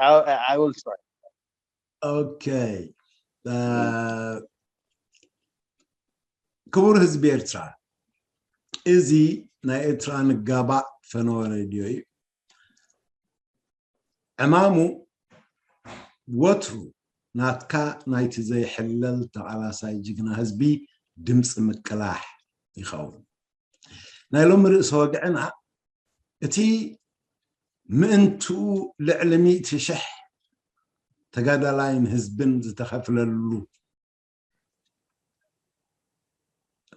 I, I will try. Okay. ክቡር ህዝቢ ኤርትራ፣ እዚ ናይ ኤርትራ ንጋባእ ፈነወ ሬድዮ እዩ። ዕማሙ ወትሩ ናትካ ናይቲ ዘይሕለል ተቓላሳይ ጅግና ህዝቢ ድምፂ ምቅላሕ ይኸውን። ናይ ሎሚ ርእሰ ወግዕና እቲ ምእንትኡ ልዕሊ ሚእቲ ሽሕ ተጋዳላይን ህዝብን ዝተኸፍለሉ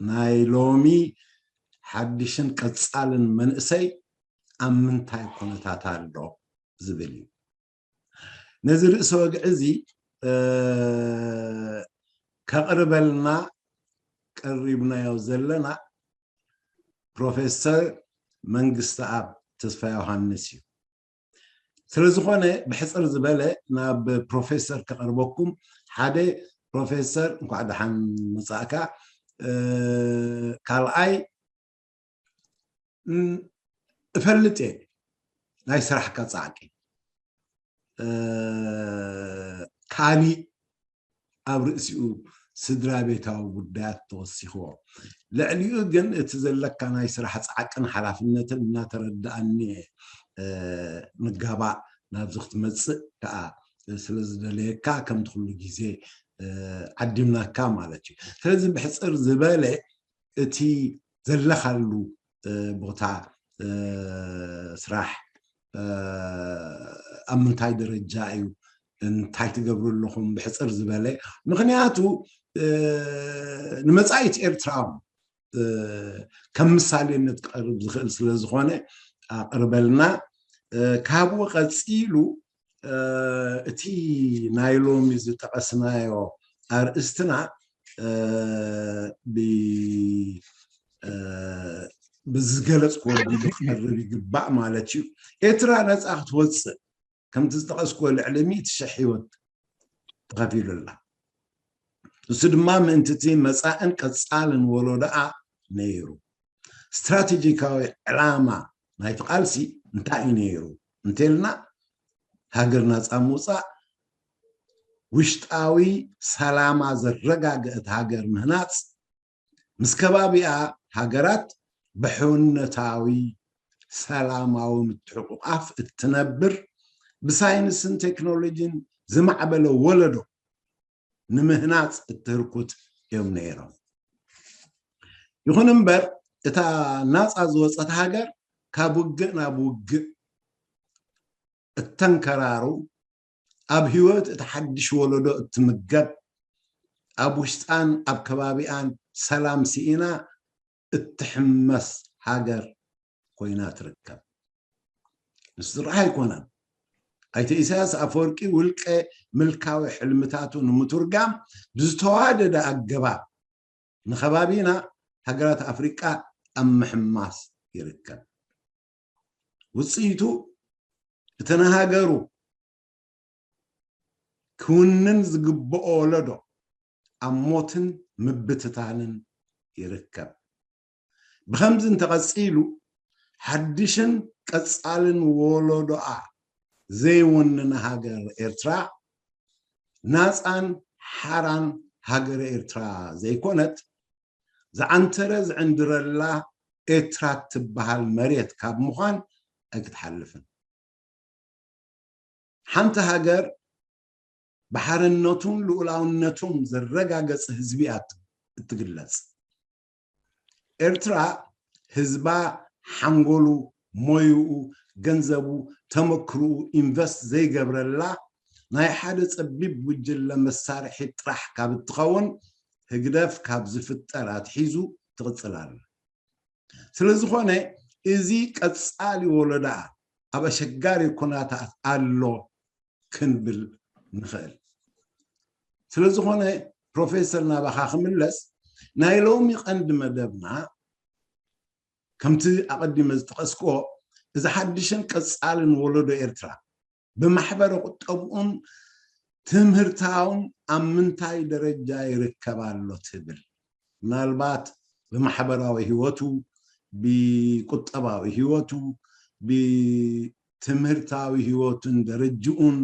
ናይ ሎሚ ሓድሽን ቀጻልን መንእሰይ ኣብ ምንታይ ኩነታት ኣሎ ዝብል እዩ። ነዚ ርእሰ ወግዒ እዚ ከቕርበልና ቀሪብናዮ ዘለና ፕሮፌሰር መንግስተኣብ ተስፋ ዮሃንስ እዩ። ስለዝኾነ ብሕፅር ዝበለ ናብ ፕሮፌሰር ከቕርበኩም። ሓደ፣ ፕሮፌሰር እንኳዕ ደሓን መጻእካ። ካልኣይ፣ እፈልጥ እየ ናይ ስራሕካ ጻዕቂ። ካሊእ ኣብ ርእሲኡ ስድራ ቤታዊ ጉዳያት ተወሲኽዎ። ልዕሊኡ ግን እቲ ዘለካ ናይ ስራሕ ጻዕቅን ሓላፍነትን እናተረዳኣኒ እየ ንጋባእ ናብዚ ክትመጽእ ከዓ ስለ ዝደለየካ ከምቲ ኩሉ ግዜ ዓዲምናካ ማለት እዩ። ስለዚ ብሕፅር ዝበለ እቲ ዘለኻሉ ቦታ ስራሕ ኣብ ምንታይ ደረጃ እዩ? እንታይ ትገብሩ ኣለኹም? ብሕፅር ዝበለ፣ ምክንያቱ ንመጻኢት ኤርትራ ከም ምሳሌነት ክቐርብ ዝኽእል ስለ ዝኾነ ኣቕርበልና። ካብኡ ቀፂሉ እቲ ናይ ሎሚ ዝጠቐስናዮ ኣርእስትና ብዝገለፅክዎ ኣቢሉ ክቐርብ ይግባእ ማለት እዩ። ኤርትራ ነፃ ክትወፅእ ከምቲ ዝጠቐስክዎ ልዕሊ ሚእቲ ሽሕ ህይወት ተኸፊሉላ። እሱ ድማ ምእንቲ እቲ መፃእን ቀፃልን ወለዶኣ ነይሩ። ስትራቴጂካዊ ዕላማ ናይቲ ቃልሲ እንታይ እዩ ነይሩ እንተልና፣ ሃገር ናፃ ምውፃእ፣ ውሽጣዊ ሰላማ ዘረጋገእት ሃገር ምህናፅ፣ ምስ ከባቢኣ ሃገራት ብሕውነታዊ ሰላማዊ ምትሕቑቓፍ እትነብር፣ ብሳይንስን ቴክኖሎጂን ዝማዕበለ ወለዶ ንምህናፅ እትህርኩት እዮም ነይሮም። ይኹን እምበር እታ ናፃ ዝወፀት ሃገር ካብ ውግእ ናብ ውግእ እተንከራሩ፣ ኣብ ህይወት እቲ ሓድሽ ወለዶ እትምገብ፣ ኣብ ውሽጣን ኣብ ከባቢኣን ሰላም ስኢና እትሕመስ ሃገር ኮይና ትርከብ። ንሱ ጥራሕ ኣይኮነን። ኣይተ ኢሳያስ ኣፈወርቂ ውልቀ ምልካዊ ሕልምታቱ ንምትርጋም ብዝተዋደደ ኣገባብ ንከባቢና ሃገራት ኣፍሪቃ ኣብ ምሕማስ ይርከብ። ውፅኢቱ እቲ ንሃገሩ ክውንን ዝግብኦ ወለዶ ኣብ ሞትን ምብትታንን ይርከብ። ብኸምዚ እንተቐፂሉ ሓድሽን ቀፃልን ወለዶኣ ዘይውንን ሃገር ኤርትራ ናፃን ሓራን ሃገረ ኤርትራ ዘይኮነት፣ ዝዓንተረ ዝዕንድረላ ኤርትራ ትበሃል መሬት ካብ ምዃን ኣይክትሓልፍን። ሓንቲ ሃገር ብሓርነቱን ልኡላውነቱን ዘረጋገጸ ህዝቢ እያ እትግለጽ። ኤርትራ ህዝባ ሓንጎሉ፣ ሞይኡ፣ ገንዘቡ፣ ተመክርኡ ኢንቨስት ዘይገብረላ ናይ ሓደ ጸቢብ ጉጅለ መሳርሒ ጥራሕ ካብ እትኸውን ህግደፍ ካብ ዝፍጠር ኣትሒዙ ትቕጽል ኣላ። ስለ ዝኾነ እዚ ቀጻሊ ወለዳ ኣብ ኣሸጋሪ ኩነታት ኣሎ ክንብል ንኽእል። ስለ ዝኾነ ፕሮፌሰር ናባኻ ክምለስ ናይ ሎሚ ቀንዲ መደብና ከምቲ ኣቐዲመ ዝጠቐስክዎ እዚ ሓድሽን ቀጻልን ወለዶ ኤርትራ ብማሕበረ ቁጠብኡን ትምህርታውን ኣብ ምንታይ ደረጃ ይርከብ ኣሎ ትብል? ምናልባት ብማሕበራዊ ህይወቱ፣ ብቁጠባዊ ህይወቱ፣ ብትምህርታዊ ትምህርታዊ ህይወቱን ደረጅኡን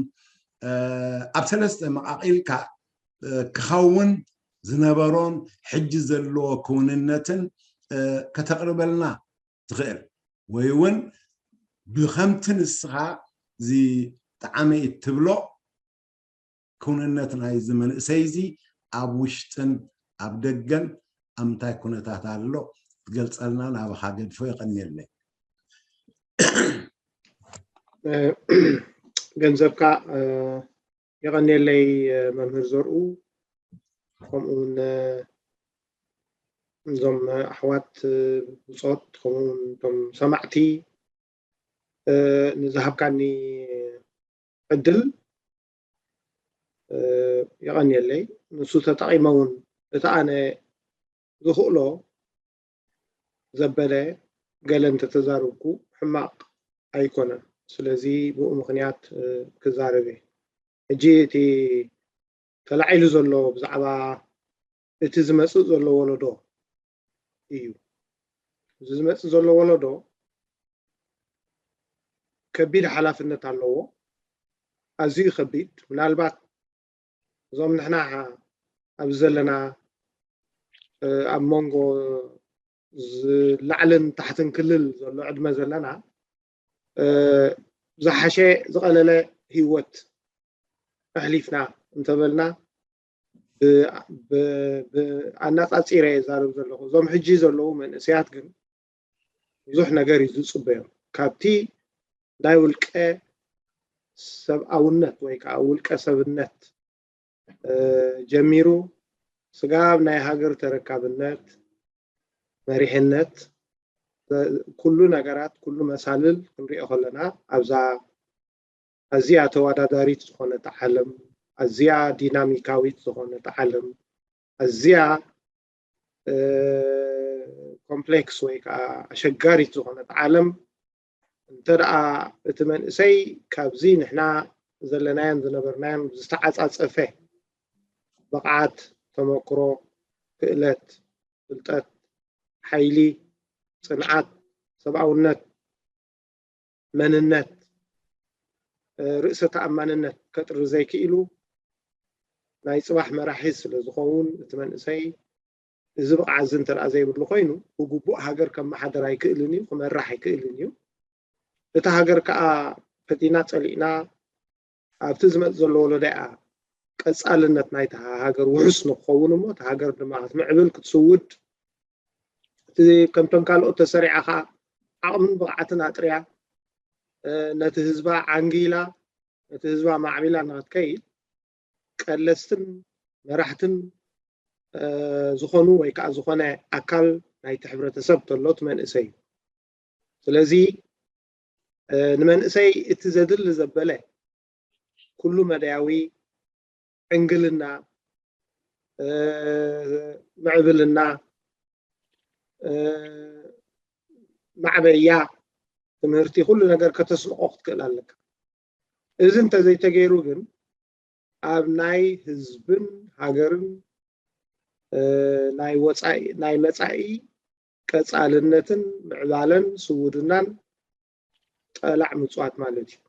ኣብ ሰለስተ መቓቒልካ ክኸውን ዝነበሮን ሕጂ ዘለዎ ክውንነትን ከተቕርበልና ትኽእል ወይ እውን ብኸምቲ ንስኻ ዝጠዓመ እትብሎ ክውንነት ናይዚ መንእሰይ እዚ ኣብ ውሽጥን ኣብ ደገን ኣብ ምንታይ ኩነታት ኣሎ ክትገልጸልና ናባኻ ገድፎ። የቐንየለይ። ገንዘብካ የቐንየለይ መምህር ዘርኡ፣ ከምኡ እውን እዞም ኣሕዋት ብጾት፣ ከምኡ እውን እቶም ሰማዕቲ ንዝሃብካኒ ዕድል የቐንየለይ። ንሱ ተጠቒመ እውን እቲ ኣነ ዝኽእሎ ዘበለ ገለ እንተተዛረብኩ ሕማቕ ኣይኮነን። ስለዚ ብኡ ምኽንያት ክዛረብ እየ። ሕጂ እቲ ተላዒሉ ዘሎ ብዛዕባ እቲ ዝመፅእ ዘሎ ወለዶ እዩ። እዚ ዝመፅእ ዘሎ ወለዶ ከቢድ ሓላፍነት ኣለዎ። ኣዝዩ ከቢድ። ምናልባት እዞም ንሕና ኣብዚ ዘለና ኣብ መንጎ ላዕልን ታሕትን ክልል ዘሎ ዕድመ ዘለና ዝሓሸ ዝቐለለ ህይወት ኣሕሊፍና እንተበልና ኣናፃፂረ የዛርብ ዘለኹ። እዞም ሕጂ ዘለዉ መንእሰያት ግን ብዙሕ ነገር እዩ ዝፅበዮም ካብቲ ናይ ውልቀ ሰብኣውነት ወይ ከዓ ውልቀ ሰብነት ጀሚሩ ስጋብ ናይ ሃገር ተረካብነት፣ መሪሕነት፣ ኩሉ ነገራት፣ ኩሉ መሳልል ክንሪኦ ከለና ኣብዛ ኣዝያ ተወዳዳሪት ዝኾነት ዓለም፣ ኣዝያ ዲናሚካዊት ዝኾነት ዓለም፣ ኣዝያ ኮምፕሌክስ ወይ ከዓ ኣሸጋሪት ዝኾነት ዓለም እንተ ደኣ እቲ መንእሰይ ካብዚ ንሕና ዘለናዮን ዝነበርናዮን ዝተዓጻጸፈ ብቕዓት፣ ተመክሮ፣ ክእለት፣ ፍልጠት፣ ሓይሊ፣ ጽንዓት፣ ሰብኣውነት፣ መንነት፣ ርእሰ ተኣማንነት ከጥሪ ዘይክኢሉ ናይ ጽባሕ መራሒ ስለ ዝኸውን እቲ መንእሰይ እዚ ብቕዓት እዚ እንተ ዘይብሉ ኮይኑ ብግቡእ ሃገር ከመሓደር ኣይክእልን እዩ፣ ክመራሕ ኣይክእልን እዩ። እታ ሃገር ከዓ ፈቲና ጸሊእና ኣብቲ ዝመጽእ ዘሎ ወለዶ እያ ቀጻልነት ናይታ ሃገር ውሑስ ንክኸውን እሞ እታ ሃገር ድማ ክትምዕብል ክትስውድ እቲ ከምቶም ካልኦት ተሰሪዓ ከዓ ዓቕምን ብቕዓትን ኣጥርያ ነቲ ህዝባ ዓንጊላ ነቲ ህዝባ ማዕቢላ ንክትከይድ ቀለስትን መራሕትን ዝኾኑ ወይ ከዓ ዝኾነ ኣካል ናይቲ ሕብረተሰብ ተሎ እቲ መንእሰይ እዩ። ስለዚ ንመንእሰይ እቲ ዘድሊ ዘበለ ኩሉ መዳያዊ ዕንግልና፣ ምዕብልና፣ ማዕበያ ትምህርቲ ኩሉ ነገር ከተስንቆ ክትክእል ኣለካ። እዚ እንተዘይተገይሩ ግን ኣብ ናይ ህዝብን ሃገርን ናይ ወፃኢ ናይ መፃኢ ቀፃልነትን ምዕባለን ስውድናን ጠላዕ ምፅዋት ማለት እዩ።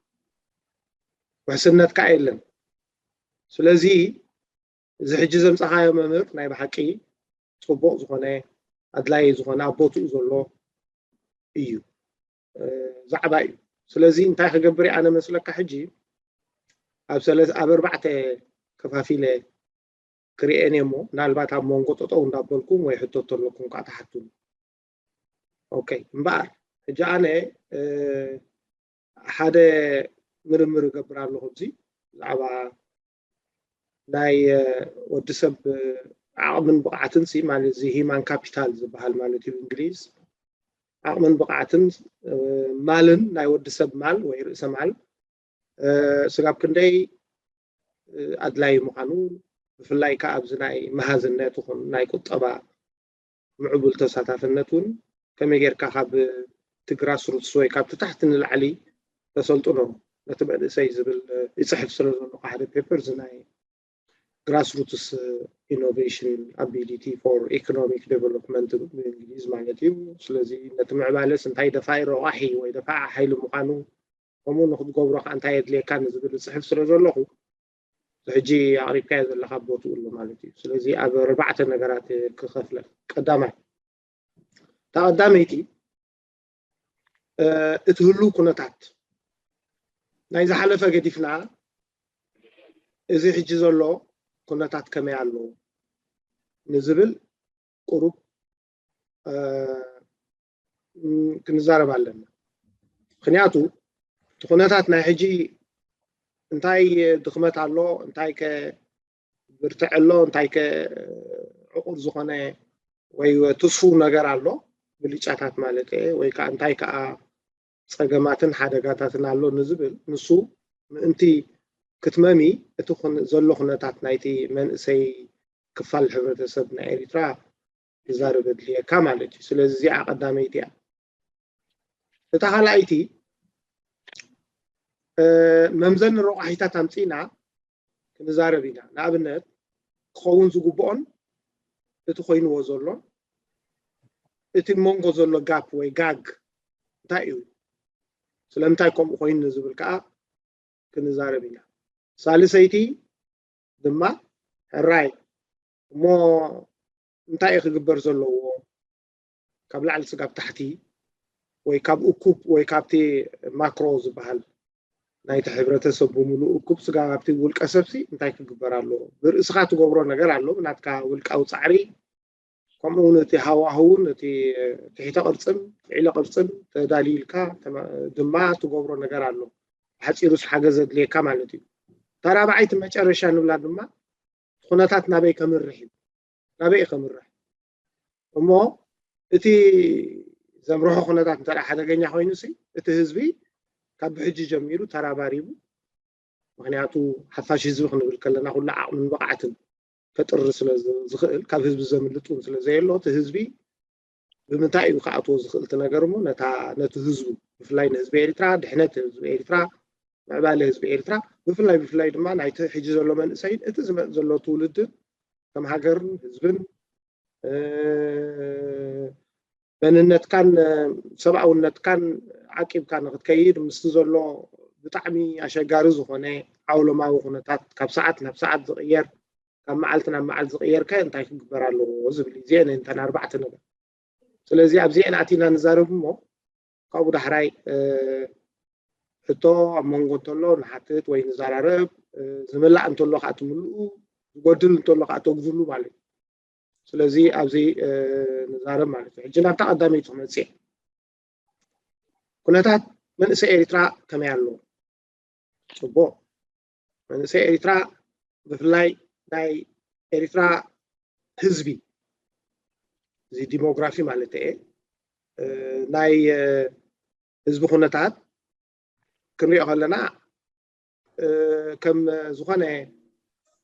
ውሕስነት ከዓ የለን። ስለዚ እዚ ሕጂ ዘምፃኻዮ መምህር ናይ ብሓቂ ፅቡቕ ዝኾነ ኣድላይ ዝኾነ ኣብ ቦትኡ ዘሎ እዩ ዛዕባ እዩ። ስለዚ እንታይ ክገብር ኣነ መስለካ ሕጂ ኣብ ሰለስ ኣብ ኣርባዕተ ከፋፊለ ክርኤን እሞ ምናልባት ኣብ መንጎ ጠጠው እንዳበልኩም ወይ ሕቶ ተለኩም ከዓ ትሓቱን። ኦኬ እምበኣር ሕጂ ኣነ ሓደ ምርምር እገብር ኣለኹ ኣብዚ ብዛዕባ ናይ ወዲ ሰብ ዓቕምን ብቕዓትን ሲ ማለት እዚ ሂማን ካፒታል ዝበሃል ማለት እዩ እንግሊዝ ዓቕምን ብቕዓትን ማልን ናይ ወዲ ሰብ ማል ወይ ርእሰ ማል ስጋብ ክንደይ ኣድላይ ምዃኑ ብፍላይ ከዓ ኣብዚ ናይ መሃዝነት ይኹን ናይ ቁጠባ ምዕቡል ተሳታፍነት እውን ከመይ ጌርካ ካብ እቲ ግራስ ሩትስ ወይ ካብቲ ታሕቲ ንላዕሊ ተሰልጥኖ ነቲ መንእሰይ ዝብል ይፅሕፍ ስለ ዘለኹ ሓደ ፔፐር እዚ ናይ ግራስ ሩትስ ኢኖቬሽን ኣቢሊቲ ፎር ኢኮኖሚክ ዴቨሎፕመንት ብእንግሊዝ ማለት እዩ። ስለዚ ነቲ ምዕባለስ እንታይ ደፋኢ ረቋሒ ወይ ደፋኢ ሓይሊ ምዃኑ ከምኡ ንክትገብሮ ከዓ እንታይ የድልየካ ንዝብል ዝፅሕፍ ስለ ዘለኹ ሕጂ ኣቕሪብካዮ ዘለካ ቦትኡ ኣሎ ማለት እዩ። ስለዚ ኣብ ኣርባዕተ ነገራት ክኸፍለ። ቀዳማይ፣ እታ ቀዳመይቲ እቲ ህሉ ኩነታት ናይ ዝሓለፈ ገዲፍና እዚ ሕጂ ዘሎ ኩነታት ከመይ ኣሎ ንዝብል ቁሩብ ክንዛረብ ኣለና። ምክንያቱ እቲ ኩነታት ናይ ሕጂ እንታይ ድኽመት ኣሎ፣ እንታይ ከ ብርትዕ ኣሎ፣ እንታይ ከ ዕቑር ዝኾነ ወይ ትስፉ ነገር ኣሎ፣ ብልጫታት ማለት እየ፣ ወይ ከዓ እንታይ ከዓ ፀገማትን ሓደጋታትን ኣሎ ንዝብል፣ ንሱ ምእንቲ ክትመሚ እቲ ዘሎ ኩነታት ናይቲ መንእሰይ ክፋል ሕብረተሰብ ናይ ኤሪትራ ክዛረብ ኣድልየካ ማለት እዩ። ስለዚ እዚኣ ቀዳመይቲ እያ። እታ ካልኣይቲ መምዘኒ ረቋሒታት ኣምፂእና ክንዛረብ ኢና። ንኣብነት ክኸውን ዝግብኦን እቲ ኮይንዎ ዘሎን እቲ መንጎ ዘሎ ጋፕ ወይ ጋግ እንታይ እዩ፣ ስለምንታይ ከምኡ ኮይኑ ዝብል ከዓ ክንዛረብ ኢና። ሳልሰይቲ ድማ ሕራይ እሞ እንታይ እዩ ክግበር ዘለዎ ካብ ላዕሊ ስጋብ ታሕቲ ወይ ካብ እኩብ ወይ ካብቲ ማክሮ ዝበሃል ናይቲ ሕብረተሰብ ብምሉእ እኩብ ስጋብ ኣብቲ ውልቀ ሰብሲ እንታይ ክግበር ኣለዎ? ብርእስኻ ትገብሮ ነገር ኣሎ፣ ብናትካ ውልቃዊ ጻዕሪ ከምኡ እውን እቲ ሃዋህውን እቲ ትሕተ ቅርፅን ልዕለ ቅርፅን ተዳልዩ ኢልካ ድማ ትገብሮ ነገር ኣሎ። ሓፂሩስ ሓገዝ ዘድልየካ ማለት እዩ። እታ ራብዓይቲ መጨረሻ ንብላ ድማ ኩነታት ናበይ ከምርሕ እዩ፣ ናበይ ከምርሕ እሞ እቲ ዘምርሖ ኩነታት እንተ ሓደገኛ ኮይኑ ሲ እቲ ህዝቢ ካብ ብሕጂ ጀሚሩ ተራባሪቡ፣ ምክንያቱ ሓፋሽ ህዝቢ ክንብል ከለና ኩሉ ዓቕምን ብቕዓትን ከጥሪ ስለ ዝኽእል ካብ ህዝቢ ዘምልጥ እውን ስለ ዘየሎ እቲ ህዝቢ ብምንታይ እዩ ክኣትዎ ዝኽእል እቲ ነገር እሞ ነታ ነቲ ህዝቡ ብፍላይ ንህዝቢ ኤርትራ ድሕነት ህዝቢ ኤርትራ ምዕባለ ህዝቢ ኤርትራ ብፍላይ ብፍላይ ድማ ናይቲ ሕጂ ዘሎ መንእሰይን እቲ ዝመፅ ዘሎ ትውልድን ከም ሃገርን ህዝብን መንነትካን ሰብኣውነትካን ዓቂብካ ንክትከይድ ምስቲ ዘሎ ብጣዕሚ ኣሸጋሪ ዝኾነ ዓውሎማዊ ኩነታት ካብ ሰዓት ናብ ሰዓት ዝቕየር ካብ መዓልቲ ናብ መዓልቲ ዝቕየር ከ እንታይ ክግበር ኣለዎ ዝብል እዩ። እዚአን እተን ኣርባዕተ ነገር። ስለዚ ኣብዚአን ኣቲና ንዛረብ እሞ ካብኡ ዳሕራይ ሕቶ ኣብ መንጎ እንተሎ ንሓትት ወይ ንዘራረብ፣ ዝምላእ እንተሎ ከዓ ትምልኡ፣ ዝጎድል እንተሎ ከዓ ተጉድሉ ማለት እዩ። ስለዚ ኣብዚ ንዛረብ ማለት እዩ። ሕጂ ናብታ ቀዳመይቲ ክመፅእ ኩነታት መንእሰይ ኤሪትራ ከመይ ኣሎ? ፅቡቅ መንእሰይ ኤሪትራ ብፍላይ ናይ ኤሪትራ ህዝቢ እዚ ዲሞግራፊ ማለት እየ ናይ ህዝቢ ኩነታት ክንሪኦ ከለና ከም ዝኾነ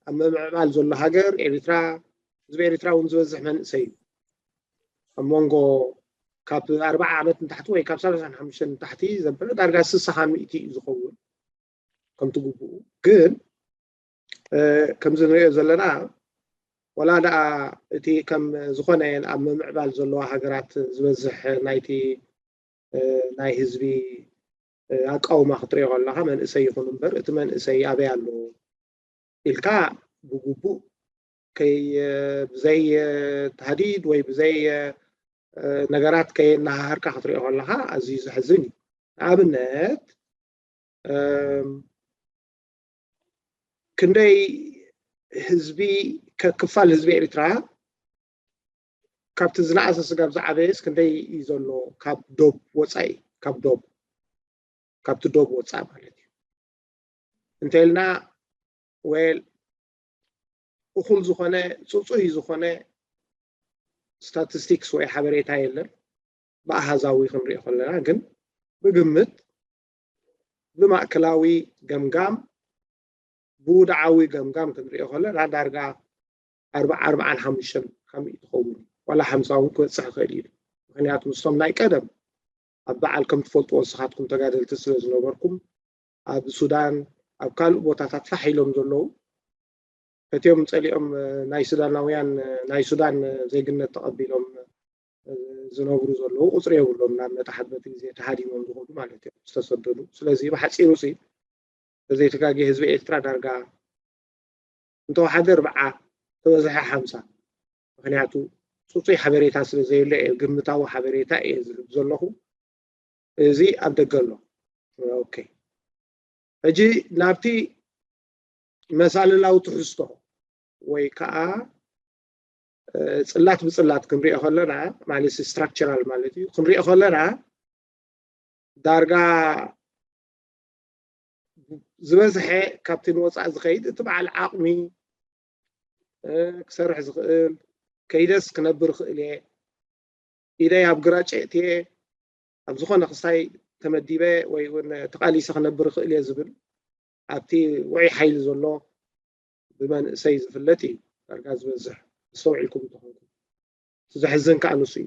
ኣብ ምምዕባል ዘሎ ሃገር ኤሪትራ ህዝቢ ኤሪትራ እውን ዝበዝሕ መንእሰይ እዩ ኣብ መንጎ ካብ ኣርባዓ ዓመት ንታሕቲ ወይ ካብ ሰላሳን ሓሙሽተን ንታሕቲ ዘንበረ ዳርጋ ስሳ ካብ ሚእቲ እዩ ዝኸውን ከምቲ ግቡኡ ግን ከምዚ ንሪኦ ዘለና ወላ ደኣ እቲ ከም ዝኾነ ኣብ ምምዕባል ዘለዋ ሃገራት ዝበዝሕ ናይቲ ናይ ህዝቢ ኣቃውማ ክትሪኦ ከለካ መንእሰይ ይኹን እምበር እቲ መንእሰይ ኣበይ ኣሎ ኢልካ ብግቡእ ከይ ብዘይ ታህዲድ ወይ ብዘይ ነገራት ከየናሃህርካ ክትሪኦ ከለካ ኣዝዩ ዘሕዝን እዩ። ንኣብነት ክንደይ ህዝቢ ክፋል ህዝቢ ኤርትራ ካብቲ ዝነኣሰ ስጋብ ዝዓበየስ ክንደይ እዩ ዘሎ ካብ ዶብ ወፃኢ ካብ ዶብ ካብቲ ዶብ ወፃኢ ማለት እዩ እንተልና ወል እኹል ዝኾነ ፅፁይ ዝኾነ ስታቲስቲክስ ወይ ሓበሬታ የለን ብኣሃዛዊ ክንሪኦ ከለና ግን ብግምት ብማእከላዊ ገምጋም ብውድዓዊ ገምጋም ክንሪኦ ከለና ዳርጋ ኣርባዓ ኣርባዓን ሓሙሽተን ካብ ሚእቲ ትኸውን ዋላ ሓምሳ እውን ክበፅሕ ይኽእል እዩ ምክንያቱ ምስቶም ናይ ቀደም ኣብ በዓል ከም ትፈልጥዎ ንስኻትኩም ተጋደልቲ ስለ ዝነበርኩም ኣብ ሱዳን ኣብ ካልእ ቦታታት ፋሕ ኢሎም ዘለዉ ፈትዮም ፀሊኦም ናይ ሱዳናውያን ናይ ሱዳን ዜግነት ተቐቢሎም ዝነብሩ ዘለዉ ቁፅሪ የብሎም፣ ናብ መጣሓት በቲ ግዜ ተሃዲሞም ዝኸዱ ማለት እዮም ዝተሰደዱ። ስለዚ ብሓፂሩ ሲ ተዘይተጋጊ ህዝቢ ኤርትራ ዳርጋ እንተወሓደ ኣርብዓ፣ ተበዝሐ ሓምሳ። ምክንያቱ ፅፁይ ሓበሬታ ስለ ዘየሎ እየ፣ ግምታዊ ሓበሬታ እየ ዝህብ ዘለኹ። እዚ ኣብ ደገ ኣሎ። ኦኬ፣ ሕጂ ናብቲ መሳልላዊ ትሕዝቶ ወይ ከዓ ጽላት ብጽላት ክንሪኦ ከለና ማለት ስትራክቸራል ማለት እዩ። ክንሪኦ ከለና ዳርጋ ዝበዝሐ ካብቲ ንወፃኢ ዝኸይድ እቲ በዓል ዓቕሚ ክሰርሕ ዝኽእል፣ ከይደስ ክነብር እኽእል እየ፣ ኢደይ ኣብ ግራጭ እትየ፣ ኣብ ዝኾነ ክስታይ ተመዲበ ወይ እውን ተቓሊሰ ክነብር እኽእል እየ ዝብል ኣብቲ ውዑይ ሓይሊ ዘሎ ብመንእሰይ ዝፍለጥ እዩ ዳርጋ ዝበዝሕ፣ ኣስተውዒልኩም እንተኾንኩም። እቲ ዘሕዝን ከዓ ንሱ እዩ።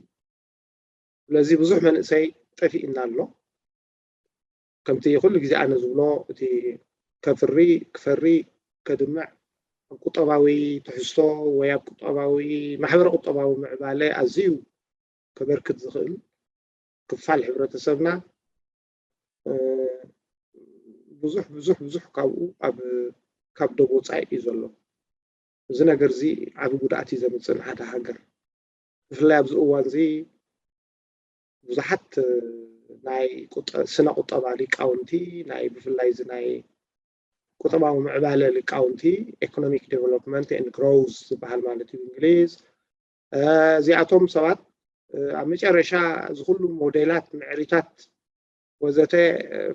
ስለዚ ብዙሕ መንእሰይ ጠፊእና ኣሎ። ከምቲ ኩሉ ግዜ ኣነ ዝብሎ፣ እቲ ከፍሪ፣ ክፈሪ፣ ከድምዕ፣ ኣብ ቁጠባዊ ትሕዝቶ ወይ ኣብ ቁጠባዊ፣ ማሕበረ ቁጠባዊ ምዕባለ ኣዝዩ ከበርክት ዝኽእል ክፋል ሕብረተሰብና ብዙሕ ብዙሕ ብዙሕ ካብኡ ኣብ ካብ ዶብ ወፃኢ እዩ ዘሎ። እዚ ነገር እዚ ዓቢ ጉድኣት እዩ ዘምፅእ ንሓደ ሃገር። ብፍላይ ኣብዚ እዋን እዚ ብዙሓት ናይ ስነ ቁጠባ ሊቃውንቲ፣ ናይ ብፍላይ እዚ ናይ ቁጠባዊ ምዕባለ ሊቃውንቲ፣ ኢኮኖሚክ ዴቨሎፕመንት ኤንድ ግሮውዝ ዝበሃል ማለት እዩ ብእንግሊዝ። እዚኣቶም ሰባት ኣብ መጨረሻ እዚ ኩሉ ሞዴላት፣ ምዕሪታት ወዘተ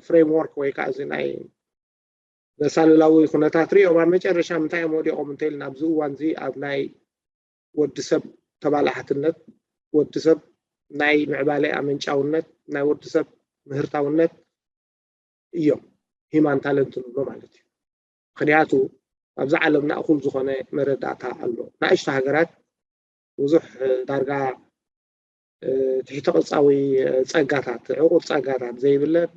ፍሬምወርክ ወይ ከዓ እዚ ናይ መሳልላዊ ኩነታት ሪኦም ኣብ መጨረሻ ምንታይ እዮም ወዲቖም እንተኢልና ኣብዚ እዋን እዚ ኣብ ናይ ወዲ ሰብ ተባላሕትነት፣ ወዲ ሰብ ናይ ምዕባለ ኣመንጫውነት፣ ናይ ወዲ ሰብ ምህርታውነት እዮም ሂማን ታለንት ንብሎ ማለት እዩ። ምክንያቱ ኣብዛ ዓለምና እኹል ዝኾነ መረዳእታ ኣሎ። ንኣሽቱ ሃገራት ብዙሕ ዳርጋ ትሕተ ቅርፃዊ ፀጋታት፣ ዕቑር ፀጋታት ዘይብለን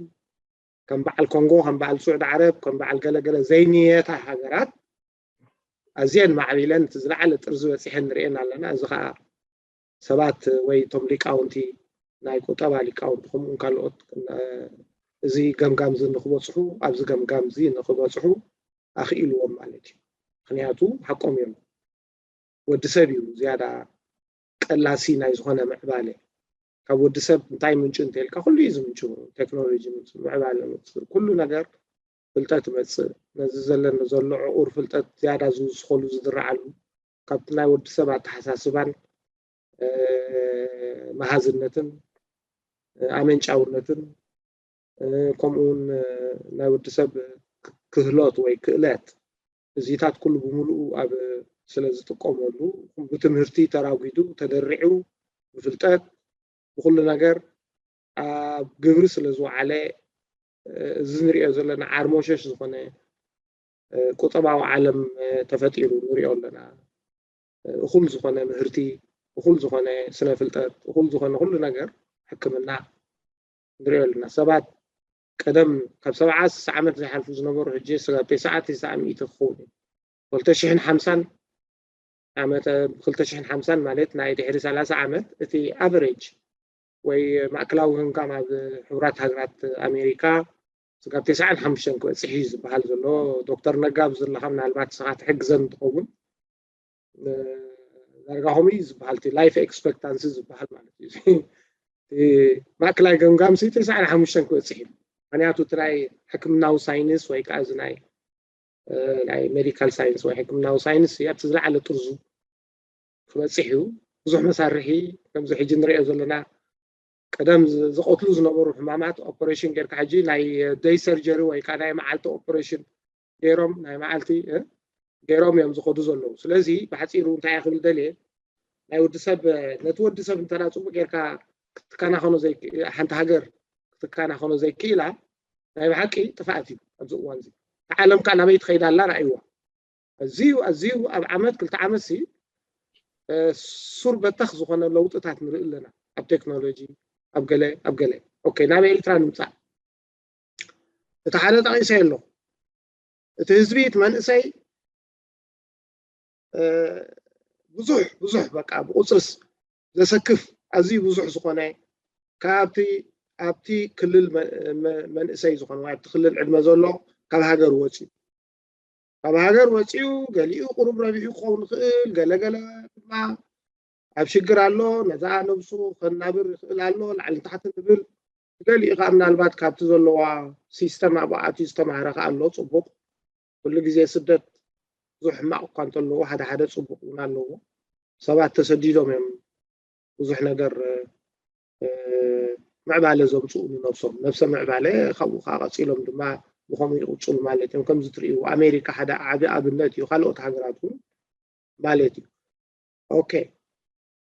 ከም በዓል ኮንጎ፣ ከም በዓል ስዑድ ዓረብ፣ ከም በዓል ገለገለ ዘይንየታ ሃገራት ኣዝየን ማዕቢለን እቲ ዝለዓለ ጥርዚ በፂሐን ንሪኤን ኣለና። እዚ ከዓ ሰባት ወይ እቶም ሊቃውንቲ ናይ ቁጠባ ሊቃውንቲ ከምኡውን ካልኦት እዚ ገምጋም እዚ ንክበፅሑ ኣብዚ ገምጋም እዚ ንክበፅሑ ኣኽኢልዎም ማለት እዩ። ምክንያቱ ሓቆም እዮም። ወዲ ሰብ እዩ ዝያዳ ቀላሲ ናይ ዝኾነ ምዕባለ። ካብ ወዲ ሰብ እንታይ ምንጩ እንተልካ ኩሉ እዩ ዝምንጩ። ቴክኖሎጂ ምንጩ፣ ምዕባለ ምንጩ፣ ኩሉ ነገር ፍልጠት ይመፅእ። ነዚ ዘለና ዘሎ ዕቑር ፍልጠት ዝያዳ ዝውስኸሉ ዝድረዓሉ ካብቲ ናይ ወዲ ሰብ ኣተሓሳስባን መሃዝነትን ኣመንጫውነትን ከምኡ እውን ናይ ወዲ ሰብ ክህሎት ወይ ክእለት እዚታት ኩሉ ብምሉኡ ኣብ ስለ ዝጥቀመሉ ብትምህርቲ ተራጒዱ ተደሪዑ ብፍልጠት ብኩሉ ነገር ኣብ ግብሪ ስለ ዝወዓለ እዚ ንሪኦ ዘለና ዓርሞሸሽ ዝኾነ ቁጠባዊ ዓለም ተፈጢሩ ንሪኦ ኣለና። እኹል ዝኾነ ምህርቲ፣ እኹል ዝኾነ ስነ ፍልጠት፣ እኹል ዝኾነ ኩሉ ነገር ሕክምና ንሪኦ ኣለና። ሰባት ቀደም ካብ ሰብዓ ስሳ ዓመት ዘይሓልፉ ዝነበሩ ሕጂ ስጋብ ተስዓ ተስዓ ሚእቲ ክኸውን እዩ። ክልተ ሽሕን ሓምሳን ዓመተ ክልተ ሽሕን ሓምሳን ማለት ናይ ድሕሪ ሰላሳ ዓመት እቲ ኣቨሬጅ ወይ ማእከላዊ ገምጋም ኣብ ሕቡራት ሃገራት ኣሜሪካ ስጋብ ተስዓን ሓሙሽተን ክበፅሕ እዩ ዝበሃል ዘሎ። ዶክተር ነጋ ኣብዚ ዘለኻ ምናልባት ንስኻ ትሕግዘን እንትኸውን ዳርጋ ከምኡ እዩ ዝበሃል እቲ ላይፍ ኤክስፐክታንሲ ዝበሃል ማለት እዩ። ማእከላይ ገምጋም ሲ ተስዓን ሓሙሽተን ክበፅሕ እዩ። ምክንያቱ እቲ ናይ ሕክምናዊ ሳይንስ ወይ ከዓ እዚ ናይ ናይ ሜዲካል ሳይንስ ወይ ሕክምናዊ ሳይንስ ኣብቲ ዝለዓለ ጥርዙ ክበፅሕ እዩ። ብዙሕ መሳርሒ ከምዚ ሕጂ ንሪኦ ዘለና ቀደም ዝቐትሉ ዝነበሩ ሕማማት ኦፐሬሽን ጌርካ ሕጂ ናይ ደይ ሰርጀሪ ወይ ከዓ ናይ መዓልቲ ኦፐሬሽን ገይሮም ናይ መዓልቲ ገይሮም እዮም ዝኸዱ ዘለዉ። ስለዚ ብሓፂሩ እንታይ እየ ክብል ደልየ ናይ ወዲ ሰብ ነቲ ወዲ ሰብ እንተና ፅቡቅ ጌርካ ክትከናኸኖ ሓንቲ ሃገር ክትከናኸኖ ዘይክኢላ ናይ ብሓቂ ጥፍኣት እዩ ኣብዚ እዋን እዚ። ዓለም ከዓ ናበይ ትኸይድ ኣላ ርኣይዋ። ኣዝዩ ኣዝዩ ኣብ ዓመት ክልተ ዓመት ሲ ሱር በተኽ ዝኾነ ለውጥታት ንርኢ ኣለና ኣብ ቴክኖሎጂ ኣብ ገለ ኣብ ገለ። ኦኬ ናብ ኤርትራ ንምፃእ። እቲ ሓደ ጠቒሰ ኣለኹ። እቲ ህዝቢ እቲ መንእሰይ ብዙሕ ብዙሕ በቃ ብቁፅርስ ዘሰክፍ ኣዝዩ ብዙሕ ዝኾነ ካብቲ ኣብቲ ክልል መንእሰይ ዝኾነ ወይ ኣብቲ ክልል ዕድመ ዘሎ ካብ ሃገር ወፂኡ ካብ ሃገር ወፂኡ ገሊኡ ቁሩብ ረቢሑ ክኸውን ይኽእል፣ ገለገለ ድማ ኣብ ሽግር ኣሎ፣ ነዛ ነብሱ ከናብር ይኽእል ኣሎ፣ ላዕሊ ታሕቲ ንብል። ገሊኡ ከዓ ምናልባት ካብቲ ዘለዋ ሲስተም ኣብኡ ኣትዩ ዝተማህረ ከዓ ኣሎ፣ ፅቡቕ። ኩሉ ግዜ ስደት ብዙሕ ሕማቕ እኳ እንተለዎ ሓደ ሓደ ፅቡቕ እውን ኣለዎ። ሰባት ተሰዲዶም እዮም ብዙሕ ነገር ምዕባለ ዘምፅኡ ንነብሶም። ነብሰ ምዕባለ ካብኡ ከዓ ቀፂሎም ድማ ብኸምኡ ይቕፅሉ ማለት እዮም። ከምዚ ትርእይዎ ኣሜሪካ ሓደ ዓቢ ኣብነት እዩ። ካልኦት ሃገራት እውን ማለት እዩ። ኦኬ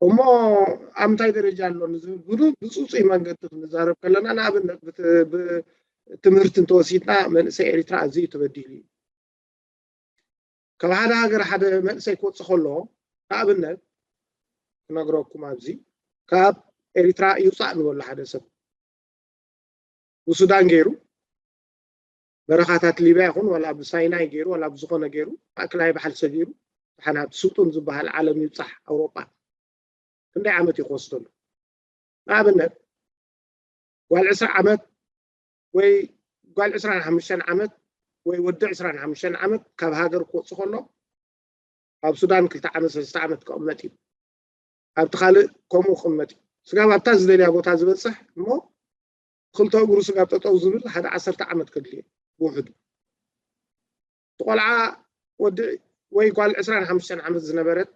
እሞ ኣብ ምንታይ ደረጃ ኣሎ ንዝብል ብፁፁይ መንገዲ ክንዛረብ ከለና ንኣብነት ትምህርቲ እንተወሲድና መንእሰይ ኤሪትራ ኣዝዩ ተበዲሉ እዩ። ካብ ሓደ ሃገር ሓደ መንእሰይ ክወፅእ ከሎ ንኣብነት ክነግረኩም ኣብዚ ካብ ኤሪትራ ይውፃእ ንበሎ ሓደ ሰብ ብሱዳን ገይሩ በረኻታት ሊብያ ይኹን ዋላ ብሳይናይ ገይሩ ዋላ ብዝኾነ ገይሩ ማእከላይ ባሕሪ ሰጊሩ ሓናት ስልጡን ዝበሃል ዓለም ይብፃሕ ኣውሮጳ ክንደይ ዓመት እዩ ክወስደሉ? ንኣብነት ጓል ዕስራ ዓመት ወይ ጓል ዕስራን ሓሙሽተን ዓመት ወይ ወዲ ዕስራን ሓሙሽተን ዓመት ካብ ሃገር ክወፅእ ከሎ ኣብ ሱዳን ክልተ ዓመት ሰለስተ ዓመት ክቕመጥ እዩ። ኣብቲ ካልእ ከምኡ ክቕመጥ እዩ። ስጋብ ኣብታ ዝደልያ ቦታ ዝበፅሕ እሞ ክልተ እግሩ ስጋብ ጠጠው ዝብል ሓደ ዓሰርተ ዓመት ከድልየ ብውሕዱ። እቲ ቆልዓ ወዲ ወይ ጓል ዕስራን ሓሙሽተን ዓመት ዝነበረት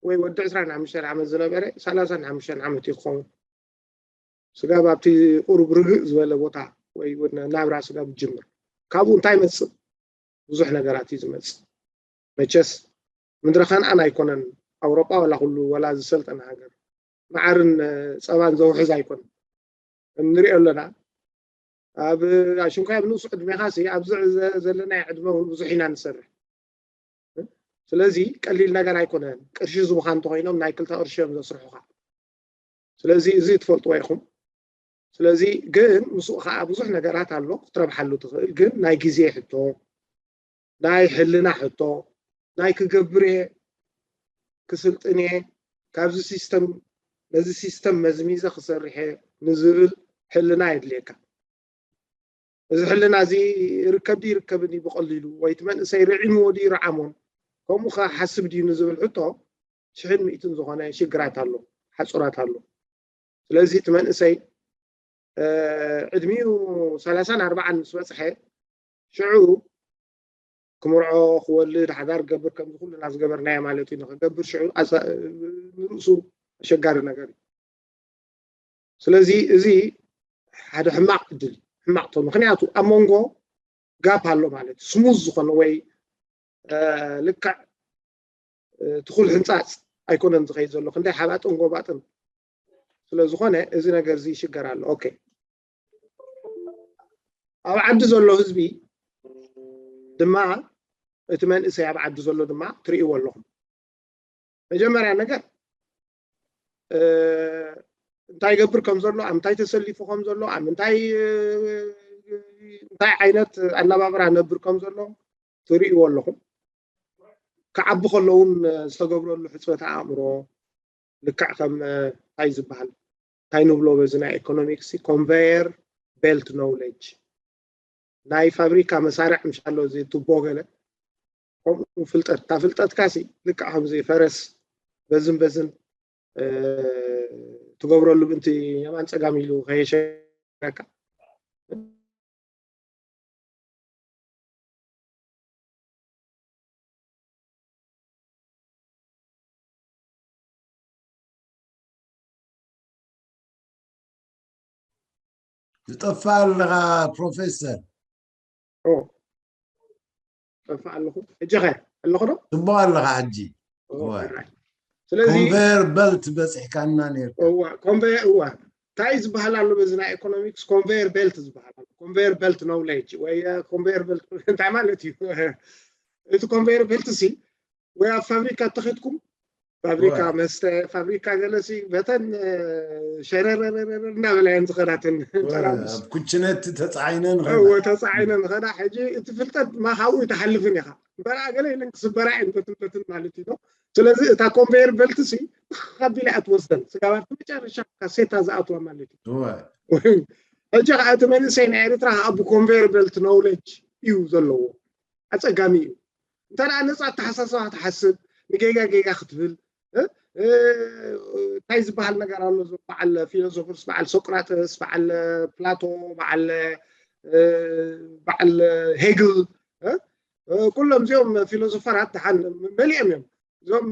ወይ ወዲ ዕስራን ሓሙሽተን ዓመት ዝነበረ ሰላሳን ሓሙሽተን ዓመት እዩ ክኸውን። ስጋብ ኣብቲ ቁሩብ ርግእ ዝበለ ቦታ ወይ ናብራ ስጋብ ዝጅምር ካብኡ እንታይ ይመፅእ? ብዙሕ ነገራት እዩ ዝመፅእ። መቸስ ምድረ ከነኣን ኣይኮነን ኣውሮጳ ዋላ ኩሉ ዋላ ዝሰልጠነ ሃገር መዓርን ፀባን ዘውሕዝ ኣይኮነን። እንሪኦ ኣለና ኣብ ኣሽንኳይ ኣብ ንሱ ዕድሜኻ ሲ ኣብዚ ዘለናይ ዕድመ እውን ብዙሕ ኢና ንሰርሕ። ስለዚ ቀሊል ነገር ኣይኮነን። ቅርሺ ዝቡኻ እንተኮይኖም ናይ ክልተ ቅርሺ እዮም ዘስርሑኻ። ስለዚ እዚ ትፈልጥዎ ኢኹም። ስለዚ ግን ምስኡ ከዓ ብዙሕ ነገራት ኣሎ ክትረብሓሉ ትኽእል፣ ግን ናይ ግዜ ሕቶ፣ ናይ ሕልና ሕቶ፣ ናይ ክገብር እየ ክስልጥን እየ ካብዚ ሲስተም ነዚ ሲስተም መዝሚዘ ክሰርሕ እየ ንዝብል ሕልና የድልየካ። እዚ ሕልና እዚ ርከብ ድዩ ይርከብን እዩ ብቐሊሉ ወይ እቲ መንእሰይ ርዒምዎ ድዩ ይርዓሞን ከምኡ ክሓስብ ድዩ ንዝብል ሕቶ ሽሕን ሚእትን ዝኾነ ሽግራት ኣሎ ሓፁራት ኣሎ። ስለዚ እቲ መንእሰይ ዕድሚኡ ሰላሳን ኣርባዓን ምስ በፅሐ ሽዑ ክምርዖ ክወልድ ሓዳር ክገብር ከምዚ ኩልና ዝገበርናዮ ማለት እዩ ንክገብር ሽዑ ንርእሱ ኣሸጋሪ ነገር እዩ። ስለዚ እዚ ሓደ ሕማቕ ዕድል እዩ ሕማቕ ቶ ምክንያቱ ኣብ መንጎ ጋፕ ኣሎ ማለት እዩ። ስሙዝ ዝኾነ ወይ ልክዕ ትኹል ሕንፃፅ ኣይኮነን ዝኸይድ ዘሎ ክንደይ ሓባጥን ጎባጥን ስለዝኾነ እዚ ነገር እዚ ይሽገር ኣሎ። ኦኬ ኣብ ዓዲ ዘሎ ህዝቢ ድማ እቲ መንእሰይ ኣብ ዓዲ ዘሎ ድማ ትርእይዎ ኣለኹም። መጀመርያ ነገር እንታይ ይገብር ከም ዘሎ ኣብ ምንታይ ተሰሊፉ ከም ዘሎ ኣብ ምንታይ እንታይ ዓይነት ኣነባብራ ነብር ከም ዘሎ ትርእይዎ ኣለኹም። ክዓቢ ከለውን ዝተገብረሉ ሕፅበት ኣእምሮ ልክዕ ከም እንታይ ዝበሃል እንታይ ንብሎ በዚ ናይ ኢኮኖሚክስ conveyor belt knowledge ናይ ፋብሪካ መሳርዕ ምሻሎ እዚ ቱቦ ገለ ከምኡ ፍልጠት እታ ፍልጠትካ ሲ ልክዕ ከምዚ ፈረስ በዝን በዝን ትገብረሉ ምእንቲ የማን ፀጋም ኢሉ ከየሸካ ዝጠፋ ኣለኻ ፕሮፌሰር። ጠፋ ኣለኹ ሕጂ ኸ ኣለኹ ዶ? ጽቡቕ ኣለኻ ሕጂ። ስለዚ ኮንቨየር በልት በጺሕካና ነርካ። እዋ ኮንቨየር እዋ እንታይ ዝበሃል ኣሎ በዚ ናይ ኢኮኖሚክስ ኮንቨየር ቤልት ዝበሃል ኣሎ። ኮንቨየር ቤልት ኖውሌጅ ወይ ኮንቨየር ቤልት እንታይ ማለት እዩ? እቲ ኮንቨየር ቤልት ሲ ወይ ኣብ ፋብሪካ እተኸድኩም ፋብሪካ መስተ ፋብሪካ ገለሲ በተን ሸረረረረረ እናበላ እየን ዝኸዳተን ጠራሙስ ኣብ ኩችነት ተፃዒነን እወ ተፃዒነን ኸዳ ሕጂ እቲ ፍልጠት ማኻብኡ ይተሓልፍን ኢኻ እምበራ ገለ ኢለን ክስበራ እየን በትን በትን ማለት እዩ ስለዚ እታ ኮንቨየር በልት ሲ ካቢላ እያ ትወስደን፣ ስጋብ ኣብቲ መጨረሻ ካሴታ ዝኣትዋ ማለት እዩ። ሕጂ ከዓ እቲ መንእሰይ ናይ ኤርትራ ከዓ ብኮንቨየር በልት ኖውሌጅ እዩ ዘለዎ። ኣፀጋሚ እዩ። እንተ ደኣ ነፃ ኣተሓሳስባ ክትሓስብ፣ ንጌጋ ጌጋ ክትብል እንታይ ዝበሃል ነገር ኣሎ፣ በዓል ፊሎሶፈርስ፣ በዓል ሶቅራጥስ፣ በዓል ፕላቶ፣ በዓል በዓል ሄግል፣ ኩሎም እዚኦም ፊሎሶፈራት ደሓን መሊኦም እዮም። እዞም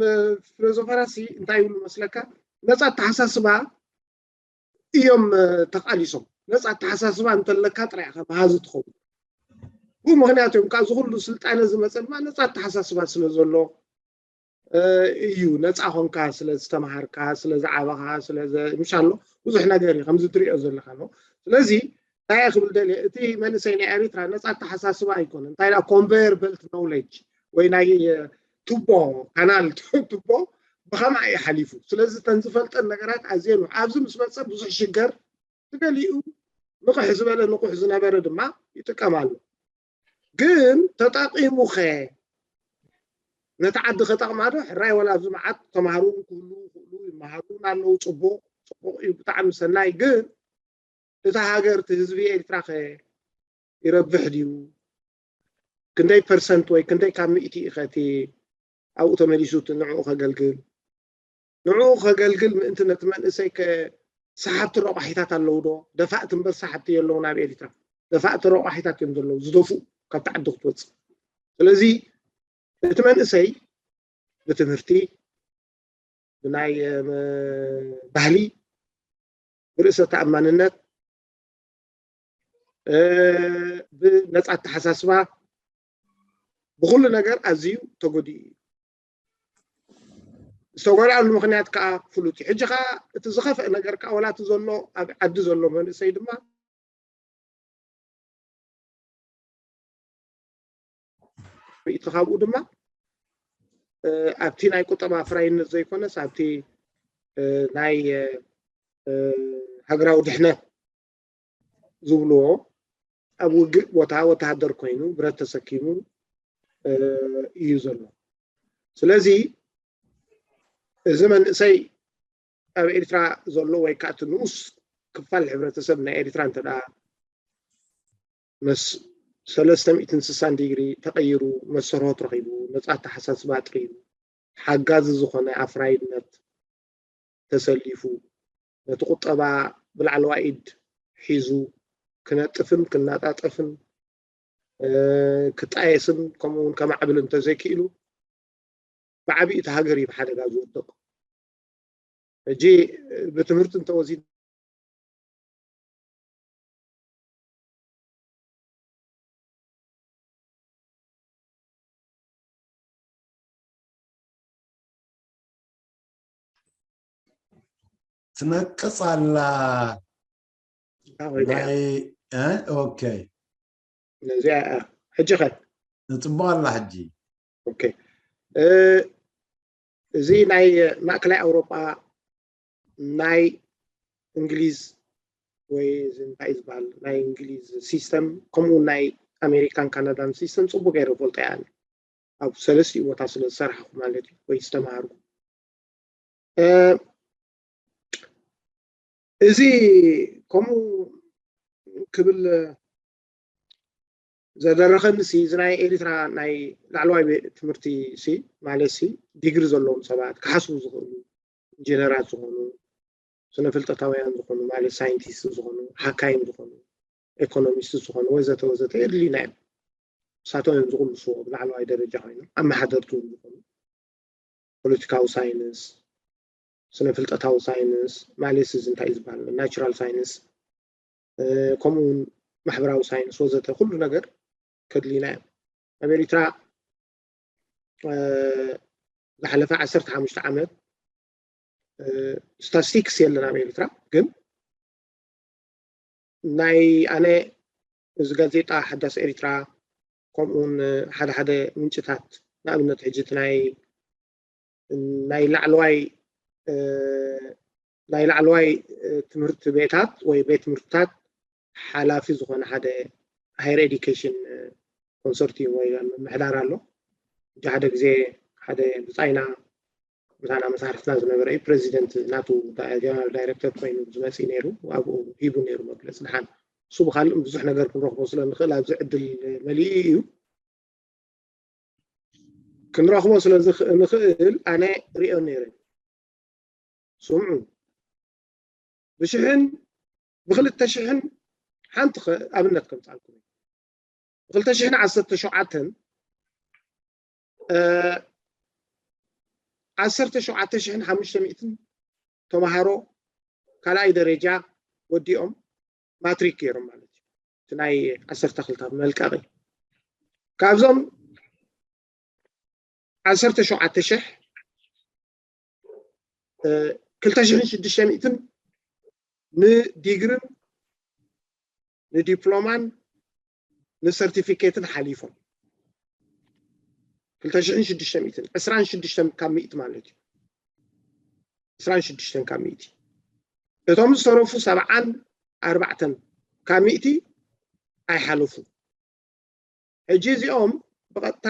ፊሎሶፈራት ሲ እንታይ ይብሉ መስለካ? ነፃ ኣተሓሳስባ እዮም ተቃሊሶም። ነፃ ኣተሓሳስባ እንተለካ ጥራይ ኢኻ መሃዚ ትኸውን። ብኡ ምክንያት እዮም ካብ እዚ ኩሉ ስልጣነ ዝመፀ ድማ ነፃ ኣተሓሳስባ ስለ ዘሎ እዩ። ነፃ ኮንካ ስለ ዝተምሃርካ፣ ስለ ዝዓበኻ፣ ስለ ምሻሎ ብዙሕ ነገር እዩ ከምዚ ትሪኦ ዘለካ ኣሎ። ስለዚ እንታይ እየ ክብል ደልየ፣ እቲ መንእሰይ ናይ ኤሪትራ ነፃ ኣተሓሳስባ ኣይኮነ፣ እንታይ ዳ ኮንቨየር በልት ኖውሌጅ ወይ ናይ ቱቦ ካናል ቱቦ ብኸምኣ እዩ ሓሊፉ። ስለዚ እተን ዝፈልጠን ነገራት ኣዝየን ኣብዚ ምስ መፀ ብዙሕ ሽገር፣ እቲ ገሊኡ ንቕሕ ዝበለ ንቑሕ ዝነበረ ድማ ይጥቀም ኣሎ። ግን ተጠቂሙኸ ነቲ ዓዲ ከጠቕማ ዶ? ሕራይ ወላ ኣብዚ መዓት ተማሃሩ ክህሉ ክእሉ ይመሃሩ እውን ኣለዉ። ፅቡቕ ፅቡቕ እዩ፣ ብጣዕሚ ሰናይ። ግን እታ ሃገር እቲ ህዝቢ ኤርትራ ከ ይረብሕ ድዩ? ክንደይ ፐርሰንት ወይ ክንደይ ካብ ሚእቲ ኢኸ እቲ ኣብኡ ተመሊሱ እቲ ንዕኡ ከገልግል? ንዕኡ ከገልግል ምእንቲ ነቲ መንእሰይ ከ ሰሓብቲ ረቋሒታት ኣለዉ ዶ? ደፋእቲ እምበር ሰሓብቲ የለውን ኣብ ኤሪትራ። ደፋእቲ ረቋሒታት እዮም ዘለዉ፣ ዝደፍኡ ካብቲ ዓዲ ክትወፅእ። ስለዚ እቲ መንእሰይ ብትምህርቲ፣ ብናይ ባህሊ፣ ብርእሰ ተኣማንነት፣ ብነፃ ኣተሓሳስባ፣ ብኩሉ ነገር ኣዝዩ ተጎዲኡ እዩ። ዝተጎድኣሉ ምክንያት ከዓ ፍሉጥ እዩ። ሕጂ ከዓ እቲ ዝኸፍአ ነገር ከዓ ወላ እቲ ዘሎ ኣብ ዓዲ ዘሎ መንእሰይ ድማ ርእይቶ ካብኡ ድማ ኣብቲ ናይ ቁጠባ ኣፍራይነት ዘይኮነስ ኣብቲ ናይ ሃገራዊ ድሕነት ዝብልዎ ኣብ ውግእ ቦታ ወተሃደር ኮይኑ ብረት ተሰኪሙ እዩ ዘሎ። ስለዚ እዚ መንእሰይ ኣብ ኤርትራ ዘሎ ወይ ከዓ እቲ ንኡስ ክፋል ሕብረተሰብ ናይ ኤርትራ እንተ ደኣ መስ ሰለስተ ሚእትን ስሳን ዲግሪ ተቐይሩ መሰርሆት ረኺቡ ነፃ ኣተሓሳስባ ኣጥሪዩ ሓጋዚ ዝኾነ ኣፍራይነት ተሰሊፉ ነቲ ቁጠባ ብላዕለዋይ ኢድ ሒዙ ክነጥፍን ክነጣጠፍን ክጣየስን ከምኡ እውን ከማዕብል እንተዘይክኢሉ ብዓብዪ እቲ ሃገር እዩ ብሓደጋ ዝወድቕ። ሕጂ ብትምህርቲ እንተወሲድ ትነቅፅ ኣላ ናይ ኦኬ ነዚኣ ሕጂ ኸ ንፅቡቅ ኣላ ሕጂ ኦኬ እዚ ናይ ማእከላይ ኣውሮጳ ናይ እንግሊዝ ወይ እንታይ ዝበሃል ናይ እንግሊዝ ሲስተም ከምኡ ናይ ኣሜሪካን ካናዳን ሲስተም ፅቡቅ ገይረ ፈልጦ እያ ኣብ ሰለስቲኡ ቦታ ስለ ዝሰራሕኩ ማለት እዩ ወይ ዝተምሃርኩ እዚ ከምኡ ክብል ዘደረኸኒ ሲ እዚ ናይ ኤሪትራ ናይ ላዕለዋይ ቤት ትምህርቲ ሲ ማለት ሲ ዲግሪ ዘለዎም ሰባት ክሓስቡ ዝኽእሉ ኢንጂነራት ዝኾኑ ስነ ፍልጠታውያን ዝኾኑ ማለት ሳይንቲስት ዝኾኑ ሓካይም ዝኾኑ ኤኮኖሚስት ዝኾኑ ወዘተ ወዘተ የድልዩና እዮም። ንሳቶም እዮም ዝቕልስዎ ብላዕለዋይ ደረጃ ኮይኖም ኣመሓደርቲ እውን ዝኾኑ ፖለቲካዊ ሳይንስ፣ ስነ ፍልጠታዊ ሳይንስ ማለት እዚ እንታይ እዩ ዝበሃል ናቹራል ሳይንስ ከምኡ እውን ማሕበራዊ ሳይንስ ወዘተ ኩሉ ነገር ከድልዩና እዮም። ኣብ ኤሪትራ ዝሓለፈ ዓሰርተ ሓሙሽተ ዓመት ስታስቲክስ የለን ኣብ ኤሪትራ ግን ናይ ኣነ እዚ ጋዜጣ ሓዳስ ኤሪትራ ከምኡውን ሓደ ሓደ ምንጭታት ንኣብነት ሕጂ እቲ ናይ ናይ ላዕለዋይ ናይ ላዕለዋይ ትምህርቲ ቤታት ወይ ቤት ትምህርትታት ሓላፊ ዝኾነ ሓደ ሃየር ኤዲኬሽን ኮንሶርቲዩም ወይ ምምሕዳር ኣሎ። ሓደ ግዜ ሓደ ብፃይና ምሳና መሳርሕትና ዝነበረ እዩ። ፕረዚደንት ናቱ ጀነራል ዳይረክተር ኮይኑ ዝመፅእ ነይሩ፣ ኣብኡ ሂቡ ነይሩ መግለፂ። ድሓን እሱ ብካልእ ብዙሕ ነገር ክንረኽቦ ስለ ንኽእል ኣብዚ ዕድል መሊኡ እዩ። ክንረኽቦ ስለ ንኽእል ኣነ ሪኦ ነይረ። ስምዑ፣ ብሽሕን ብክልተ ሽሕን ሓንቲ ኣብነት ከምፃልኩም፣ ብክልተ ሽሕን ዓሰርተ ሸውዓተን ዓሰርተ ሸውዓተ ሽሕን ሓሙሽተ ሚእትን ተምሃሮ ካልኣይ ደረጃ ወዲኦም ማትሪክ ገይሮም ማለት እዩ። እቲ ናይ ዓሰርተ ክልተ መልቀቂ፣ ካብዞም ዓሰርተ ሸውዓተ ሽሕ ክልተ ሽሕን ሽዱሽተ ሚእትን ንዲግርን ንዲፕሎማን ንሰርቲፊኬትን ሓሊፎም። ክልተ ሽሕን ሽዱሽተ ሚእትን፣ ዕስራን ሽዱሽተን ካብ ሚእቲ ማለት እዩ። ዕስራን ሽዱሽተን ካብ ሚእቲ። እቶም ዝተረፉ ሰብዓን ኣርባዕተን ካብ ሚእቲ ኣይሓለፉ። ሕጂ እዚኦም ብቐጥታ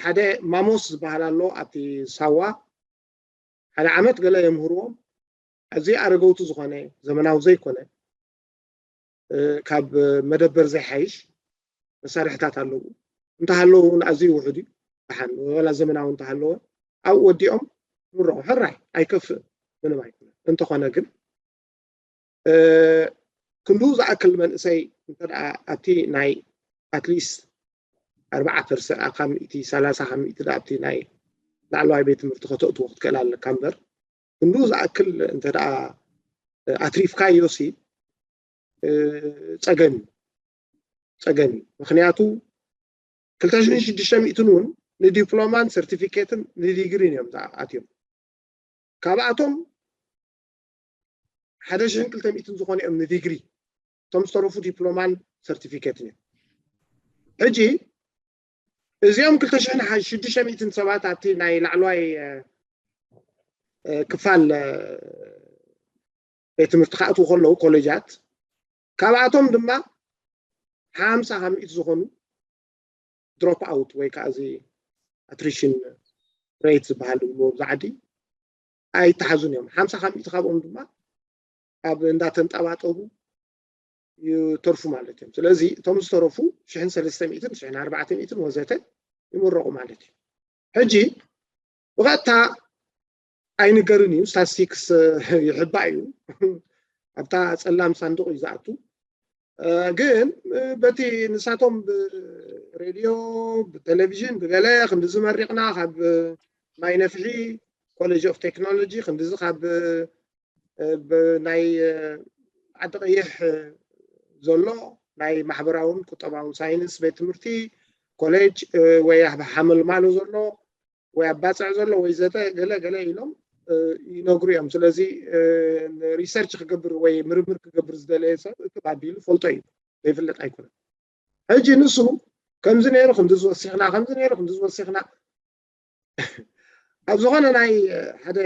ሓደ ማሞስ ዝበሃል ኣሎ ኣብቲ ሳዋ ሓደ ዓመት ገለ የምህርዎም። ኣዝዩ ኣረገውቲ ዝኾነ፣ ዘመናዊ ዘይኮነ፣ ካብ መደበር ዘይሓይሽ መሳርሕታት ኣለዉ። እንተሃለዉ እውን ኣዝዩ ውሑድ እዩ። ደሓን ወላ ዘመናዊ እንተሃለወ ኣብኡ ወዲኦም ምረቑ፣ ሕራይ ኣይከፍእን፣ ምንም ኣይኮነን። እንተኾነ ግን ክንዱ ዝኣክል መንእሰይ እንተ ኣብቲ ናይ ኣትሊስት ኣርባዓ ፐርሰንት ካብ ሚእቲ፣ ሰላሳ ካብ ሚእቲ ኣብቲ ናይ ላዕለዋይ ቤት ትምህርቲ ከተእትዎ ክትክእል ኣለካ እምበር ክንዱ ዝኣክል እንተ ኣትሪፍካዮ ሲ ጸገም እዩ፣ ጸገም እዩ። ምክንያቱ ክልተ ሽሕን ሽዱሽተ ሚእትን እውን ንዲፕሎማን ሰርቲፊኬትን ንዲግሪን እዮም ኣትዮም። ካብኣቶም ሓደ ሽሕን ክልተ ሚእትን ዝኾኑ እዮም ንዲግሪ፣ እቶም ዝተረፉ ዲፕሎማን ሰርቲፊኬትን እዮም። ሕጂ እዚኦም ክልተ ሽሕን ሽዱሽተ ሚእትን ሰባት ኣብቲ ናይ ላዕለዋይ ክፋል ቤት ትምህርቲ ክኣትዉ ከለዉ ኮሌጃት፣ ካብኣቶም ድማ ሓምሳ ካብ ሚእቲ ዝኾኑ ድሮፕ ኣውት ወይ ከዓ እዚ ኣትሪሽን ሬት ዝበሃል ዝብልዎ ኣብዚ ዓዲ ኣይተሓዙን እዮም። ሓምሳ ካብ ሚእቲ ካብኦም ድማ ኣብ እንዳተንጠባጠቡ ይተርፉ ማለት እዮም። ስለዚ እቶም ዝተረፉ ሽሕን ሰለስተ ሚእትን ሽሕን ኣርባዕተ ሚእትን ወዘተ ይምረቑ ማለት እዩ። ሕጂ ብቐጥታ ኣይንገርን እዩ፣ ስታትስቲክስ ይሕባእ እዩ። ኣብታ ጸላም ሳንዱቕ እዩ ዝኣቱ። ግን በቲ ንሳቶም ብሬድዮ ብቴሌቪዥን ብገለ ክንዲ ዝመሪቕና ካብ ማይ ነፍሒ ኮሌጅ ኦፍ ቴክኖሎጂ ክንዲዚ ካብ ናይ ዓዲ ቀይሕ ዘሎ ናይ ማሕበራውን ቁጠባውን ሳይንስ ቤት ትምህርቲ ኮሌጅ ወይ ኣብ ሓመልማሎ ዘሎ ወይ ኣብ ባፅዕ ዘሎ ወይ ዘተ ገለ ገለ ኢሎም ይነግሩ እዮም። ስለዚ ሪሰርች ክገብር ወይ ምርምር ክገብር ዝደለየ ሰብ እክብ ኣቢሉ ፈልጦ እዩ፣ ዘይፍለጥ ኣይኮነን። ሕጂ ንሱ ከምዚ ነይሩ፣ ከምዚ ዝወሲኽና፣ ከምዚ ነይሩ፣ ከምዚ ዝወሲኽና። ኣብ ዝኾነ ናይ ሓደ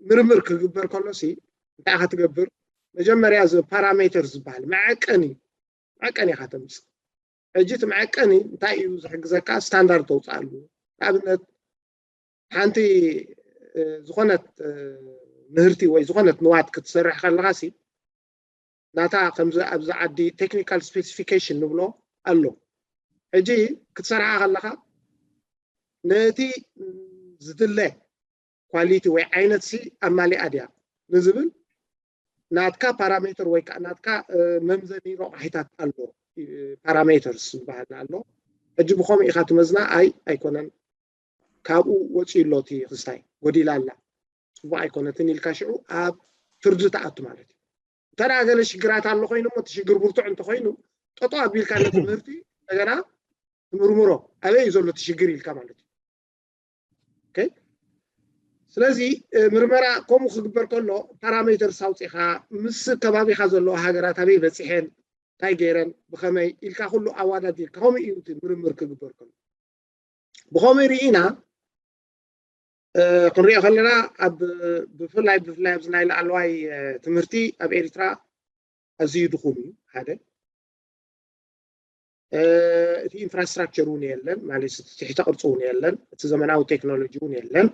ምርምር ክግበር ከሎ ሲ እንታይ ኢኻ ትገብር? መጀመርያ እዚ ፓራሜተር ዝበሃል መዐቀኒ መዐቀኒ ኢኻ ተምፅእ። ሕጂ እቲ መዐቀኒ እንታይ እዩ ዝሕግዘካ? ስታንዳርድ ተውፅኣሉ። ንኣብነት ሓንቲ ዝኾነት ምህርቲ ወይ ዝኾነት ንዋት ክትሰርሕ ከለኻ ሲ ናታ ከምዚ ኣብዚ ዓዲ ቴክኒካል ስፔሲፊኬሽን ንብሎ ኣሎ። ሕጂ ክትሰርሓ ከለኻ ነቲ ዝድለ ኳሊቲ ወይ ዓይነት ሲ ኣማሊኣ ድያ ንዝብል ናትካ ፓራሜተር ወይ ከዓ ናትካ መምዘኒ ረቋሒታት ኣሎ፣ ፓራሜተርስ ዝበሃል ኣሎ። ሕጂ ብኸምኡ ኢኻ ትመዝና? ኣይ ኣይኮነን፣ ካብኡ ወፂኡ ኣሎ እቲ ክስታይ፣ ጎዲላ ኣላ፣ ፅቡቕ ኣይኮነትን ኢልካ ሽዑ ኣብ ፍርዲ ትኣቱ ማለት እዩ። እንተ ገለ ሽግራት ኣሎ ኮይኑ እሞ እቲ ሽግር ብርቱዕ እንተኮይኑ ጠጠው ኣቢልካ ነቲ ምህርቲ እንደገና ትምርምሮ፣ ኣበይ እዩ ዘሎ እቲ ሽግር ኢልካ ማለት እዩ። ስለዚ ምርመራ ከምኡ ክግበር ከሎ ፓራሜተርስ ኣውፂኻ ምስ ከባቢኻ ዘለዋ ሃገራት ኣበይ በፂሐን እንታይ ገይረን ብኸመይ ኢልካ ኩሉ ኣዋዳዲርካ ከምኡ እዩ እቲ ምርምር ክግበር ከሎ። ብኸመይ ርኢና ክንሪኦ ከለና ኣብ ብፍላይ ብፍላይ ኣብዚ ናይ ላዕለዋይ ትምህርቲ ኣብ ኤርትራ ኣዝዩ ድኹም እዩ። ሓደ እቲ ኢንፍራስትራክቸር እውን የለን ማለት እቲ ትሕተ ቅርፂ እውን የለን፣ እቲ ዘመናዊ ቴክኖሎጂ እውን የለን።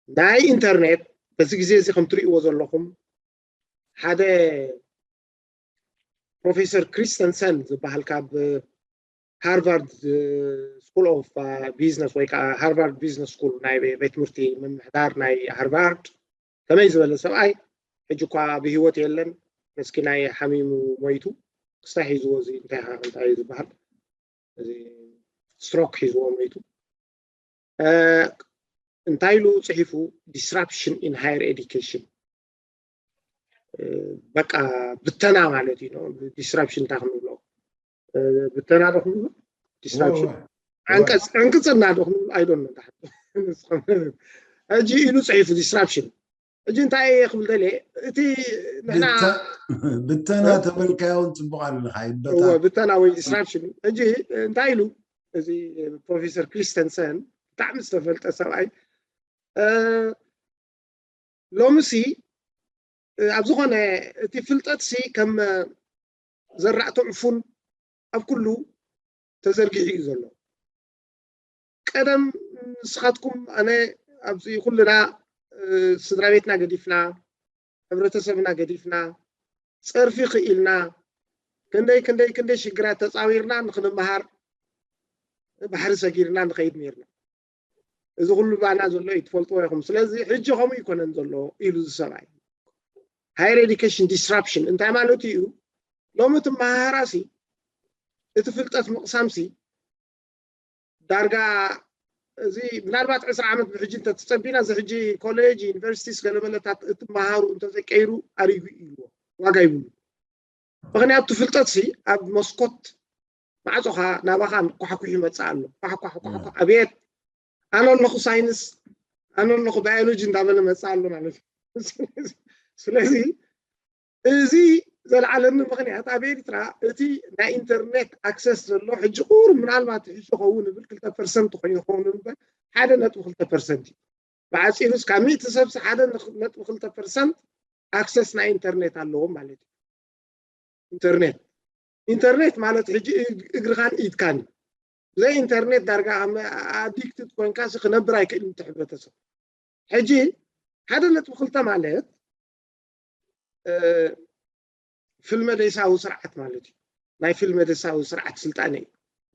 ናይ ኢንተርኔት በዚ ግዜ እዚ ከም ትርእይዎ ዘለኹም ሓደ ፕሮፌሰር ክሪስተንሰን ዝበሃል ካብ ሃርቫርድ ስኩል ኦፍ ቢዝነስ ወይ ከዓ ሃርቫርድ ቢዝነስ ስኩል ናይ ቤት ትምህርቲ ምምሕዳር ናይ ሃርቫርድ ከመይ ዝበለ ሰብኣይ ሕጂ እኳ ብህይወት የለን፣ መስኪናይ ሓሚሙ ሞይቱ። ክስታይ ሒዝዎ እዚ እንታይ እንታይ ዝበሃል እዚ ስትሮክ ሒዝዎ ሞይቱ። እንታይ ኢሉ ፅሒፉ? Disruption in higher education። በቃ ብተና ማለት እዩ። ዲስራፕሽን እንታይ ክንብሎ? ብተና ዶ ክንብሎ? ዲስራፕሽን ዕንቅፅና ዶ ክንብሎ? ኣይዶን ሕጂ ኢሉ ፅሒፉ ዲስራፕሽን። ሕጂ እንታይ እየ ክብል ደልየ? እቲ ንሕና ብተና ተበልካዮ እውን ፅቡቅ ኣለካ። ብተና ወይ ዲስራፕሽን። ሕጂ እንታይ ኢሉ እዚ ፕሮፌሰር ክሪስተንሰን ብጣዕሚ ዝተፈልጠ ሰብኣይ ሎምሲ ኣብ ዝኾነ እቲ ፍልጠትሲ ከም ዘራእቲ ዕፉን ኣብ ኩሉ ተዘርጊሑ እዩ ዘሎ። ቀደም ንስኻትኩም ኣነ ኣብዚ ኩልና ስድራ ቤትና ገዲፍና፣ ሕብረተሰብና ገዲፍና፣ ፀርፊ ክኢልና፣ ክንደይ ክንደይ ክንደይ ሽግራት ተፃዊርና ንክንመሃር ባሕሪ ሰጊርና ንኸይድ ነርና። እዚ ኩሉ ባና ዘሎ እዩ፣ ትፈልጥዎ ኢኹም። ስለዚ ሕጂ ከምኡ ይኮነን ዘሎ ኢሉ እዚ ሰብኣይ። Higher education disruption እንታይ ማለት እዩ? ሎሚ እቲ መሃራሲ እቲ ፍልጠት ምቕሳምሲ ዳርጋ እዚ ምናልባት ዕስራ ዓመት ብሕጂ እንተተፀቢና እዚ ሕጂ ኮሌጅ ዩኒቨርሲቲስ ገለመለታት እቲ መሃሩ እንተዘይቀይሩ ኣሪጉ እዩ ዋጋ ይብሉ። ምክንያቱ ፍልጠት ሲ ኣብ መስኮት ማዕፆኻ ናባኻ ኳሕኩሕ ይመፅእ ኣሎ። ኳሕኳሕ ኳሕኳሕ ኣቤት ኣነ ኣለኹ ሳይንስ ኣነ ኣለኹ ባዮሎጂ እንዳበለ መፅእ ኣሎ ማለት እዩ። ስለዚ እዚ ዘልዓለኒ ምክንያት ኣብ ኤርትራ እቲ ናይ ኢንተርኔት ኣክሰስ ዘሎ ሕጂ ቁሩብ ምናልባት ይሕሽ ኸውን እብል ክልተ ፐርሰንት ኮይኑ ይኸውን እምበር ሓደ ነጥቢ ክልተ ፐርሰንት እዩ። ብዓፂሩ እስካብ ሚእቲ ሰብሲ ሓደ ነጥቢ ክልተ ፐርሰንት ኣክሰስ ናይ ኢንተርኔት ኣለዎም ማለት እዩ። ኢንተርኔት ኢንተርኔት ማለት ሕጂ እግርኻን ኢድካን እዩ። ብዘይ ኢንተርኔት ዳርጋ ኣዲክትድ ኮይንካ ክነብር ኣይክእልን እቲ ሕብረተሰብ። ሕጂ ሓደ ነጥቢ ክልተ ማለት ፍልመደሳዊ ስርዓት ማለት እዩ። ናይ ፍልመደሳዊ ስርዓት ስልጣነ እዩ።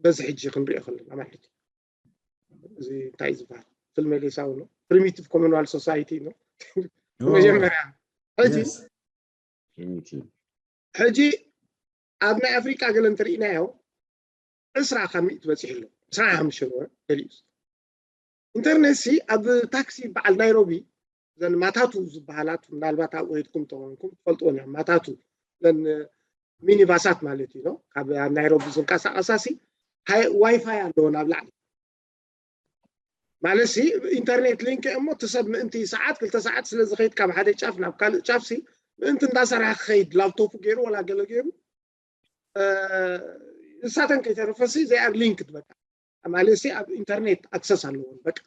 በዚ ሕጂ ክንሪኦ ከለና ማለት እዩ። እዚ እንታይ ዝበሃል ፍልመደሳዊ ነው። ፕሪሚቲቭ ኮመንዋል ሶሳይቲ ነው። መጀመርያ ሕጂ ሕጂ ኣብ ናይ ኣፍሪቃ ገለ እንተርኢናዮ ዕስራ ካብ ሚእቲ በፂሑ ኣሎ። ዕስራ ሓሙሽተ ገሊኡ ኢንተርኔት ሲ ኣብ ታክሲ በዓል ናይሮቢ ዘን ማታቱ ዝበሃላት ምናልባት ኣብኡ ሄድኩም ተኾንኩም ትፈልጥወን እዮም። ማታቱ ዘን ሚኒባሳት ማለት እዩ። ካብ ኣብ ናይሮቢ ዝንቀሳቐሳ ሲ ዋይፋይ ኣለዎ ናብ ላዕሊ ማለት ሲ ኢንተርኔት ሊንክ እሞ እቲ ሰብ ምእንቲ ሰዓት ክልተ ሰዓት ስለ ዝኸይድ ካብ ሓደ ጫፍ ናብ ካልእ ጫፍ ሲ ምእንቲ እንዳሰራህ ክኸይድ ላፕቶፕ ገይሩ ወላ ገለ ገይሩ ንሳተን ከይተረፈ ሲ they are linked በቃ ማለት ሲ ኣብ ኢንተርኔት ኣክሰስ ኣለዎን በቃ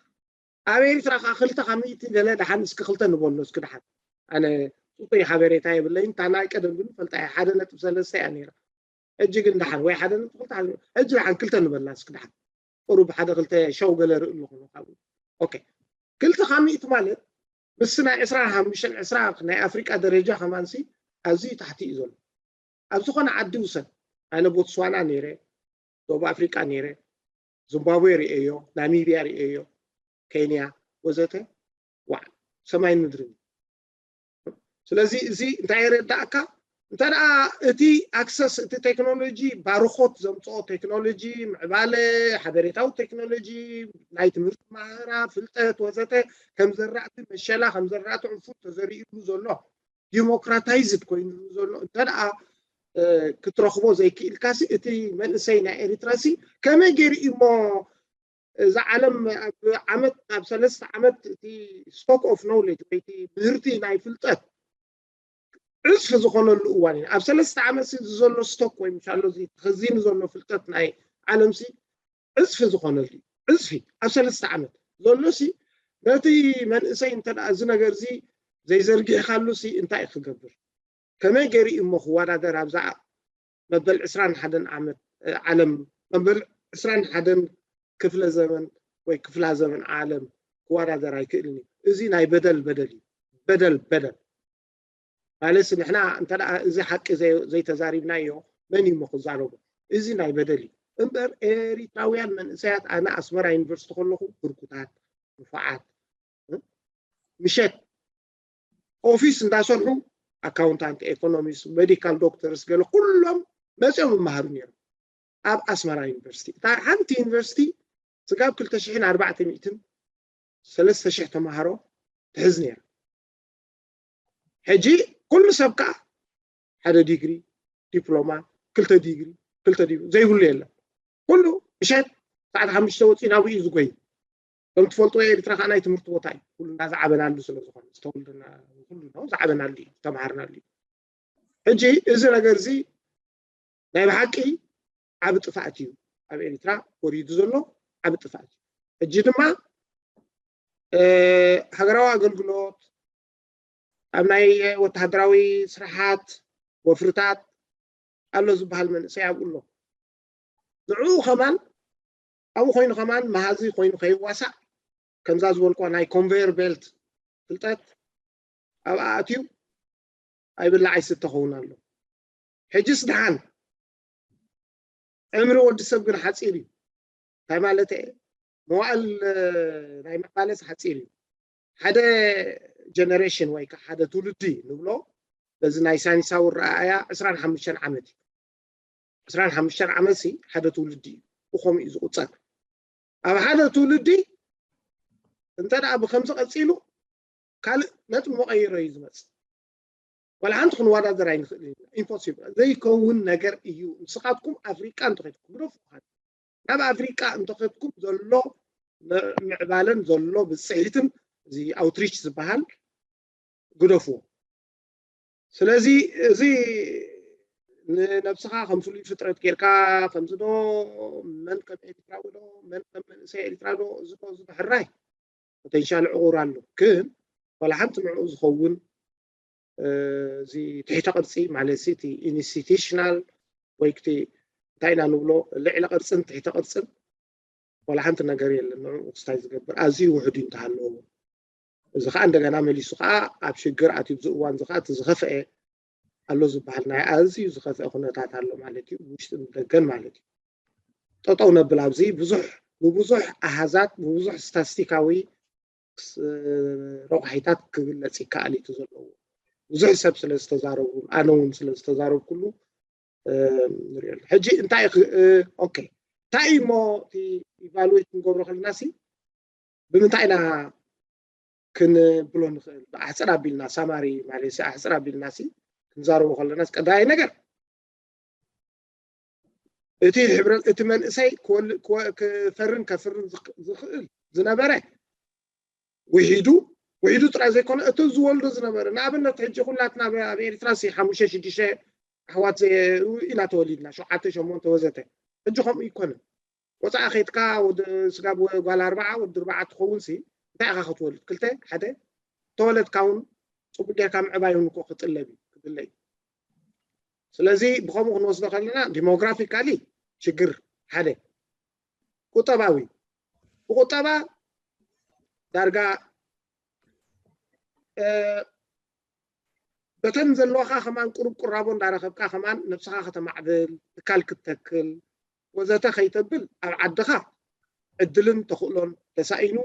ኣብ ኤርትራ ከዓ ክልተ ካብ ሚእቲ ገለ ደሓን እስኪ ክልተ ንበሎ እስኪ ደሓን ኣነ ፅጡይ ሓበሬታ የብለይን እታ ናይ ቀደም ግን ፈልጣ ሓደ ነጥቢ ሰለስተ እያ ነይራ ሕጂ ግን ደሓን ወይ ሓደ ነጥቢ ክልተ ሕጂ ደሓን ክልተ ንበላ እስኪ ደሓን ቁሩብ ሓደ ክልተ ሸው ገለ ርኢ ኣለኹ ካብኡ ኦኬ ክልተ ካብ ሚእቲ ማለት ምስ ናይ ዕስራ ሓሙሽተ ዕስራ ናይ ኣፍሪቃ ደረጃ ከማንሲ ኣዝዩ ታሕቲ እዩ ዘሎ ኣብ ዝኾነ ዓዲ ውሰድ ኣነ ቦትስዋና ነይረ ደቡብ ኣፍሪቃ ነይረ ዚምባብዌ ርእየዮ ናሚብያ ርእየዮ ኬንያ ወዘተ ዋዕ ሰማይን ምድርን ስለዚ እዚ እንታይ የረዳእካ እንተ እቲ ኣክሰስ እቲ ቴክኖሎጂ ባርኾት ዘምፅኦ ቴክኖሎጂ ምዕባለ ሓበሬታዊ ቴክኖሎጂ ናይ ትምህርቲ ማህራ ፍልጠት ወዘተ ከም ዘራእቲ መሸላ ከም ዘራእቲ ዕፉን ተዘሪእሉ ዘሎ ዲሞክራታይዝድ ኮይኑ ዘሎ እንተ ክትረኽቦ ዘይክኢልካሲ እቲ መንእሰይ ናይ ኤሪትራሲ ከመይ ገይሩ እሞ እዛ ዓለም ኣብ ዓመት ኣብ ሰለስተ ዓመት እቲ ስቶክ ኦፍ ኖውሌጅ ወይ እቲ ምህርቲ ናይ ፍልጠት ዕፅፊ ዝኾነሉ እዋን እዩ ኣብ ሰለስተ ዓመት እዚ ዘሎ ስቶክ ወይ ምሻሎ ተኸዚኑ ዘሎ ፍልጠት ናይ ዓለም ሲ ዕፅፊ ዝኾነሉ እዩ ዕፅፊ ኣብ ሰለስተ ዓመት ዘሎ ሲ ነቲ መንእሰይ እንተ እዚ ነገር እዚ ዘይዘርጊሕካሉ ሲ እንታይ ክገብር ከመይ ገይሩ እዩ እሞ ክወዳደር ኣብዛ መበል ዕስራን ሓደን ዓመት ዓለም መበል ዕስራን ሓደን ክፍለ ዘመን ወይ ክፍላ ዘመን ዓለም ክወዳደር ኣይክእልን እዩ። እዚ ናይ በደል በደል እዩ። በደል በደል ማለት ንሕና እንተ እዚ ሓቂ ዘይተዛሪብናዮ መን እዩ ክዛረቦ? እዚ ናይ በደል እዩ። እምበር ኤሪትራውያን መንእሰያት ኣነ ኣስመራ ዩኒቨርሲቲ ከለኹ ብርኩታት ንፉዓት ምሸት ኦፊስ እንዳሰርሑ ኣካውንታንት፣ ኤኮኖሚስት፣ ሜዲካል ዶክተርስ ገለ ኩሎም መፅኦም ይመሃሩ ነይሮም ኣብ ኣስመራ ዩኒቨርሲቲ። እታ ሓንቲ ዩኒቨርሲቲ ስጋብ ክልተ ሽሕን ኣርባዕተ ሚእትን ሰለስተ ሽሕ ተምሃሮ ትሕዝ ነይራ። ሕጂ ኩሉ ሰብ ከዓ ሓደ ዲግሪ፣ ዲፕሎማ፣ ክልተ ዲግሪ፣ ክልተ ዲግሪ ዘይብሉ የለን። ኩሉ ምሸት ሰዓት ሓሙሽተ ወፂኡ ናብኡ እዩ ዝጎይ። ከም ትፈልጥዎ ኤርትራ ከዓ ናይ ትምህርቲ ቦታ እዩ። ኩሉ እንዳዝዓበናሉ ስለ ዝኾነ ዝተወልደና ኩሉ ነው ዝዓበናሉ እዩ ዝተምሃርናሉ እዩ። ሕጂ እዚ ነገር እዚ ናይ ብሓቂ ዓብ ጥፍኣት እዩ ኣብ ኤርትራ ወሪዱ ዘሎ ዓብ ጥፍኣት እዩ። ሕጂ ድማ ሃገራዊ ኣገልግሎት ኣብ ናይ ወተሃደራዊ ስራሓት ወፍርታት ኣሎ ዝበሃል መንእሰይ ኣብኡ ኣሎ። ንዕኡ ከማን ኣብኡ ኮይኑ ከማን መሃዚ ኮይኑ ከይዋሳእ ከምዛ ዝበልኳ ናይ ኮንቨየር ቤልት ፍልጠት ኣብኣ ኣትዩ ኣይብላዕ ኣይስተ ኸውን ኣሎ። ሕጅስ ደሓን ዕምሪ ወዲ ሰብ ግን ሓፂር እዩ። እንታይ ማለት እየ? መዋእል ናይ ምዕባለስ ሓፂር እዩ። ሓደ ጀነሬሽን ወይ ከዓ ሓደ ትውልዲ ንብሎ በዚ ናይ ሳይንሳዊ ረኣያ ዕስራን ሓሙሽተን ዓመት እዩ። ዕስራን ሓሙሽተን ዓመት ሲ ሓደ ትውልዲ እዩ። ብኸምኡ እዩ ዝቁፀር። ኣብ ሓደ ትውልዲ እንተ ደኣ ብከምዚ ቀፂሉ ካልእ ነጥቢ መቐይሮ እዩ ዝመፅእ። ዋላ ሓንቲ ክንወዳደር ኣይንኽእልን ኢና። ኢምፖሲብል ዘይከውን ነገር እዩ። ንስኻትኩም ኣፍሪቃ እንተኸድኩም ግደፉ፣ ናብ ኣፍሪቃ እንተኸድኩም ዘሎ ምዕባለን ዘሎ ብፅሒትን እዚ ኣውትሪች ዝበሃል ግደፍዎ። ስለዚ እዚ ንነብስኻ ከም ፍሉይ ፍጥረት ጌርካ ከምዚ ዶ መን ከም ኤርትራዊ ዶ መን ከም መንእሰይ ኤርትራ ዶ እዚ ዶ እዚ ዶ ሕራይ ፖቴንሻል ዕቑር ኣሎ ግን ዋላ ሓንቲ ንዕኡ ዝኸውን እዚ ትሕተ ቅርፂ ማለት እቲ ኢንስቲቱሽናል ወይ ክቲ እንታይ ኢና ንብሎ ልዕሊ ቅርፅን ትሕተ ቅርፅን ዋላ ሓንቲ ነገር የለን። ንዕኡ ክስታይ ዝገብር ኣዝዩ ውሕድ እዩ እንተሃለዎ እዚ ከዓ እንደገና መሊሱ ከዓ ኣብ ሽግር ኣትዩ ኣብዚ እዋን እዚ ከዓ እቲ ዝኸፍአ ኣሎ ዝበሃል ናይ ኣዝዩ ዝኸፍአ ኩነታት ኣሎ ማለት እዩ። ውሽጥን ደገን ማለት እዩ። ጠጠው ነብል ኣብዚ ብዙሕ ብብዙሕ ኣሃዛት ብብዙሕ ስታስቲካዊ ረቑሒታት ክግለፅ ይከኣል እዩ ዘለዎ ብዙሕ ሰብ ስለ ዝተዛረቡ ኣነ እውን ስለ ዝተዛረብኩሉ ንሪኦ። ሕጂ እንታይ ኦኬ እንታይ እሞ ኢቫሉዌት ክንገብሮ ከለና ሲ ብምንታይ ኢና ክንብሎ ንኽእል? ኣሕፅር ኣቢልና ሳማሪ ማለት ኣሕፅር ኣቢልና ሲ ክንዛረቦ ከለና ቀዳይ ነገር እቲ ሕብረት እቲ መንእሰይ ክፈርን ከፍርን ዝኽእል ዝነበረ ውሒዱ ውሒዱ ጥራይ ዘይኮነ እቲ ዝወልዶ ዝነበረ ንኣብነት ሕጂ ኩላትና ኣብ ኤርትራ ሲ ሓሙሽተ ሽዱሽተ ኣሕዋት ኢና ተወሊድና ሸውዓተ ሸሞንተ ወዘተ ሕጂ ከምኡ ይኮነ ወፃኢ ከይትካ ወዲ ስጋብ ጓል ኣርባዓ ወዲ ኣርባዓ ትኸውን ሲ እንታይ ኢኻ ክትወልድ ክልተ ሓደ ተወለድካ እውን ፅቡቅ ጌርካ ምዕባይ እውን እኮ ክጥለብ እዩ ክድለ እዩ ስለዚ ብከምኡ ክንወስዶ ከለና ዲሞግራፊካሊ ሽግር ሓደ ቁጠባዊ ብቁጠባ ዳርጋ በተን ዘለዋካ ከማን ቁሩብ ቁራቦ እንዳረከብካ ከማን ነብስካ ከተማዕብል ትካል ክትተክል ወዘተ ከይተብል ኣብ ዓድካ ዕድልን ተኽእሎን ተሳኢኑ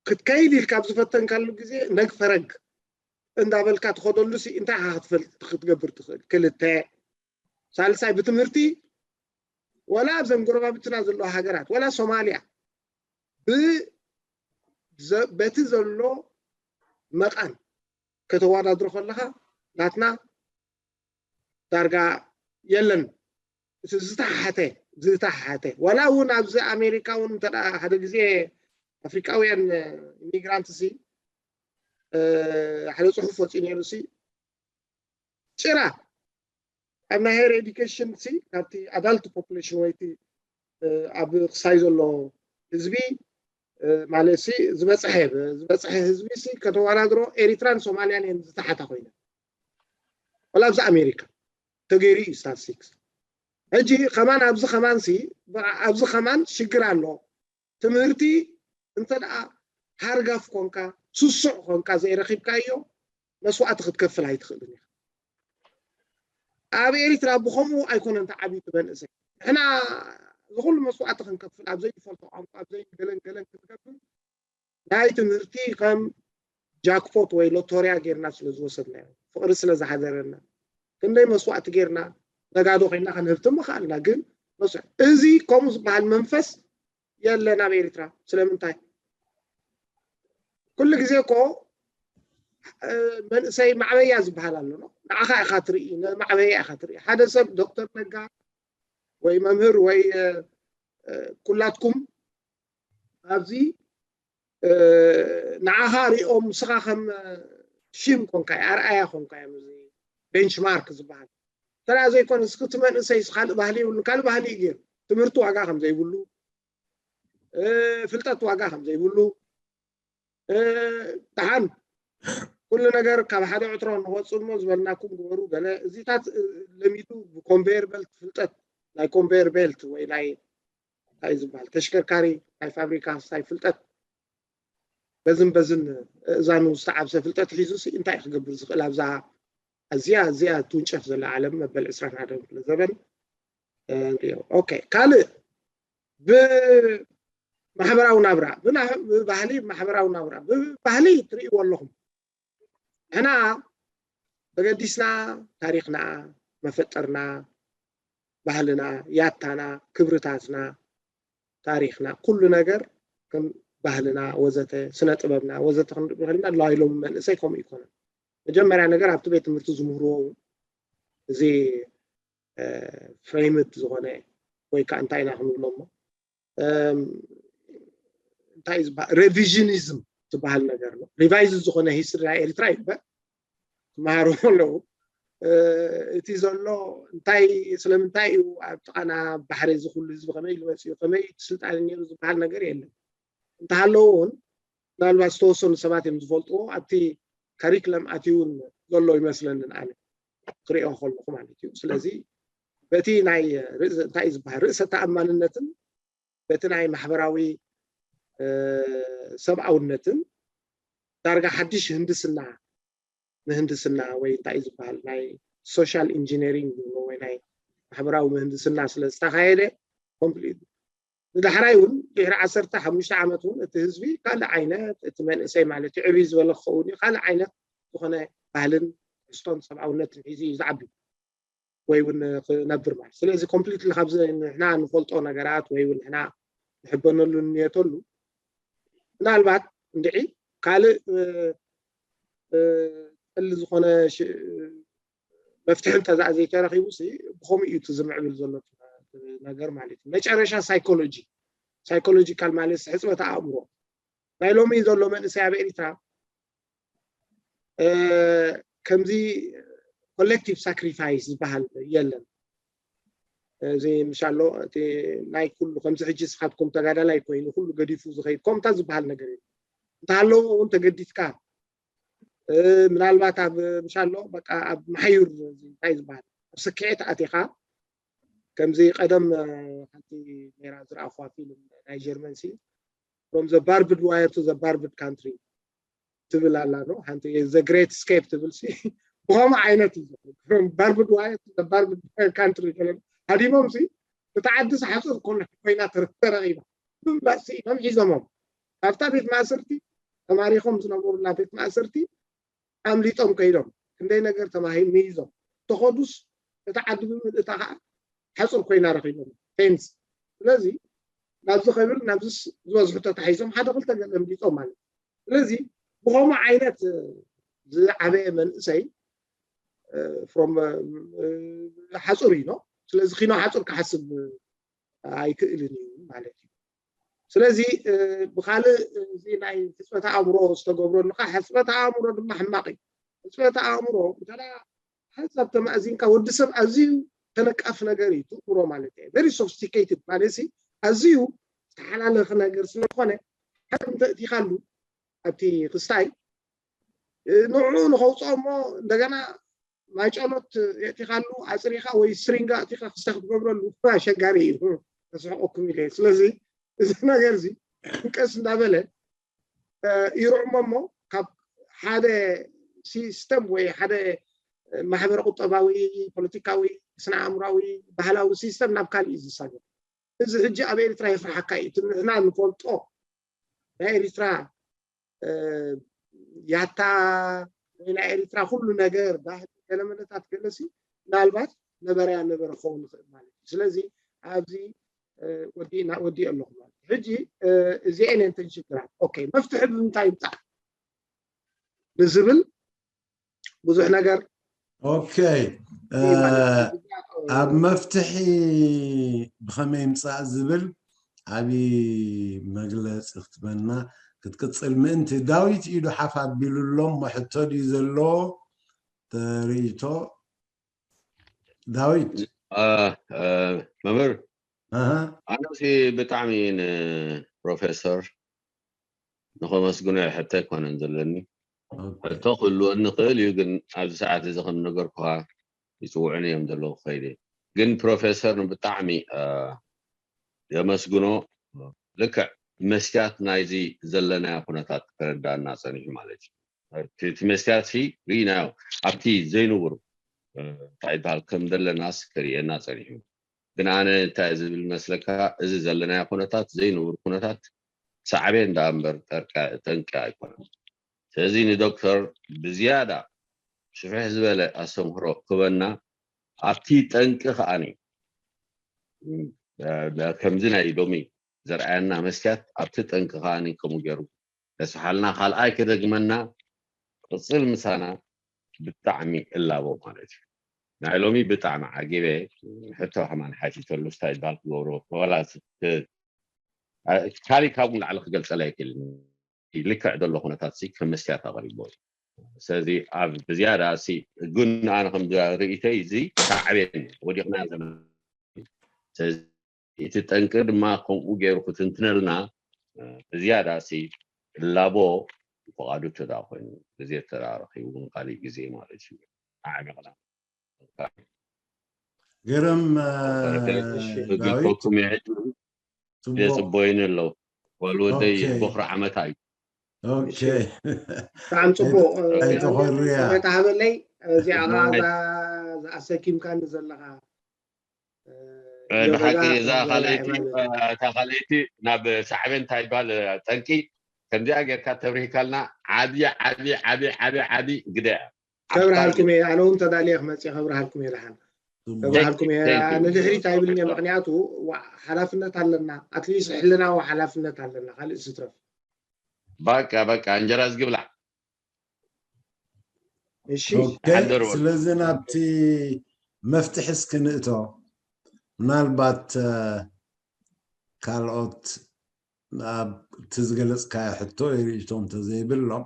ክትከይድ ኢልካ ኣብ ዝፈተንካሉ ግዜ ነግ ፈረግ እንዳበልካ ትኸደሉ ሲ እንታይ ኢካ ክትፈልጥ ክትገብር ትኽእል ክልተ ሳልሳይ ብትምህርቲ ወላ ኣብዘን ጎረባብትና ዘለዋ ሃገራት ወላ ሶማልያ በቲ ዘሎ መቓን ከተወዳድሮ ከለኻ ናትና ዳርጋ የለን እቲ ዝተሓተ ዝተሓተ ዋላ እውን ኣብዚ ኣሜሪካ እውን እንተ ሓደ ግዜ ኣፍሪቃውያን ኢሚግራንት ሲ ሓደ ፅሑፍ ወፂኡ ነይሩ ሲ ጭራ ኣብ ናይ ሃየር ኤዱኬሽን ሲ ካብቲ ኣዳልት ፖፑሌሽን ወይቲ ኣብ ክሳይ ዘሎ ህዝቢ ማለት ሲ ዝበፅሐ ዝበፅሐ ህዝቢ ሲ ከተወዳድሮ ኤሪትራን ሶማልያን እየን ዝተሓታ ኮይነ ወላ ኣብዚ ኣሜሪካ ተገይሩ እዩ ስታትስቲክስ ሕጂ ከማን ኣብዚ ከማን ሲ ኣብዚ ከማን ሽግር ኣሎ። ትምህርቲ እንተ ደኣ ሃርጋፍ ኮንካ፣ ስሱዕ ኮንካ ዘይረኺብካዮ፣ መስዋእቲ ክትከፍል ኣይትኽእልን ኢኻ። ኣብ ኤሪትራ ብኸምኡ ኣይኮነን ተዓብዩ እቲ መንእሰይ። ንሕና እዚ ኩሉ መስዋእቲ ክንከፍል፣ ኣብ ዘይንፈልጦ ቋንቋ፣ ኣብ ዘይንገለን ገለን ክንገብር፣ ናይ ትምህርቲ ከም ጃክፖት ወይ ሎቶርያ ጌርና ስለ ዝወሰድናዮ፣ ፍቕሪ ስለ ዝሓደረና፣ ክንደይ መስዋእቲ ጌርና ነጋዶ ኮይና ከንህብትም ምኽኣልና። ግን መስዋእቲ፣ እዚ ከምኡ ዝበሃል መንፈስ የለን ኣብ ኤሪትራ። ስለምንታይ? ኩሉ ግዜ እኮ መንእሰይ ማዕበያ ዝበሃል ኣሎ። ንዓኻ ኢኻ ትርኢ፣ ንማዕበያ ኢኻ ትርኢ። ሓደ ሰብ ዶክተር ነጋ ወይ መምህር ወይ ኩላትኩም ኣብዚ ንዓኻ ሪኦም ንስኻ ከም ሽም ኮንካ ኣርኣያ ኮንካ እዮም። እዚ ቤንችማርክ ዝበሃል ተራ ዘይኮነ፣ እስኪ እቲ መንእሰይ ካልእ ባህሊ ይብሉ፣ ካልእ ባህሊ እዩ ገይሩ። ትምህርቲ ዋጋ ከም ዘይብሉ፣ ፍልጠት ዋጋ ከም ዘይብሉ፣ ደሓን ኩሉ ነገር ካብ ሓደ ዕትሮ ንወፅእ እሞ ዝበልናኩም ግበሩ። ገለ እዚታት ለሚዱ ብኮንቬየር ቤልት ፍልጠት፣ ናይ ኮንቬየር ቤልት ወይ ናይ እንታይ ዝበሃል ተሽከርካሪ፣ ናይ ፋብሪካ ሳይ ፍልጠት፣ በዝን በዝን እዛኑ ዝተዓብሰ ፍልጠት ሒዙ ሲ እንታይ ክገብር ዝኽእል ኣብዛ ኣዝያ ኣዝያ ትውንጨፍ ዘላ ዓለም መበል ዕስራን ሓደን ክፍለ ዘበን። ኦኬ፣ ካልእ ብማሕበራዊ ናብራ፣ ብባህሊ፣ ማሕበራዊ ናብራ፣ ብባህሊ ትርእይዎ ኣለኹም። ንሕና ተገዲስና ታሪኽና፣ መፈጠርና፣ ባህልና፣ ያታና፣ ክብርታትና፣ ታሪኽና፣ ኩሉ ነገር ከም ባህልና ወዘተ፣ ስነ ጥበብና ወዘተ ክንርኢ ከለና፣ ናይ ሎሚ መንእሰይ ከምኡ ይኮነን። መጀመርያ ነገር ኣብቲ ቤት ትምህርቲ ዝምህርዎ እውን እዚ ፍሬምድ ዝኾነ ወይ ከዓ እንታይ ኢና ክንብሎ እሞ እንታይ ዝበሃል ሬቪዥኒዝም ዝበሃል ነገር ነው። ሪቫይዝ ዝኾነ ሂስትሪ ናይ ኤርትራ ይግበር ትመሃሩ ኣለዉ። እቲ ዘሎ እንታይ ስለምንታይ እዩ ኣብ ጥቓና ባሕሪ እዚ ኩሉ ህዝቢ ከመይ ኢሉ መፅኡ ከመይ ስልጣን ነሩ ዝበሃል ነገር የለን። እንተሃለዉ እውን ምናልባት ዝተወሰኑ ሰባት እዮም ዝፈልጥዎ ኣብቲ ካሪክለም ኣትዩ እውን ዘሎ ይመስለንን ኣነ ክሪኦ ከለኹ ማለት እዩ። ስለዚ በቲ ናይ እንታይ ዝበሃል ርእሰ ተኣማንነትን በቲ ናይ ማሕበራዊ ሰብኣውነትን ዳርጋ ሓድሽ ህንድስና ምህንድስና ወይ እንታይ ዝበሃል ናይ ሶሻል ኢንጂነሪንግ ወይ ናይ ማሕበራዊ ምህንድስና ስለ ዝተኻየደ ኮምፕሊት ንዳሕራይ እውን ድሕሪ ዓሰርተ ሓሙሽተ ዓመት እውን እቲ ህዝቢ ካልእ ዓይነት እቲ መንእሰይ ማለት እዩ ዕብይ ዝበለ ክኸውን እዩ ካልእ ዓይነት ዝኾነ ባህልን ትሕዝቶን ሰብኣውነትን ሒዙ እዩ ዝዓቢ ወይ እውን ክነብር ማለት ስለዚ ኮምፕሊትሊ ካብዚ ንሕና ንፈልጦ ነገራት ወይ እውን ንሕና ንሕበነሉ ንንየተሉ ምናልባት እንድዒ ካልእ ጠሊ ዝኾነ መፍትሒ እንተዛ ዘይተረኺቡ ብኸምኡ እዩ ዝምዕብል ዘሎ ነገር ማለት እዩ። መጨረሻ ሳይኮሎጂ ሳይኮሎጂካል ማለት ሕፅበት ኣእምሮ ናይ ሎሚ ዘሎ መንእሰይ ኣብ ኤሪትራ ከምዚ ኮሌክቲቭ ሳክሪፋይስ ዝበሃል የለን። እዚ ምሻሎ እቲ ናይ ኩሉ ከምዚ ሕጂ ስኻትኩም ተጋዳላይ ኮይኑ ኩሉ ገዲፉ ዝኸይድ ከምታ ዝበሃል ነገር እዩ። እንተሃለዉ እውን ተገዲፍካ ምናልባት ኣብ ምሻሎ በቃ ኣብ መሓዩር እንታይ ዝበሃል ኣብ ስክዒት ኣቲኻ ከምዚ ቀደም ሓንቲ ሜራ ዝረኣኹዋ ፊልም ናይ ጀርመን ሲ from the barbed wire to the barbed country ትብል ኣላ ዶ ሓንቲ the great escape ትብል ሲ ብኸምኡ ዓይነት እዩ from barbed wire to the barbed country ሃዲሞም ሲ እቲ ዓዲ ሓፁር ኮይና ተረኺባ ምባል ስኢኖም ሒዞሞም ካብታ ቤት ማእሰርቲ ተማሪኾም ዝነበሩላ ቤት ማእሰርቲ ኣምሊጦም ከይዶም ክንደይ ነገር ተማሂም ምይዞም ተኸዱስ እቲ ዓዲ ብምልእታ ከዓ ሓፁር ኮይና ረኺቦም ፌንስ ስለዚ ናብዚ ከብል ናብዚ ዝበዝሑ ተታሒዞም ሓደ ክልተ ገለ ኣምሊጦም ማለት ስለዚ ብኸምኡ ዓይነት ዝዓበየ መንእሰይ ሓፁር እዩ ስለዚ ኪኖ ሓፁር ክሓስብ ኣይክእልን እዩ ማለት እዩ። ስለዚ ብካልእ እዚ ናይ ሕፅበተ ኣእምሮ ዝተገብረሉ ከዓ ሕፅበተ ኣእምሮ ድማ ሕማቅ እዩ። ሕፅበተ ኣእምሮ እንተ ሓንሳብ ተማእዚንካ ወዲ ሰብ ኣዝዩ ተነቃፊ ነገር እዩ ትእምሮ ማለት እዩ very sophisticated ማለት ሲ ኣዝዩ ዝተሓላለኸ ነገር ስለዝኾነ ሓንቲ እንተእቲኻሉ ኣብቲ ክስታይ ንዕኡ ንኸውፅኦ እሞ እንደገና ማይ ጨሎት የእቲኻሉ ኣፅሪኻ ወይ ስሪንጋ ኣእቲኻ ክስተ ክትገብረሉ ኣሸጋሪ እዩ። ተስሕቀኩም ኢለ። ስለዚ እዚ ነገር እዚ ቀስ እንዳበለ ይርዕሞ እሞ ካብ ሓደ ሲስተም ወይ ሓደ ማሕበረ ቁጠባዊ፣ ፖለቲካዊ፣ ስነ ኣእምራዊ፣ ባህላዊ ሲስተም ናብ ካሊእ እዩ ዝሳገር። እዚ ሕጂ ኣብ ኤርትራ የፍርሓካ እዩ። እቲ ንሕና ንፈልጦ ናይ ኤርትራ ያታ ወይ ናይ ኤርትራ ኩሉ ነገር ባህሊ ገለመለታት ገለሲ ምናልባት ነበረያ ነበረ ክኸውን ይኽእል ማለት እዩ። ስለዚ ኣብዚ ወዲእና ወዲእ ኣለኹ ማለት እዩ። ሕጂ እዚአን እየን ተን ሽግራት። ኦኬ፣ መፍትሒ ብምንታይ ይምፃእ ንዝብል ብዙሕ ነገር ኦኬ፣ ኣብ መፍትሒ ብኸመይ ይምፃእ ዝብል ዓብዪ መግለፂ ክትበና ክትቅፅል ምእንቲ ዳዊት ኢዱ ሓፍ ኣቢሉ ኣሎ። እሞ ሕቶ ድዩ ዘሎ? ተርእይቶ ዳዊት። መምህር፣ ኣነሲ ብጣዕሚ ንፕሮፌሰር ንኸመስግኖ ሕቶ ኣይኮነን ዘለኒ። ሕቶ ክህልወኒ ክእል እዩ፣ ግን ኣብዚ ሰዓት እዚ ከም ነገርኩኻ ይፅውዑኒ እዮም ዘለዉ ከይደ። ግን ፕሮፌሰር ንብጣዕሚ የመስግኖ። ልክዕ መስትያት ናይዚ ዘለናዮ ኩነታት ከረዳእና ፀኒሑ ማለት እዩ። እቲ መስትያት ሲ ርኢናዮ ኣብቲ ዘይንቡር እንታይ ይበሃል ከም ዘለናስ ከርእየና ፀኒሑ። ግን ኣነ እንታይ ዝብል መስለካ፣ እዚ ዘለናዮ ኩነታት ዘይንቡር ኩነታት ሳዕቤን ዳ እምበር ጠንቂ ኣይኮነን። ስለዚ ንዶክተር ብዝያዳ ስፍሕ ዝበለ ኣስተምህሮ ክበና ኣብቲ ጠንቂ ከዓኒ ከምዚ ናይ ሎሚ ዘርኣየና መስትያት ኣብቲ ጠንቂ ከዓኒ ከምኡ ገይሩ ከስሓልና ካልኣይ ክደግመና ቅፅል ምሳና ብጣዕሚ እላቦ ማለት እዩ። ናይ ሎሚ ብጣዕሚ ዓጊበ ሕቶ ከማን ሓቲተሉ ስታይ ባል ክገብሮ ወላ ካሊእ ካብኡ ንላዕሊ ክገልፀላ ኣይክእልን። ልክዕ ዘሎ ኩነታት ሲ ከም መስትያት ኣቕሪቦ እዩ። ስለዚ ኣብ ብዝያዳ ሲ ግን ኣነ ከም ርእይተይ እዚ ሳዕቤን ወዲቕና ዘለና ስለዚ እቲ ጠንቂ ድማ ከምኡ ገይሩ ክትንትነልና ብዝያዳ ሲ ላቦ ፍቓዱ ተዳ ኮይኑ ግዜ ተዳ ረኺቡ እውን ካሊእ ግዜ ማለት እዩ ኣዕሚቕና ገረም ዳዊት ግልኮኩም ይዕድ የፅበዩኒ ኣለዉ። ዋልወደይ በኽሪ ዓመታ እዩ። ብጣዕሚ ፅቡቅ ኣይተኾርያ ተሃበለይ። እዚኣ ከዓ ዝኣሰኪምካኒ ዘለካ ብሓቂ እዛ ካልኣይቲ እታ ካልኣይቲ ናብ ሳዕቤን እንታይ ይባል ጠንቂ ከምዚኣ ጌርካ ተብሪህካልና ዓብዪ ዓብዪ ዓብዪ ዓብዪ ዓብዪ ግደ እያ። ከብርሃልኩም እየ። ኣነ እውን ተዳልየ ክመፅእ ከብርሃልኩም እየ። ደሓን ከብርሃልኩም እየ። ንድሕሪት ኣይብልን እየ። ምክንያቱ ሓላፍነት ኣለና፣ ኣትሊስት ሕልናዊ ሓላፍነት ኣለና። ካልእ ዝትረፍ በቃ በቃ እንጀራ ዝግብላዕ እሺ ስለዚ ናብቲ መፍትሒ እስኪ ንእቶ። ምናልባት ካልኦት ኣብቲ ዝገለፅካዮ ሕቶ ርእይቶ እንተዘይብሎም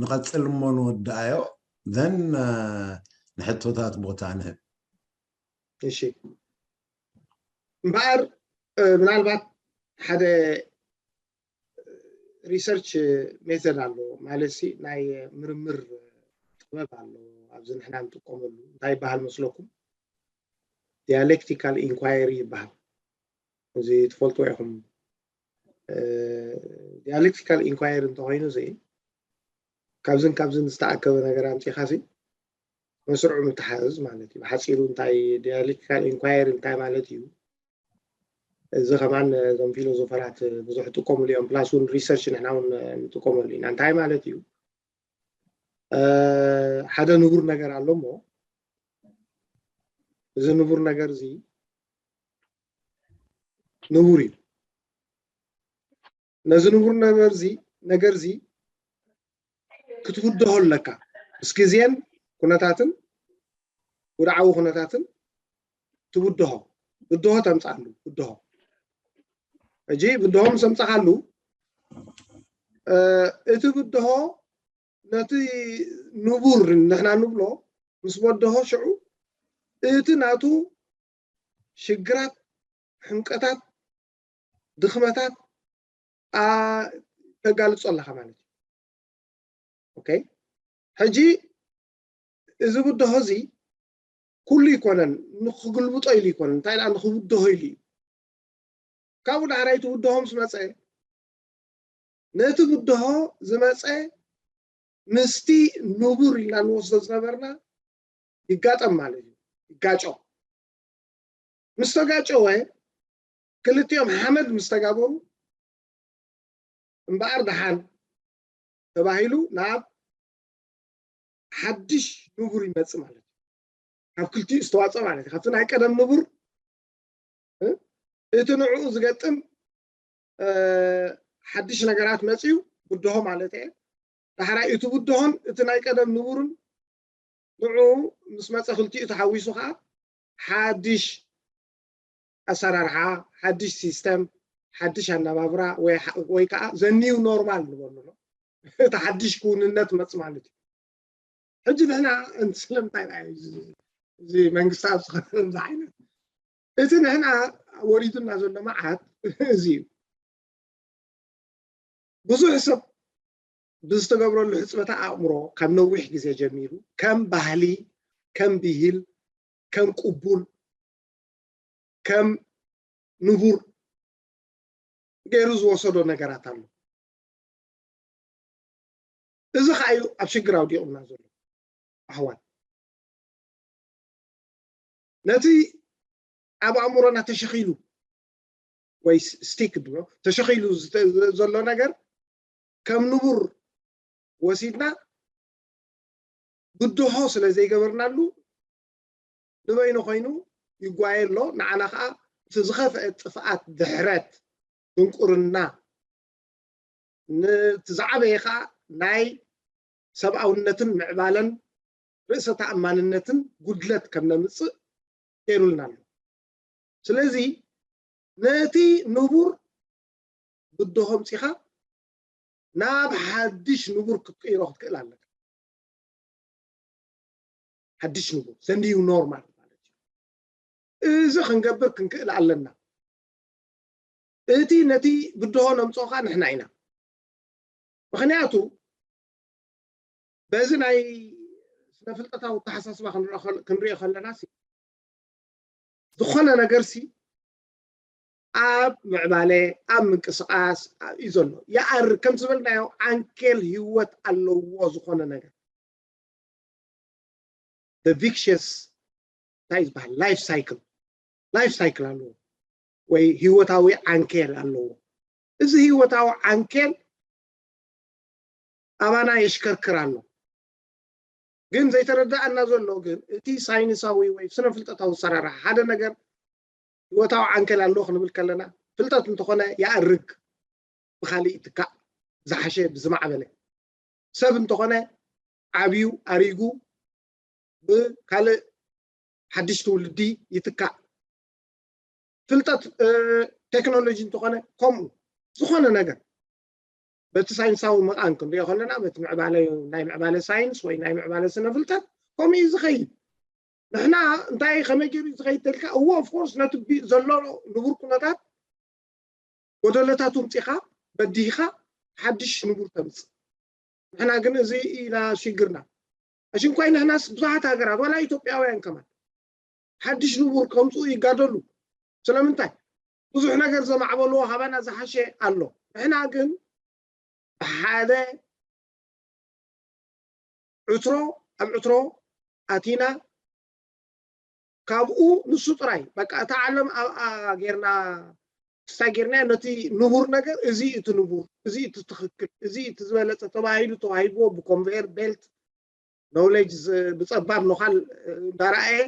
ንቐፅል እሞ ንወድኣዮ ዘን ንሕቶታት ቦታ ንህብ። እሺ እምበኣር ምናልባት ሓደ ሪሰርች ሜተድ ኣሎ ማለት ሲ ናይ ምርምር ጥበብ ኣሎ ኣብዚ ንሕና ንጥቀመሉ እንታይ ይበሃል መስለኩም ዲያሌክቲካል ኢንኳየሪ ይበሃል እዚ ትፈልጥዎ ኢኹም ዲያሌክቲካል ኢንኳየሪ እንተኮይኑ እዚ ካብዝን ካብዝን ዝተኣከበ ነገር ኣምፂኻ ሲ መስርዑ ምትሓዝ ማለት እዩ ብሓፂሩ እንታይ ዲያሌክቲካል ኢንኳየሪ እንታይ ማለት እዩ እዚ ከማን እዞም ፊሎዞፈራት ብዙሕ ጥቀሙሉ እዮም ፕላስ እውን ሪሰርች ንሕና እውን ንጥቀመሉ ኢና እንታይ ማለት እዩ ሓደ ንቡር ነገር ኣሎ እሞ እዚ ንቡር ነገር እዚ ንቡር እዩ ነዚ ንቡር ነገር እዚ ነገር እዚ ክትውድሆ ኣለካ ምስ ግዜን ኩነታትን ውድዓዊ ኩነታትን ትብድሆ ብድሆ ተምፃሉ ብድሆ ሕጂ ብድሆ ምስ ኣምፃኻሉ እቲ ብድሆ ነቲ ንቡር ንሕና ንብሎ ምስ በድሆ ሽዑ እቲ ናቱ ሽግራት ሕምቀታት ድኽመታት ተጋልፆ ኣለኻ ማለት እዩ ኦኬ ሕጂ እዚ ብድሆ እዚ ኩሉ ይኮነን፣ ንክግልብጦ ኢሉ ይኮነን፣ እንታይ ደኣ ንክብድሆ ኢሉ እዩ። ካብኡ ዳሕራይ እቲ ብድሆ ምስ መፀ፣ ነቲ ብድሆ ዝመፀ ምስቲ ንቡር ኢልና ንወስዶ ዝነበርና ይጋጠም ማለት እዩ፣ ይጋጮ። ምስ ተጋጨወ፣ ክልቲኦም ሓመድ ምስ ተጋበሩ፣ እምበኣር ደሓን ተባሂሉ ናብ ሓድሽ ንቡር ይመጽእ ማለት እዩ። ካብ ክልቲኡ ዝተዋጸ ማለት እዩ። ካብቲ ናይ ቀደም ንቡር እቲ ንዕኡ ዝገጥም ሓድሽ ነገራት መጽዩ፣ ብድሆ ማለት እየ። ዳሕራይ እቲ ብድሆን እቲ ናይ ቀደም ንቡርን ንዕኡ ምስ መጸ፣ ክልቲኡ ተሓዊሱ ከዓ ሓድሽ ኣሰራርሓ፣ ሓድሽ ሲስተም፣ ሓድሽ ኣነባብራ ወይ ከዓ ዘኒው ኖርማል ንበሉ ኣሎ። እቲ ሓድሽ ክውንነት መጽ ማለት እዩ። ሕጂ ንሕና ስለምንታይ እዚ መንግስቲ ኣብ ዝኸምዚ ዓይነት እቲ ንሕና ወሪዱና ዘሎ መዓት እዚ እዩ። ብዙሕ ሰብ ብዝተገብረሉ ሕፅበታ ኣእምሮ ካብ ነዊሕ ግዜ ጀሚሩ ከም ባህሊ፣ ከም ብሂል፣ ከም ቅቡል፣ ከም ንቡር ገይሩ ዝወሰዶ ነገራት ኣሎ። እዚ ከዓ እዩ ኣብ ሽግር ኣውዲቑና ዘሎ ኣሕዋት። ነቲ ኣብ ኣእምሮና ተሸኺሉ ወይ ስቲክ ድሮ ተሸኺሉ ዘሎ ነገር ከም ንቡር ወሲድና ብድሆ ስለ ዘይገበርናሉ ንበይኑ ኮይኑ ይጓየ ኣሎ። ንዓና ከዓ እቲ ዝኸፍአ ጥፍኣት፣ ድሕረት፣ ድንቁርና፣ ነቲ ዝዓበየ ከዓ ናይ ሰብኣውነትን ምዕባለን ርእሰ ተኣማንነትን ጉድለት ከም ነምፅእ ገይሩልና ኣሎ። ስለዚ ነቲ ንቡር ብድሆ ኣምፂኻ ናብ ሓድሽ ንቡር ክትቅይሮ ክትክእል ኣለካ። ሓድሽ ንቡር፣ ዘንድዩ ኖርማል ማለት እዩ። እዚ ክንገብር ክንክእል ኣለና። እቲ ነቲ ብድሆ ነምፅኦ ከዓ ንሕና ኢና። ምክንያቱ በዚ ናይ ስነ ፍልጠታዊ ኣተሓሳስባ ክንሪኦ ከለና፣ ዝኾነ ነገር ሲ ኣብ ምዕባለ፣ ኣብ ምንቅስቃስ እዩ ዘሎ። ይኣርግ፣ ከም ዝበልናዮ ዓንኬል ህይወት ኣለዎ። ዝኾነ ነገር ቪክሽስ እንታይ ዝበሃል ላይፍ ሳይክል፣ ላይፍ ሳይክል ኣለዎ ወይ ህይወታዊ ዓንኬል ኣለዎ። እዚ ህይወታዊ ዓንኬል ኣባና የሽከርክር ኣሎ። ግን ዘይተረዳኣና ዘሎ ግን እቲ ሳይንሳዊ ወይ ስነ ፍልጠታዊ ኣሰራርሓ ሓደ ነገር ህይወታዊ ዓንኬል ኣለዎ ክንብል ከለና፣ ፍልጠት እንተኾነ ይኣርግ፣ ብካሊእ ይትካእ፣ ዝሓሸ ብዝማዕበለ። ሰብ እንተኾነ ዓብዩ ኣሪጉ ብካልእ ሓድሽ ትውልዲ ይትካእ። ፍልጠት ቴክኖሎጂ እንተኾነ ከምኡ። ዝኾነ ነገር በቲ ሳይንሳዊ መቓን ክንሪኦ ከለና፣ በቲ ምዕባለ፣ ናይ ምዕባለ ሳይንስ ወይ ናይ ምዕባለ ስነ ፍልጠት ከምኡ እዩ ዝኸይድ። ንሕና እንታይ ከመይ ገይሩ ዝኸይድ ተልካ፣ እዎ ኦፍኮርስ ነቲ ዘሎ ንቡር ኩነታት ጎደለታት ውምፂኻ በዲህኻ ሓድሽ ንቡር ተምፅእ። ንሕና ግን እዚ ኢና ሽግርና። ኣሽንኳይ ንሕናስ ብዙሓት ሃገራት ዋላ ኢትዮጵያውያን ከማን ሓድሽ ንቡር ከምፅኡ ይጋደሉ። ስለምንታይ? ብዙሕ ነገር ዘማዕበልዎ ካባና ዝሓሸ ኣሎ። ንሕና ግን ብሓደ ዕትሮ ኣብ ዕትሮ ኣቲና ካብኡ ንሱ ጥራይ በቃ እታ ዓለም ኣብኣ ጌርና ስታ ጌርና ነቲ ንቡር ነገር እዚ እቲ ንቡር እዚ እቲ ትኽክል እዚ እቲ ዝበለፀ ተባሂሉ ተዋሂብዎ ብኮንቬየር ቤልት ኖውሌጅ ብፀባብ ነዃል እንዳረኣየ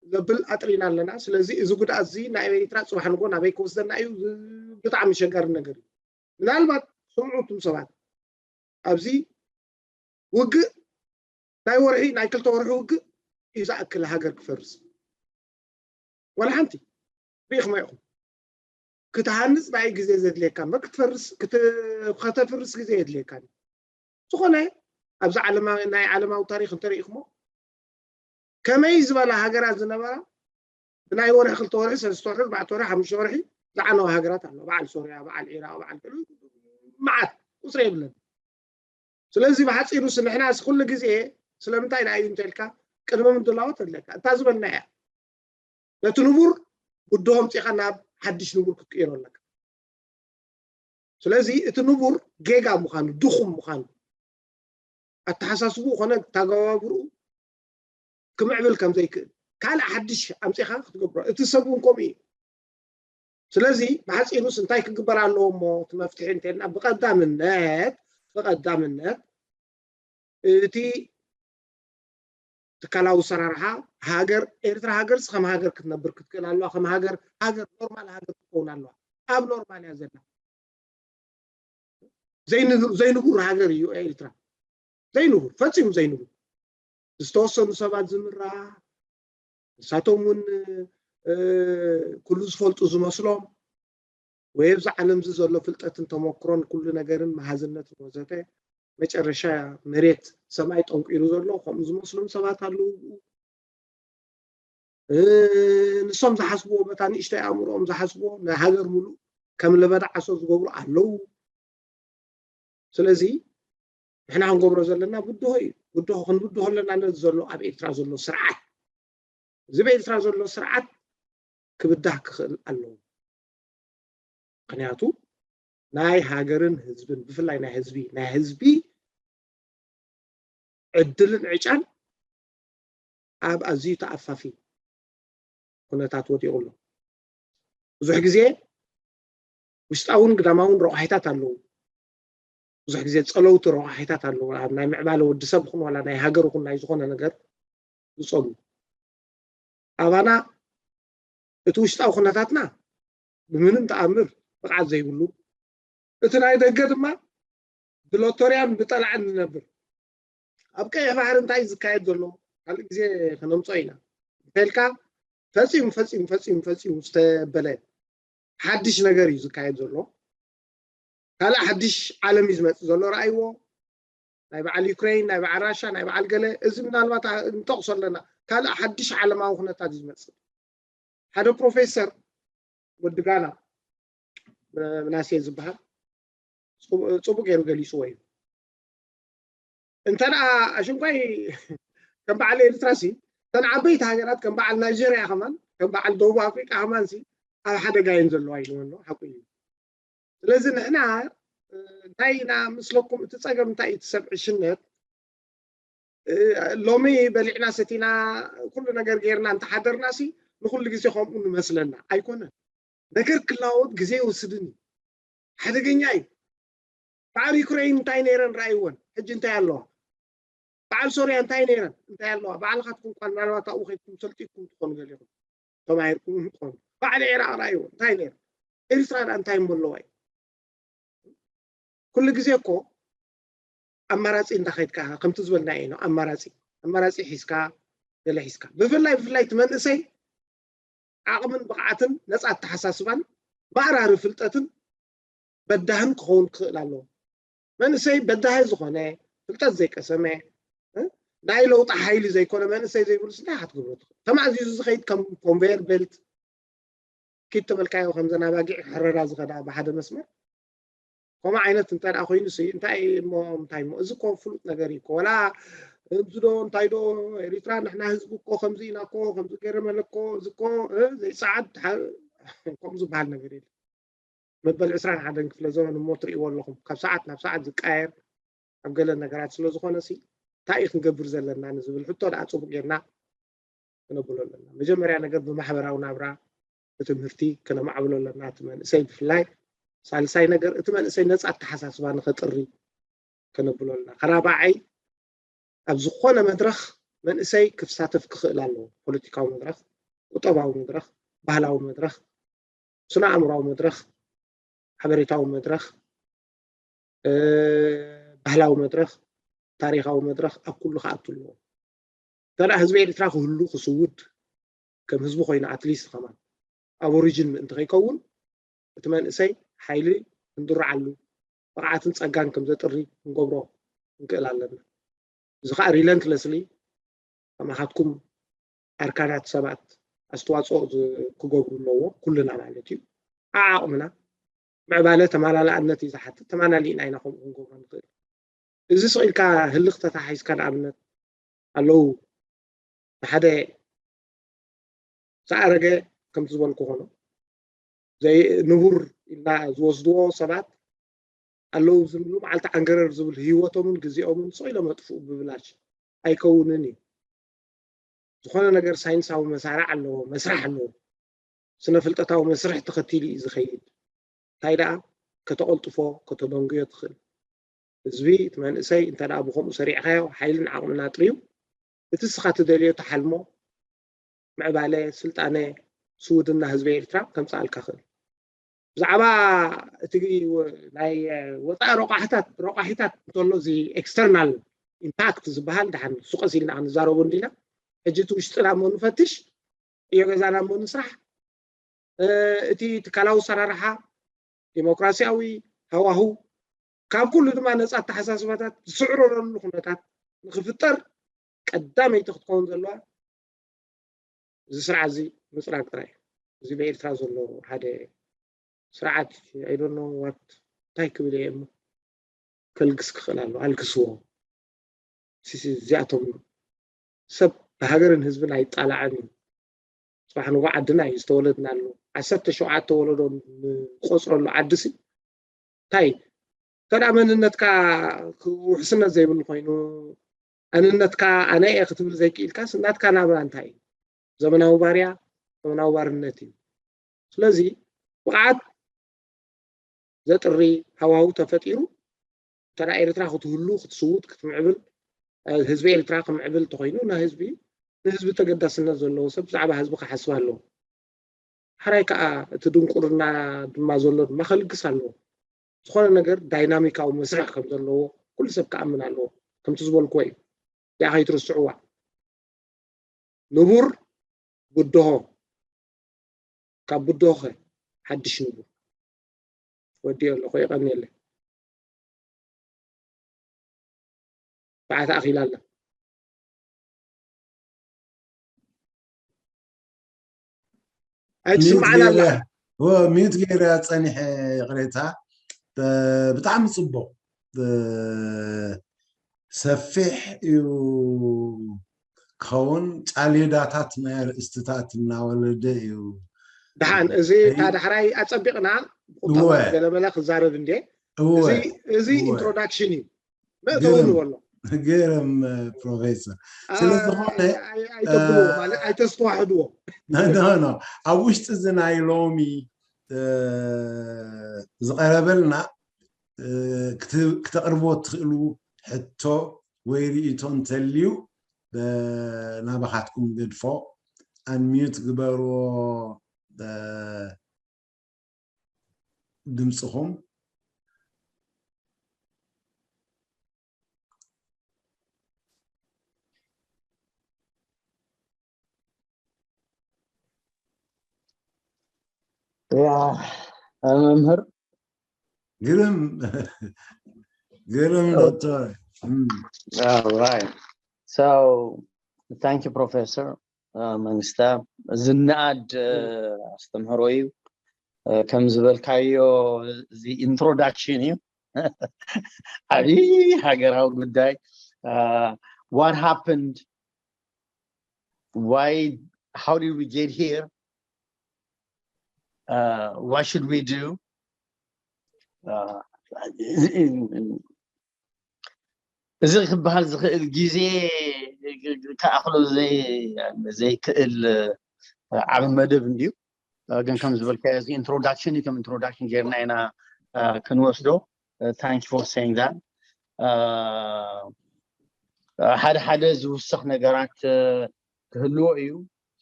ዘብል ኣጥሪና ኣለና። ስለዚ እዚ ጉድኣት እዚ ናይ ኤሪትራ ፅባሕ ንጎ ናበይ ክወስደና እዩ? ብጣዕሚ ሸጋሪ ነገር እዩ። ምናልባት ስምዑ እቱም ሰባት ኣብዚ ውግእ ናይ ወርሒ ናይ ክልተ ወርሒ ውግእ እዩ ዝኣክል ሃገር ክፈርስ ዋላ ሓንቲ ሪኢኹም ኢኹም። ክትሃንፅ ናይ ግዜ ዘድልየካ እምበር ክትፈርስ ከተፍርስ ግዜ የድልየካ። ዝኾነ ኣብዚ ዓለማ ናይ ዓለማዊ ታሪክ እንተሪኢኹሞ ከመይ ዝበላ ሃገራት ዝነበራ ብናይ ወርሒ ክልተ ወርሒ ሰለስተ ወርሒ ኣርባዕተ ወርሒ ሓሙሽተ ወርሒ ዝዓነዋ ሃገራት ኣለዋ። በዓል ሶርያ፣ በዓል ዒራቅ፣ በዓል መዓት ቁፅሪ የብለን። ስለዚ ብሓፂሩ ንሕና ኩሉ ግዜ ስለምንታይ ደኣ እዩ እንተልካ፣ ቅድመ ምድላዎት ኣለካ። እታ ዝበልና እያ። ነቲ ንቡር ብድሆ ኣምጺእኻ ናብ ሓድሽ ንቡር ክትቅይሮ ኣለካ። ስለዚ እቲ ንቡር ጌጋ ምዃኑ፣ ድኹም ምዃኑ፣ ኣተሓሳስቡ ኮነ ኣተገባብርኡ ክምዕብል ከም ዘይክእል፣ ካልእ ሓድሽ ኣምጺእኻ ክትገብሮ፣ እቲ ሰብ እውን ከምኡ እዩ። ስለዚ ብሓጺሩስ እንታይ ክግበር ኣለዎ እሞ እቲ መፍትሒ እንተልና፣ ብቐዳምነት፣ ብቐዳምነት እቲ ትካላዊ ኣሰራርሓ ሃገር፣ ኤርትራ ሃገርስ ከም ሃገር ክትነብር ክትክእል ኣለዋ። ከም ሃገር፣ ሃገር ኖርማል ሃገር ክትከውን ኣለዋ። ኣብ ኖርማል እያ ዘላ። ዘይንቡር ዘይንቡር ሃገር እዩ ኤርትራ። ዘይንቡር፣ ፈጺሙ ዘይንቡር። ዝተወሰኑ ሰባት ዝምራ፣ ንሳቶም እውን ኩሉ ዝፈልጡ ዝመስሎም፣ ወይ ኣብዚ ዓለም እዚ ዘሎ ፍልጠትን ተመክሮን ኩሉ ነገርን መሃዝነትን ወዘተ፣ መጨረሻ መሬት ሰማይ ጠንቂሩ ዘሎ ከምኡ ዝመስሎም ሰባት ኣለዉ። ንሶም ዝሓስብዎ፣ በታ ንእሽተይ ኣእምሮኦም ዝሓስብዎ ንሃገር ሙሉእ ከም ለበዳ ዓሶ ዝገብሩ ኣለዉ። ስለዚ ንሕና ክንገብሮ ዘለና ብድሆ እዩ። ብድሆ ክንብድሆ ኣለና፣ ነዚ ዘሎ ኣብ ኤርትራ ዘሎ ስርዓት፣ እዚ ኣብ ኤርትራ ዘሎ ስርዓት ክብዳህ ክኽእል ኣለዎ። ምክንያቱ ናይ ሃገርን ህዝብን፣ ብፍላይ ናይ ህዝቢ፣ ናይ ህዝቢ ዕድልን ዕጫን ኣብ ኣዝዩ ተኣፋፊ ኩነታት ወዲቑ ኣሎ። ብዙሕ ግዜ ውሽጣውን ግዳማውን ረቋሒታት ኣለዉ። ብዙሕ ግዜ ጸለውቲ ረቋሒታት ኣለዉ። ኣብ ናይ ምዕባለ ወዲ ሰብ ይኹን ዋላ ናይ ሃገር ይኹን ናይ ዝኾነ ነገር ዝጸሉ። ኣባና እቲ ውሽጣዊ ኩነታትና ብምንም ተኣምር ብቕዓት ዘይብሉ፣ እቲ ናይ ደገ ድማ ብሎተርያን ብጠላዕን ንነብር። ኣብ ቀይሕ ባሕሪ እንታይ እዩ ዝካየድ ዘሎ ካልእ ግዜ ክነምጾ ኢና እንተልካ፣ ፈጺሙ ፈጺሙ ፈጺሙ ፈጺሙ ዝተበለ ሓድሽ ነገር እዩ ዝካየድ ዘሎ። ካልእ ሓድሽ ዓለም እዩ ዝመጽእ ዘሎ፣ ረኣይዎ። ናይ በዓል ዩክሬን፣ ናይ በዓል ራሻ፣ ናይ በዓል ገለ፣ እዚ ምናልባት ኣ-፣ ንጠቕሶ ኣለና። ካልእ ሓድሽ ዓለማዊ ኩነታት እዩ ዝመጽእ። ሓደ ፕሮፌሰር ወዲ ጋና፣ እ፣ ምናሴ ዝበሃል፣ ጽቡ-፣ ጽቡቕ ገይሩ ገሊጽዎ እዩ። እንተ ደኣ ኣሽንኳይ ከም በዓል ኤርትራ ሲ፣ እተን ዓበይቲ ሃገራት ከም በዓል ናይጀርያ ከማን፣ ከም በዓል ደቡብ ኣፍሪቃ ከማን ሲ፣ ኣብ ሓደጋ እየን ዘለዋ ኢልዎ ኣሎ። ሓቁ እዩ። ስለዚ ንሕና፣ እ፣ እንታይ ኢና ምስለኩም፣ እቲ ጸገም እንታይ እዩ፣ እቲ ሰብ ዕሽነት፣ እ፣ ሎሚ በሊዕና ሰቲና ኩሉ ነገር ጌርና እንተሓደርና ሲ፣ ንኩሉ ግዜ ከምኡ ንመስለና። ኣይኮነን። ነገር ክለዋወጥ ግዜ ይወስድን እዩ። ሓደገኛ እዩ። በዓል ዩክሬን እንታይ ነይረን ረኣይወን፣ ሕጂ እንታይ ኣለዋ? በዓል ሶርያ እንታይ ነይረን፣ እንታይ ኣለዋ? ባዕልኻትኩም እኳ ምናልባት ኣብኡ ከይድኩም ሰልጢንኩም ትኾኑ ገሊኹም፣ ተማሂርኩም ትኾኑ። በዓል ዒራቕ ረኣይዎ፣ እንታይ ነይሩ? ኤርትራ ደኣ እንታይ እሞ ኣለዋ እዩ? ኩሉ ግዜ እኮ ኣማራጺ እንዳኸድካ፣ ከምቲ ዝበልና እዩ፣ ኣማራጺ፣ ኣማራጺ ሒዝካ፣ ገለ ሒዝካ። ብፍላይ፣ ብፍላይ እቲ መንእሰይ ዓቕምን ብቕዓትን ነጻ ኣተሓሳስባን ማእራሪ ፍልጠትን በዳህን ክኸውን ክኽእል ኣለዎ። መንእሰይ በዳሂ ዝኾነ፣ ፍልጠት ዘይቀሰመ፣ እ፣ ናይ ለውጢ ሓይሊ ዘይኮነ መንእሰይ ዘይብሉስ እንታይ ኢኻ ትገብሮ ትኽእል? ተማእዚዙ ዝኸይድ ከም ኮንቨየር ቤልት፣ ኪድ ተበልካዮ ከምዘን ኣባጊዕ ክሕረዳ ዝኸዳ ብሓደ መስመር፣ ከምኡ ዓይነት እንተ ደኣ ኮይኑ ሲ፣ እንታይ እሞ፣ እንታይ እሞ፣ እዚ እኮ ፍሉጥ ነገር እዩ እኮ። ወላ እዚ ዶ፣ እንታይ ዶ፣ ኤሪትራ ንሕና ህዝቢ እኮ ከምዚ ኢና እኮ፣ ከምዚ ገረመለ እኮ፣ እዚ እኮ፣ እ፣ ዘይጸዓድ ሓ-፣ ከምኡ ዝበሃል ነገር የለን። መበል ዕስራን ሓደን ክፍለ ዘመን እሞ ትርእይዎ ኣለኹም። ካብ ሰዓት ናብ ሰዓት ዝቃየር ኣብ ገለ ነገራት ስለ ዝኾነ ሲ፣ እንታይ እዩ ክንገብር ዘለና ንዝብል ሕቶ ደኣ ጽቡቕ ጌርና ክነብሎ ኣለና። መጀመርያ ነገር ብማሕበራዊ ናብራ፣ ብትምህርቲ ክነማዕብሎ ኣለና እቲ መንእሰይ ብፍላይ። ሳልሳይ ነገር እቲ መንእሰይ ነጻ ኣተሓሳስባ ንኸጥሪ ክነብሎ ኣለና። ከራብዓይ ኣብ ዝኾነ መድረኽ መንእሰይ ክሳተፍ ክኽእል ኣለዎ። ፖለቲካዊ መድረኽ፣ ቁጠባዊ መድረኽ፣ ባህላዊ መድረኽ፣ ስነ ኣእምራዊ መድረኽ፣ ሓበሬታዊ መድረኽ፣ እ፣ ባህላዊ መድረኽ፣ ታሪኻዊ መድረኽ ኣብ ኩሉ ክኣቱ ኣለዎ። እንተ ደኣ ህዝቢ ኤርትራ ክህሉ ክስውድ ከም ህዝቢ ኮይኑ ኣትሊስት ከማን ኣብ ኦሪጅን ምእንቲ ከይከውን እቲ መንእሰይ ሓይሊ ክንድርዓሉ ብቕዓትን ጸጋን ከም ዘጥሪ ክንገብሮ ክንክእል ኣለና። እዚ ኸኣ ሪለንትለስሊ ከማኻትኩም ኣርካናት ሰባት ኣስተዋጽኦ ዝ-፣ ክገብሩ ኣለዎ፣ ኩልና ማለት እዩ። ዓዓቕምና ምዕባለ ተማላላእነት እዩ ዝሓትት፣ ተማላሊእና ኢና ከምኡ ክንገብሮ ንኽእል። እዚ ስቕ ኢልካ ህልኽ ተታሓሒዝካ ንኣብነት ኣለዉ። ንሓደ ዝኣረገ ከምቲ ዝበልኩ ኾኖ ዘይ ንቡር ኢልና ዝወስድዎ ሰባት ኣለዉ ዝብሉ መዓልቲ ዓንገረር ዝብል ህይወቶምን ግዜኦምን ስቕ ኢሎም ኣጥፍኡ ብብላሽ ኣይከውንን እዩ። ዝኾነ ነገር ሳይንሳዊ መሳርዕ ኣለዎ፣ መስርሕ ኣለዎ። ስነ ፍልጠታዊ መስርሕ ተኸቲሉ እዩ ዝኸይድ። እንታይ ደኣ ከተቐልጥፎ ከተደንጉዮ ትኽእል። ህዝቢ እቲ መንእሰይ እንተ ደኣ ብኸምኡ ሰሪዕካዮ ሓይልን ዓቕምን ኣጥርዩ እቲ እስኻ ትደልዮ ትሓልሞ ምዕባለ፣ ስልጣነ፣ ስውድና ህዝቢ ኤርትራ ከምጽኣልካ ክእል። ብዛዕባ እቲ ናይ ወፃኢ ረቋሕታት ረቋሒታት እንተሎ እዚ ኤክስተርናል ኢምፓክት ዝበሃል ደሓን ሱቀስ ኢልና ክንዛረቡ እንዲና። ሕጂ እቲ ውሽጥና እሞ ንፈትሽ፣ ዕዮ ገዛና እሞ ንስራሕ። እቲ ትካላዊ ኣሰራርሓ፣ ዲሞክራሲያዊ ሃዋሁ፣ ካብ ኩሉ ድማ ነፃ ኣተሓሳስባታት ዝስዕረረሉ ኩነታት ንክፍጠር ቀዳመይቲ ክትከውን ዘለዋ እዚ ስርዓት እዚ ምፅራግ ጥራይ እዩ። እዚ በኤርትራ ዘሎ ሓደ ስርዓት ኣይዶኖ ዋት እንታይ ክብል እየ እሞ ከልግስ ክኽእል ኣሎ። ኣልግስዎ። እዚኣቶም ሰብ ብሃገርን ህዝብን ኣይጣላዕን እዩ። ፅባሕ ንጎ ዓድና እዩ ዝተወለድናሉ። ዓሰርተ ሸውዓተ ወለዶ ንቆፅረሉ ዓዲ ሲ እንታይ ተዳ መንነትካ ውሕስነት ዘይብሉ ኮይኑ ኣንነትካ ኣነ እየ ክትብል ዘይክኢልካስ ናትካ ናብራ እንታይ እዩ? ዘመናዊ ባርያ ዘመናዊ ባርነት እዩ። ስለዚ ብቕዓት ዘጥሪ ሃዋሁ ተፈጢሩ እንተ ኤርትራ ክትህሉ ክትስውት ክትምዕብል ህዝቢ ኤርትራ ክምዕብል እንተኮይኑ ንህዝቢ ንህዝቢ ተገዳስነት ዘለዎ ሰብ ብዛዕባ ህዝቢ ክሓስብ ኣለዎ። ሓራይ ከዓ እቲ ድንቁርና ድማ ዘሎ ድማ ከልግስ ኣለዎ። ዝኾነ ነገር ዳይናሚካዊ መስርሕ ከም ዘለዎ ኩሉ ሰብ ክኣምን ኣለዎ። ከምቲ ዝበልክዎ እዩ። እዚኣ ከይትርስዕዋ። ንቡር ብድሆ ካብ ብድሆኸ ሓድሽ ንቡር ወዲኦ ኣለኹ። የቐንየለይ። ሰዓት ኣኺላ ኣላ። ኣይትስምዓን ኣላ። ሚዩት ገይረ ጸኒሐ ይቕሬታ። ብጣዕሚ ጽቡቕ ሰፊሕ እዩ ክኸውን። ጫሌዳታት ናይ ኣርእስትታት እናወለደ እዩ። ደሓን እዚ እታ ዳሕራይ ኣጸቢቕና ብቁጠባ ገለመለ ክዛረብ እንዴ እዚ ኢንትሮዳክሽን እዩ። መእተዊ ንበሎ። ግርም ፕሮፌሰር። ስለዝኾነ ኣይተብልዎ ማለት ኣይተስተዋሕድዎ። ኖ ኖ ኣብ ውሽጢ እዚ ናይ ሎሚ ዝቐረበልና ክተቕርቦ ትኽእሉ ሕቶ ወይ ርእይቶ እንተልዩ ናባኻትኩም ገድፎ። ኣንሚዩት ግበርዎ ድምፅኹም። መምህር ግርም ግርም ዶክተር። All right. So, thank you, Professor መንግስታ። ዝነኣድ ኣስተምህሮ እዩ። ከም ዝበልካዮ እዚ ኢንትሮዳክሽን እዩ። ዓብዪ ሃገራዊ ጉዳይ። What happened? Why? How did we get here? What should we do? እዚ ክበሃል ዝኽእል ግዜ ክኣኽሎ ዘይክእል ዓብ መደብ እንድዩ። ግን ከም ዝበልካዮ እዚ ኢንትሮዳክሽን እዩ። ከም ኢንትሮዳክሽን ጌርና ኢና ክንወስዶ። Thank you for saying that. ሓደ ሓደ ዝውስኽ ነገራት ክህልዎ እዩ።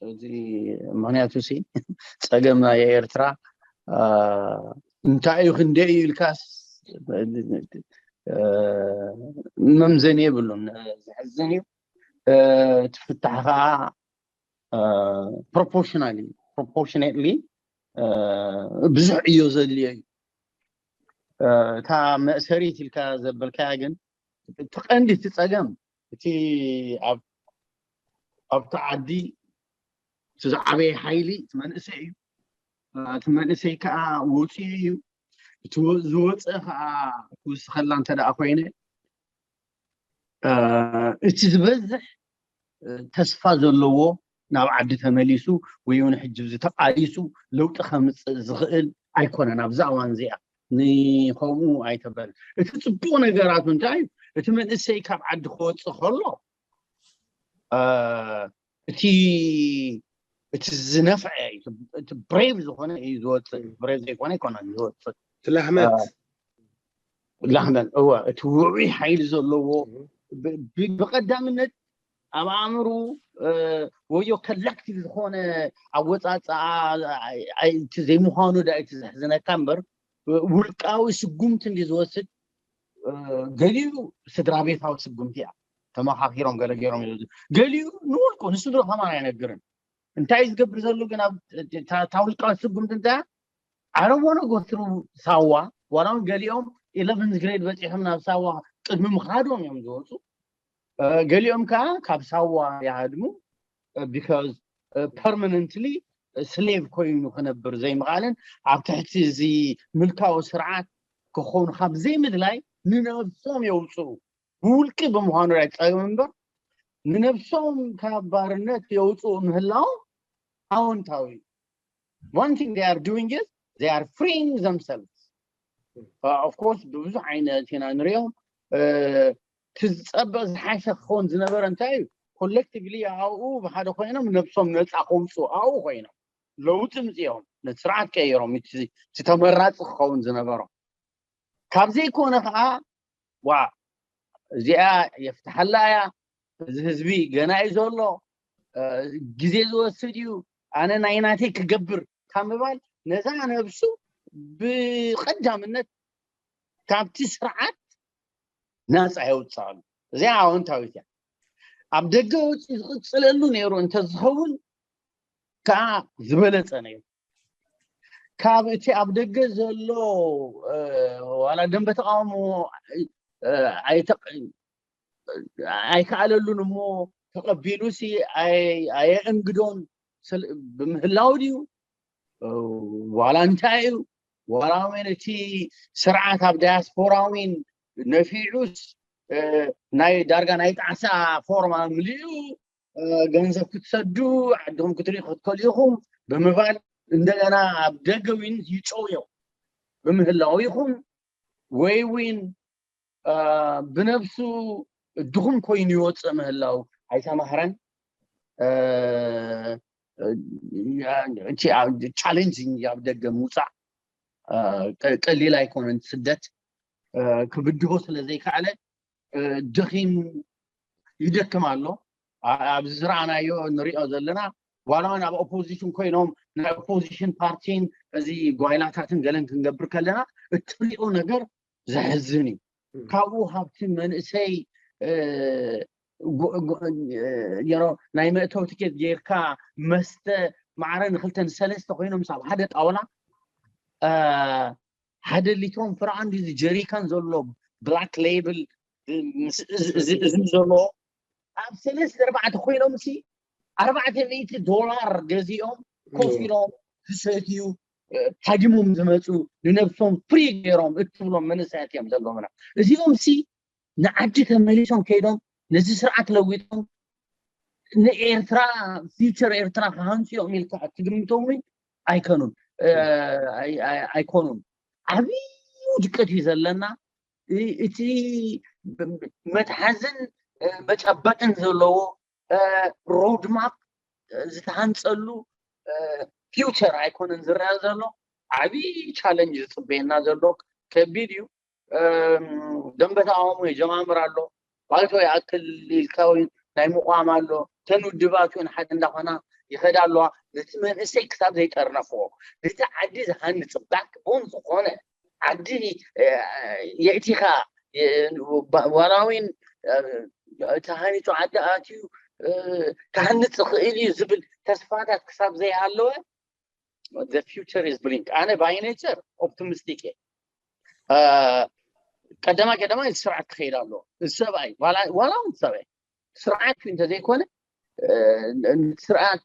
እዚ ምኽንያቱ ሲ ፀገም ናይ ኤርትራ እንታይ እዩ ክንደይ እዩ ኢልካስ መምዘኒ የብሉን። ዘሕዝን እዩ። እቲ ፍታሕ ከዓ ፕሮፖርሽናሊ ፕሮፖርሽኔትሊ ብዙሕ ዕዮ ዘድልዮ እዩ። እታ መእሰሪት ኢልካ ዘበልካያ ግን እቲ ቀንዲ እቲ ፀገም እቲ ኣብቲ ዓዲ እቲ ዝዓበየ ሓይሊ እቲ መንእሰይ እዩ። እቲ መንእሰይ ከዓ ወፂኡ እዩ። እቲ ዝወፀ ከዓ ክውስኸላ እንተ ደኣ ኮይነ እቲ ዝበዝሕ ተስፋ ዘለዎ ናብ ዓዲ ተመሊሱ ወይ እውን ሕጂ ተቃሊሱ ለውጢ ከምፅእ ዝኽእል ኣይኮነን። ኣብዚ እዋን እዚኣ ንከምኡ ኣይተበል። እቲ ፅቡቅ ነገራቱ እንታይ እዩ? እቲ መንእሰይ ካብ ዓዲ ክወፅእ ከሎ እቲ እቲ ዝነፍዐ እቲ ብሬቭ ዝኾነ እዩ ዝወፅእ። ብሬቭ ዘይኮነ ኣይኮነን ዝወፅእ። ትላህመት ላህመት እወ፣ እቲ ውዑይ ሓይሊ ዘለዎ ብቀዳምነት ኣብ ኣእምሩ ወዮ ኮሌክቲቭ ዝኾነ ኣወፃፅኣ እቲ ዘይምዃኑ ዳ እቲ ዘሕዝነካ እምበር ውልቃዊ ስጉምቲ እንዲ ዝወስድ ገሊኡ ስድራ ቤታዊ ስጉምቲ እያ። ተመኻኺሮም ገለ ገይሮም ገሊኡ ንውልቁ ንስድሮ ከማን ኣይነግርን። እንታይ ዝገብር ዘሎ ግን እታ ውልቃዊ ስጉምቲ እንታይ ኣረሞኖ ጎትሩ ሳዋ ዋላ እውን ገሊኦም ኢለቨንዝ ግሬድ በፂሖም ናብ ሳዋ ቅድሚ ምኻዶም እዮም ዝወፁ። ገሊኦም ከዓ ካብ ሳዋ ይሃድሙ። ቢካዝ ፐርማነንትሊ ስሌቭ ኮይኑ ክነብር ዘይምኽኣልን ኣብ ትሕቲ እዚ ምልካዊ ስርዓት ክኾኑ ካብ ዘይምድላይ ንነብሶም የውፅኡ። ብውልቂ ብምዃኑ ዳይ ፀገም እምበር ንነብሶም ካብ ባርነት የውፅኡ ምህላው ኣወንታዊ እዩ። One thing they are doing is they are freeing themselves. Of course ብብዙሕ ዓይነት ኢና ንሪኦም። እቲ ዝፀበ ዝሓሸ ክኸውን ዝነበረ እንታይ እዩ? ኮሌክቲቭሊ ኣብኡ ብሓደ ኮይኖም ነብሶም ነፃ ከውፅኡ ኣብኡ ኮይኖም ለውጢ ምፅኦም ነቲ ስርዓት ቀይሮም እቲ ተመራፂ ክኸውን ዝነበሮም። ካብ ዘይኮነ ከዓ ዋ እዚኣ የፍትሓላ እያ፣ እዚ ህዝቢ ገና እዩ ዘሎ፣ ግዜ ዝወስድ እዩ፣ ኣነ ናይ ናተይ ክገብር ካብ ምባል ነዛ ነብሱ ብቀዳምነት ካብቲ ስርዓት ናፃ የውፅኣሉ። እዚኣ ኣወንታዊት እያ። ኣብ ደገ ወፂ ዝቅፅለሉ ነይሩ እንተዝኸውን ከዓ ዝበለፀ ነይሩ። ካብ እቲ ኣብ ደገ ዘሎ ዋላ ደንበ ተቃውሞ ኣይከኣለሉን እሞ ተቐቢሉ ሲ ኣየእንግዶን ብምህላው ድዩ ዋላ እንታይ እዩ? ዋላ እውን እቲ ስርዓት ኣብ ዳያስፖራ እውን ነፊዑስ ናይ ዳርጋ ናይ ጣዕሳ ፎርማ ምልኡ ገንዘብ ክትሰዱ ዓድኹም ክትሪኡ ክትከሉ ኢኹም ብምባል እንደገና ኣብ ደገ እውን ይጨውዮ ብምህላው ይኹን ወይ እውን ብነብሱ ድኹም ኮይኑ ይወፅእ ምህላው ኣይተማህረን። ቻሌንጅ ኣብ ደገ ምውፃእ ቀሊል ኣይኮነን። ስደት ክብድሆ ስለ ዘይከኣለ ደኺም ይደክም ኣሎ። ኣብዚ ዝረኣናዮ ንሪኦ ዘለና ዋላ እውን ኣብ ኦፖዚሽን ኮይኖም ናይ ኦፖዚሽን ፓርቲን እዚ ጓይላታትን ገለን ክንገብር ከለና እትሪኦ ነገር ዘሕዝን እዩ። ካብኡ ሃብቲ መንእሰይ ናይ መእተው ትኬት ጌርካ መስተ ማዕረ ንክልተ ንሰለስተ ኮይኖም ኣብ ሓደ ጣውላ ሓደ ሊትሮን ፍርዓን ጀሪካን ዘሎ ብላክ ሌብል እዚ ዘሎ ኣብ ሰለስተ ኣርባዕተ ኮይኖም ሲ ኣርባዕተ ሚእቲ ዶላር ገዚኦም ኮፍ ኢሎም ዝሰትዩ ሃዲሞም ዝመፁ ንነብሶም ፍሪ ገይሮም እትብሎም መንእሰያት እዮም ዘለውና። እዚኦም ሲ ንዓዲ ተመሊሶም ከይዶም ነዚ ስርዓት ለዊጦም ንኤርትራ ፊውቸር ኤርትራ ክሃንፅዮም ኢልካ ትግምቶም እውን ኣይከኑን ኣይኮኑን። ዓብዪ ውድቀት እዩ ዘለና። እቲ መትሓዝን መጨበጥን ዘለዎ ሮድማፕ ዝተሃንፀሉ ፊውቸር ኣይኮነን ዝረአ ዘሎ። ዓብዪ ቻለንጅ ዝፅበየና ዘሎ ከቢድ እዩ። ደንበ ተቃውሞ ይጀማምር ኣሎ። ባይቶ ይኣክል ኢልካ ወይ ናይ ምቋም ኣሎ። ተን ውድባት እውን ሓደ እንዳኾና ይኸዳ ኣለዋ። ነቲ መንእሰይ ክሳብ ዘይጠርነፍዎ ነቲ ዓዲ ዝሃንፅ ባክቦን ዝኾነ ዓዲ የእቲኻ ዋላዊን ተሃኒፁ ዓዲ ኣትዩ ክሃንፅ ይኽእል እዩ ዝብል ተስፋታት ክሳብ ዘይሃለወ the future is blink። ኣነ by nature ኦፕቲሚስቲክ እየ። ቀዳማይ ቀዳማይ ስርዓት ክኸይድ ኣለዎ። ሰብኣይ ዋላ እውን ሰብኣይ ስርዓት እንተዘይኮነ ስርዓት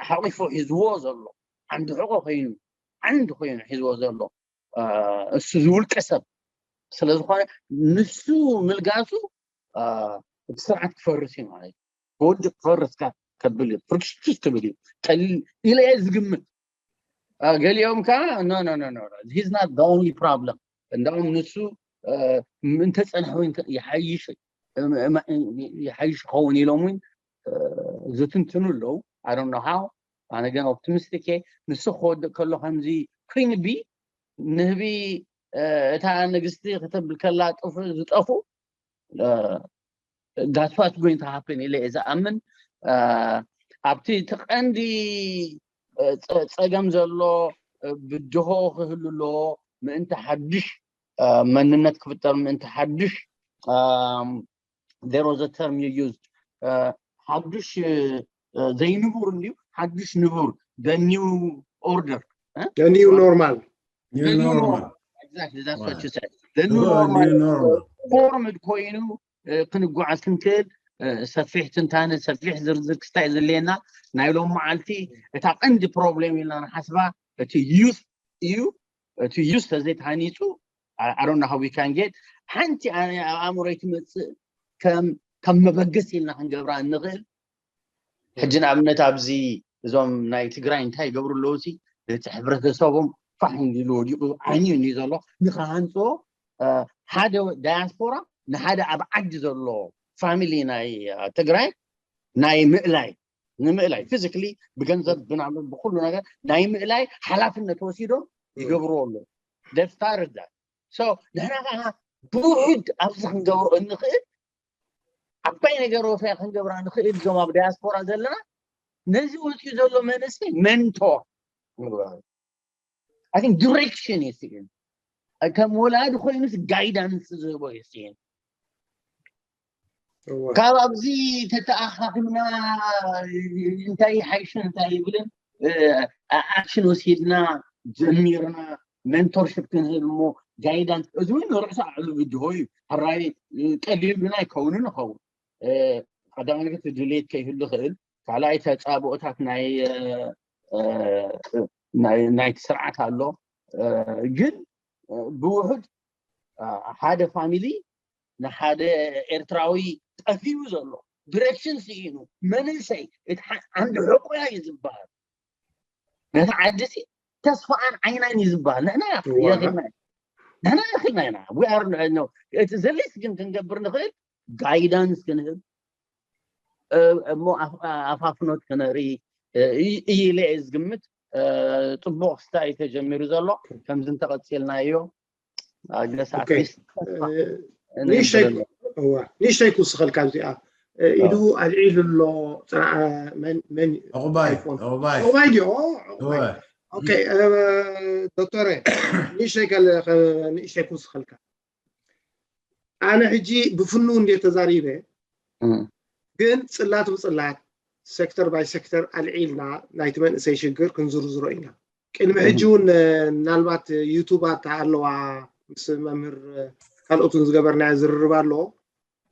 ሓቂፎ ሒዝዎ ዘሎ ዓንዲ ሕቆ ኮይኑ ዓንዲ ኮይኑ ሒዝዎ ዘሎ እሱ ዝውልቀ ሰብ ስለዝኾነ ንሱ ምልጋሱ እቲ ስርዓት ክፈርስ እዩ ማለት እዩ። ክወድቅ ክፈርስ ከብል እዩ፣ ፍርክሽክሽ ክብል እዩ። ቀሊል ኢለ እየ ዝግምት። ገሊኦም ከዓ no no no no, he's not the only problem። እንዳውም ንሱ እንተፀንሐ ይሓይሽ ይሓይሽ ክኸውን ኢሎም እውን ዝትንትኑ ኣለዉ። I don't know how። ኣነ ግን ኦፕቲሚስቲክ እየ። ንሱ ክወድቅ ከሎ ከምዚ ኩን ቢ ንህቢ እታ ንግስቲ ክትብል ከላ ጥፉ ዝጠፉ that's what's going to happen ኢለ እየ ዝኣምን። ኣብቲ እቲ ቀንዲ ፀገም ዘሎ ብድሆ ክህሉ ኣለዎ። ምእንቲ ሓድሽ መንነት ክፍጠር፣ ምእንቲ ሓድሽ there was a term you used ሓዱሽ ዘይንቡር እንዲዩ ሓዱሽ ንቡር the new order new normal new normal exactly that's what you said the new normal formed ኮይኑ ክንጓዓዝ ክንክእል ሰፊሕ ትንታነ ሰፊሕ ዝርዝር ክስታይ ዘድልየና ናይ ሎም መዓልቲ እታ ቀንዲ ፕሮብሌም ኢልና ንሓስባ እቲ ዩስ እዩ እቲ ዩስ ተዘይተሃኒፁ ኣሮና ሃዊካን ጌት ሓንቲ ኣብ ኣእምሮይ ትመፅእ ከም መበገስ ኢልና ክንገብራ እንኽእል ሕጂ ንኣብነት ኣብዚ እዞም ናይ ትግራይ እንታይ ይገብሩ ኣለዉ እቲ ሕብረተሰቦም ፋሕ ኢሉ ወዲቁ ዓይኒ እዩ ዘሎ ንክሃንፅዎ ሓደ ዳያስፖራ ንሓደ ኣብ ዓዲ ዘሎ ፋሚሊ ናይ ትግራይ ናይ ምእላይ ንምእላይ ፊዚካሊ ብገንዘብ ብናምን ብኩሉ ነገር ናይ ምእላይ ሓላፍነት ወሲዶም ይገብርዎ ኣለዉ ደፍታርዳ ንሕና ከዓ ብውሑድ ኣብዚ ክንገብሮ እንኽእል ዓባይ ነገር ወፈያ ክንገብራ ንኽእል እዞም ኣብ ዳያስፖራ ዘለና ነዚ ወፂኡ ዘሎ መንእሰይ መንቶር I think direction ይስእን ከም ወላዲ ኮይኑስ ጋይዳንስ ዝህቦ ይስእን ካብ ኣብዚ ተተኣኻኺብና እንታይ ሓይሽን እንታይ ይብልን ኣክሽን ወሲድና ጀሚርና ሜንቶርሽፕ ክንህብ እሞ ጋይዳንስ እዚ እውን ንርዕሱ ዓብዩ ብድሆ እዩ ሕራይ ቀሊል ግን ኣይከውንን ይኸውን ቀዳማይ ነገር ድሌት ከይህሉ ይኽእል ካልኣይ ተፃብኦታት ናይ ናይቲ ስርዓት ኣሎ ግን ብውሑድ ሓደ ፋሚሊ ንሓደ ኤርትራዊ ጠፊኡ ዘሎ ዲሬክሽን ስኢኑ መንእሰይ እቲ ዓንዲ ሕቁያ እዩ ዝበሃል ነቲ ዓዲ ተስፋኣን ዓይናን እዩ ዝበሃል ንሕና ንሕና ይኽልና ኢና we are no እቲ ዘሌስ ግን ክንገብር ንኽእል ጋይዳንስ ክንህብ እሞ ኣፋፍኖት ክነርኢ እዩ ኢለ እየ ዝግምት ፅቡቅ ክስታይ ተጀሚሩ ዘሎ ከምዚ እንተቀፂልናዮ ንእሽተይ ክውስኸልካ እዚኣ ኢዱ ኣልዒሉ ኣሎ ፅንዓ መን ዕቁባይ ድዮ ዶክተረ ንእሽተይ ንእሽተይ ክውስኸልካ ኣነ ሕጂ ብፍኑ እንደ ተዛሪበ ግን ፅላት ብፅላት ሴክተር ባይ ሴክተር ኣልዒልና ናይቲ መንእሰይ ሽግር ክንዝርዝሮ ኢና ቅድሚ ሕጂ እውን ምናልባት ዩቱባት ኣለዋ ምስ መምህር ካልኦትን ዝገበርናዮ ዝርርብ ኣሎ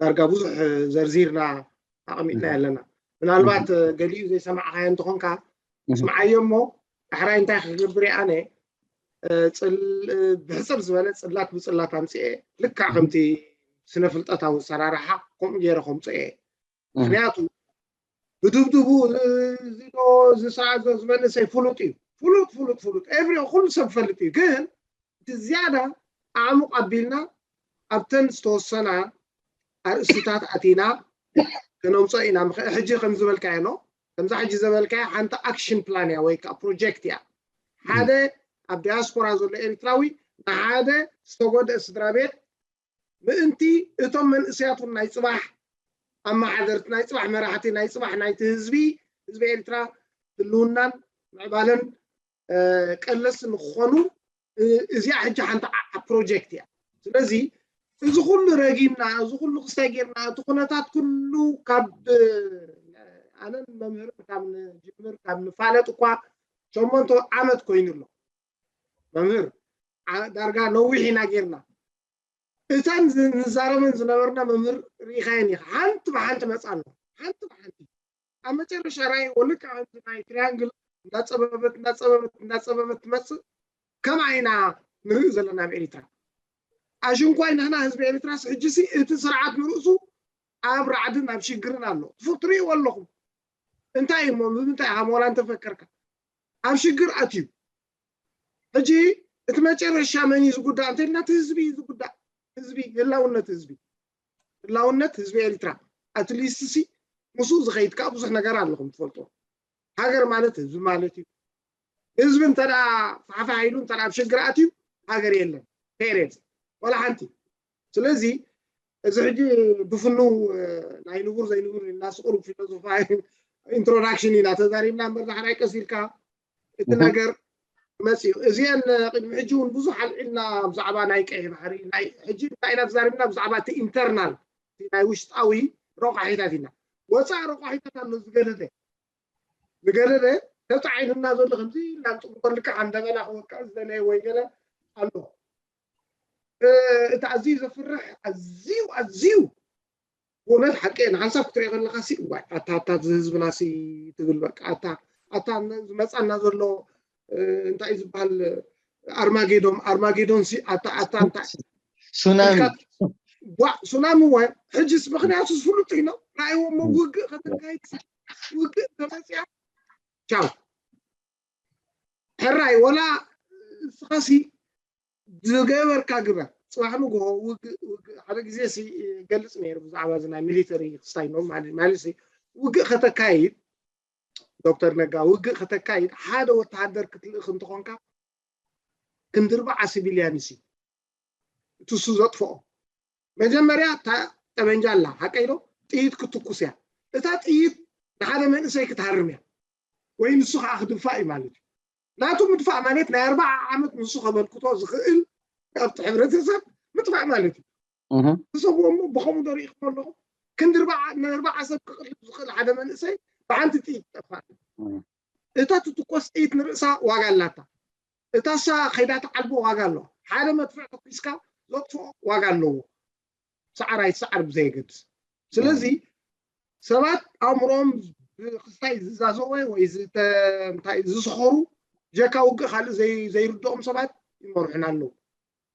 ዳርጋ ብዙሕ ዘርዚርና ኣቕሚጥና ኣለና ምናልባት ገሊኡ ዘይሰማዕካዮ እንትኾንካ ስምዓዮ እሞ ዳሕራይ እንታይ ክገብር ኣነ ብሕፅር ዝበለ ፅላት ብፅላት ኣምፅኤ ልክዕ ከምቲ ስነ ፍልጠታዊ ኣሰራርሓ ከምኡ ገይረ ከምፅኦ እየ ምክንያቱ ብድብድቡ ዝዶ ዝሰዓዞ ዝመንእሰይ ፍሉጥ እዩ ፍሉጥ ፍሉጥ ፍሉጥ ኤቭሪ ኩሉ ሰብ ፈልጥ እዩ ግን እቲ ዝያዳ ኣዕሙቕ ኣቢልና ኣብተን ዝተወሰና ኣርእስታት ኣቲና ከነምፅኦ ኢና ሕጂ ከም ዝበልካዮ ኖ ከምዛ ሕጂ ዘበልካዮ ሓንቲ ኣክሽን ፕላን እያ ወይ ከዓ ፕሮጀክት እያ ሓደ ኣብ ዲያስፖራ ዘሎ ኤርትራዊ ንሓደ ዝተጎድአ ስድራ ቤት ምእንቲ እቶም መንእሰያት እውን ናይ ፅባሕ ኣመሓደርቲ ናይ ፅባሕ መራሕቲ ናይ ፅባሕ ናይቲ ህዝቢ ህዝቢ ኤርትራ ህልውናን ምዕባለን ቀለስ ንክኾኑ እዚኣ ሕጂ ሓንቲ ዓዓ ፕሮጀክት እያ ስለዚ እዚ ኩሉ ረጊምና እዚ ኩሉ ክስታይ ጌርና እቲ ኩነታት ኩሉ ካብ ኣነን መምህርን ካብ ንጅምር ካብ ንፋለጥ እኳ ሸሞንተ ዓመት ኮይኑ ኣሎ መምህር ዳርጋ ነዊሕ ኢና ጌርና እተን ንዛረበን ዝነበርና መምህር ርኢኻየን ኢኻ ሓንቲ ብሓንቲ መፃ ኣሎ ሓንቲ ብሓንቲ ኣብ መጨረሻ ራይ ወልካ ከምዚ ናይ ትሪያንግል እንዳፀበበት እንዳፀበበት እንዳፀበበት ትመፅእ ከም ዓይና ንርኢ ዘለና ኣብ ኤሪትራ ኣሽንኳይ ንሕና ህዝቢ ኤሪትራስ ሕጂሲ እቲ ስርዓት ንርእሱ ኣብ ራዕድን ኣብ ሽግርን ኣሎ። ትፍ- ትርእይዎ ኣለኹም። እንታይ እሞ፣ ብምንታይ ኢኻ ሞላ እንተፈከርካ? ኣብ ሽግር ኣትዩ። ሕጂ እቲ መጨረሻ መን እዩ ዝጉዳእ እንተልና፣ እቲ ህዝቢ እዩ ዝጉዳእ። ህዝቢ፣ ህላውነት ህዝቢ፣ ህላውነት ህዝቢ ኤርትራ። ኣትሊስት ሲ ምስኡ ዝኸይድ ከዓ ብዙሕ ነገር ኣለኹም ትፈልጦ። ሃገር ማለት ህዝቢ ማለት እዩ። ህዝቢ እንተ ደኣ ፋሕፋሕ ኢሉ፣ እንተ ደኣ ኣብ ሽግር ኣትዩ፣ ሃገር የለን። ፔሬድ። ወላ ሓንቲ። ስለዚ እዚ ሕጂ ብፍኑ ናይ ንቡር ዘይንቡር ኢልና ስቁር ፊሎሶፋ ኢንትሮዳክሽን ኢና ተዛሪብና እምበር፣ ዳሕራይ ቀስ ኢልካ እቲ ነገር መፅዩ። እዚአን ቅድሚ ሕጂ እውን ብዙሕ ኣልዒልና ብዛዕባ ናይ ቀይሕ ባሕሪ፣ ናይ ሕጂ እንታይ ኢና ተዛሪብና? ብዛዕባ እቲ ኢንተርናል፣ እቲ ናይ ውሽጣዊ ረቋሒታት ኢና። ወፃኢ ረቋሒታት ኣሎ ዝገደደ ዝገደደ ተፃዒኑና ዘሎ ከምዚ ኢልና ንፅብቆ ልክዕ ኣንደበና ክወቅዕ ዝደለየ ወይ ገለ ኣሎ። እቲ ኣዝዩ ዘፍርሕ ኣዝዩ ኣዝዩ ብእውነት ሓቂ ንሓንሳብ ክትሪኦ ከለካ ሲ ዋይ ኣታ ኣታ እዚ ህዝብና ሲ ትብል በቃ ኣታ ኣታ ዝመፃና ዘሎ እንታይ እዩ ዝበሃል ኣርማጌዶን ኣርማጌዶን ሲ ኣታ ኣታ እንታይ ሱናሚ ዋ ሱናሚ ዋይ ሕጅስ ምክንያቱ ዝፍሉጥ ኢኖ ራእይዎ እሞ ውግእ ከተካይድ ውግእ ተመፅያ ቻው ሕራይ ወላ እስኻሲ ዝገበርካ ግበር ፅባሕ ንግሆ ውግእ ውግእ ሓደ ግዜ ሲ ገልፅ ነይሩ ብዛዕባ እዚ ናይ ሚሊተሪ ክስታይ ነው ማለት ማለት ውግእ ከተካይድ ዶክተር ነጋ ውግእ ከተካይድ ሓደ ወተሃደር ክትልእኽ እንተኾንካ ክንድርባዓ ሲቪልያን ሲ እቲ እሱ ዘጥፍኦ መጀመርያ እታ ጠበንጃ ኣላ ሓቀይ ዶ ጥይት ክትኩስ እያ እታ ጥይት ንሓደ መንእሰይ ክትሃርም እያ ወይ ንሱ ከዓ ክድፋእ እዩ ማለት እዩ ናቱ ምድፋእ ማለት ናይ ኣርባዓ ዓመት ንሱ ከመልክቶ ዝኽእል ካብቲ ሕብረተሰብ ምጥፋእ ማለት እዩ ዝሰብዎ እሞ ብኸምኡ ዶ ርኢኹም ኣለኹም ክንዲ ንኣርባዓ ሰብ ክቕልብ ዝኽእል ሓደ መንእሰይ ብሓንቲ ጥይት ይጠፋእ እታ ትትኮስ ጥይት ንርእሳ ዋጋ ኣላታ እታ እሳ ከይዳ ትዓልቦ ዋጋ ኣለዋ ሓደ መድፍዕ ተኩስካ ዘጥፍኦ ዋጋ ኣለዎ ሰዓር ኣይሰዓር ብዘየገድስ ስለዚ ሰባት ኣእምሮኦም ብክስታይ ዝዛዘወ ወይ እንታይ ዝስኸሩ ጀካ ውግእ ካልእ ዘይርድኦም ሰባት ይመርሑና ኣለዉ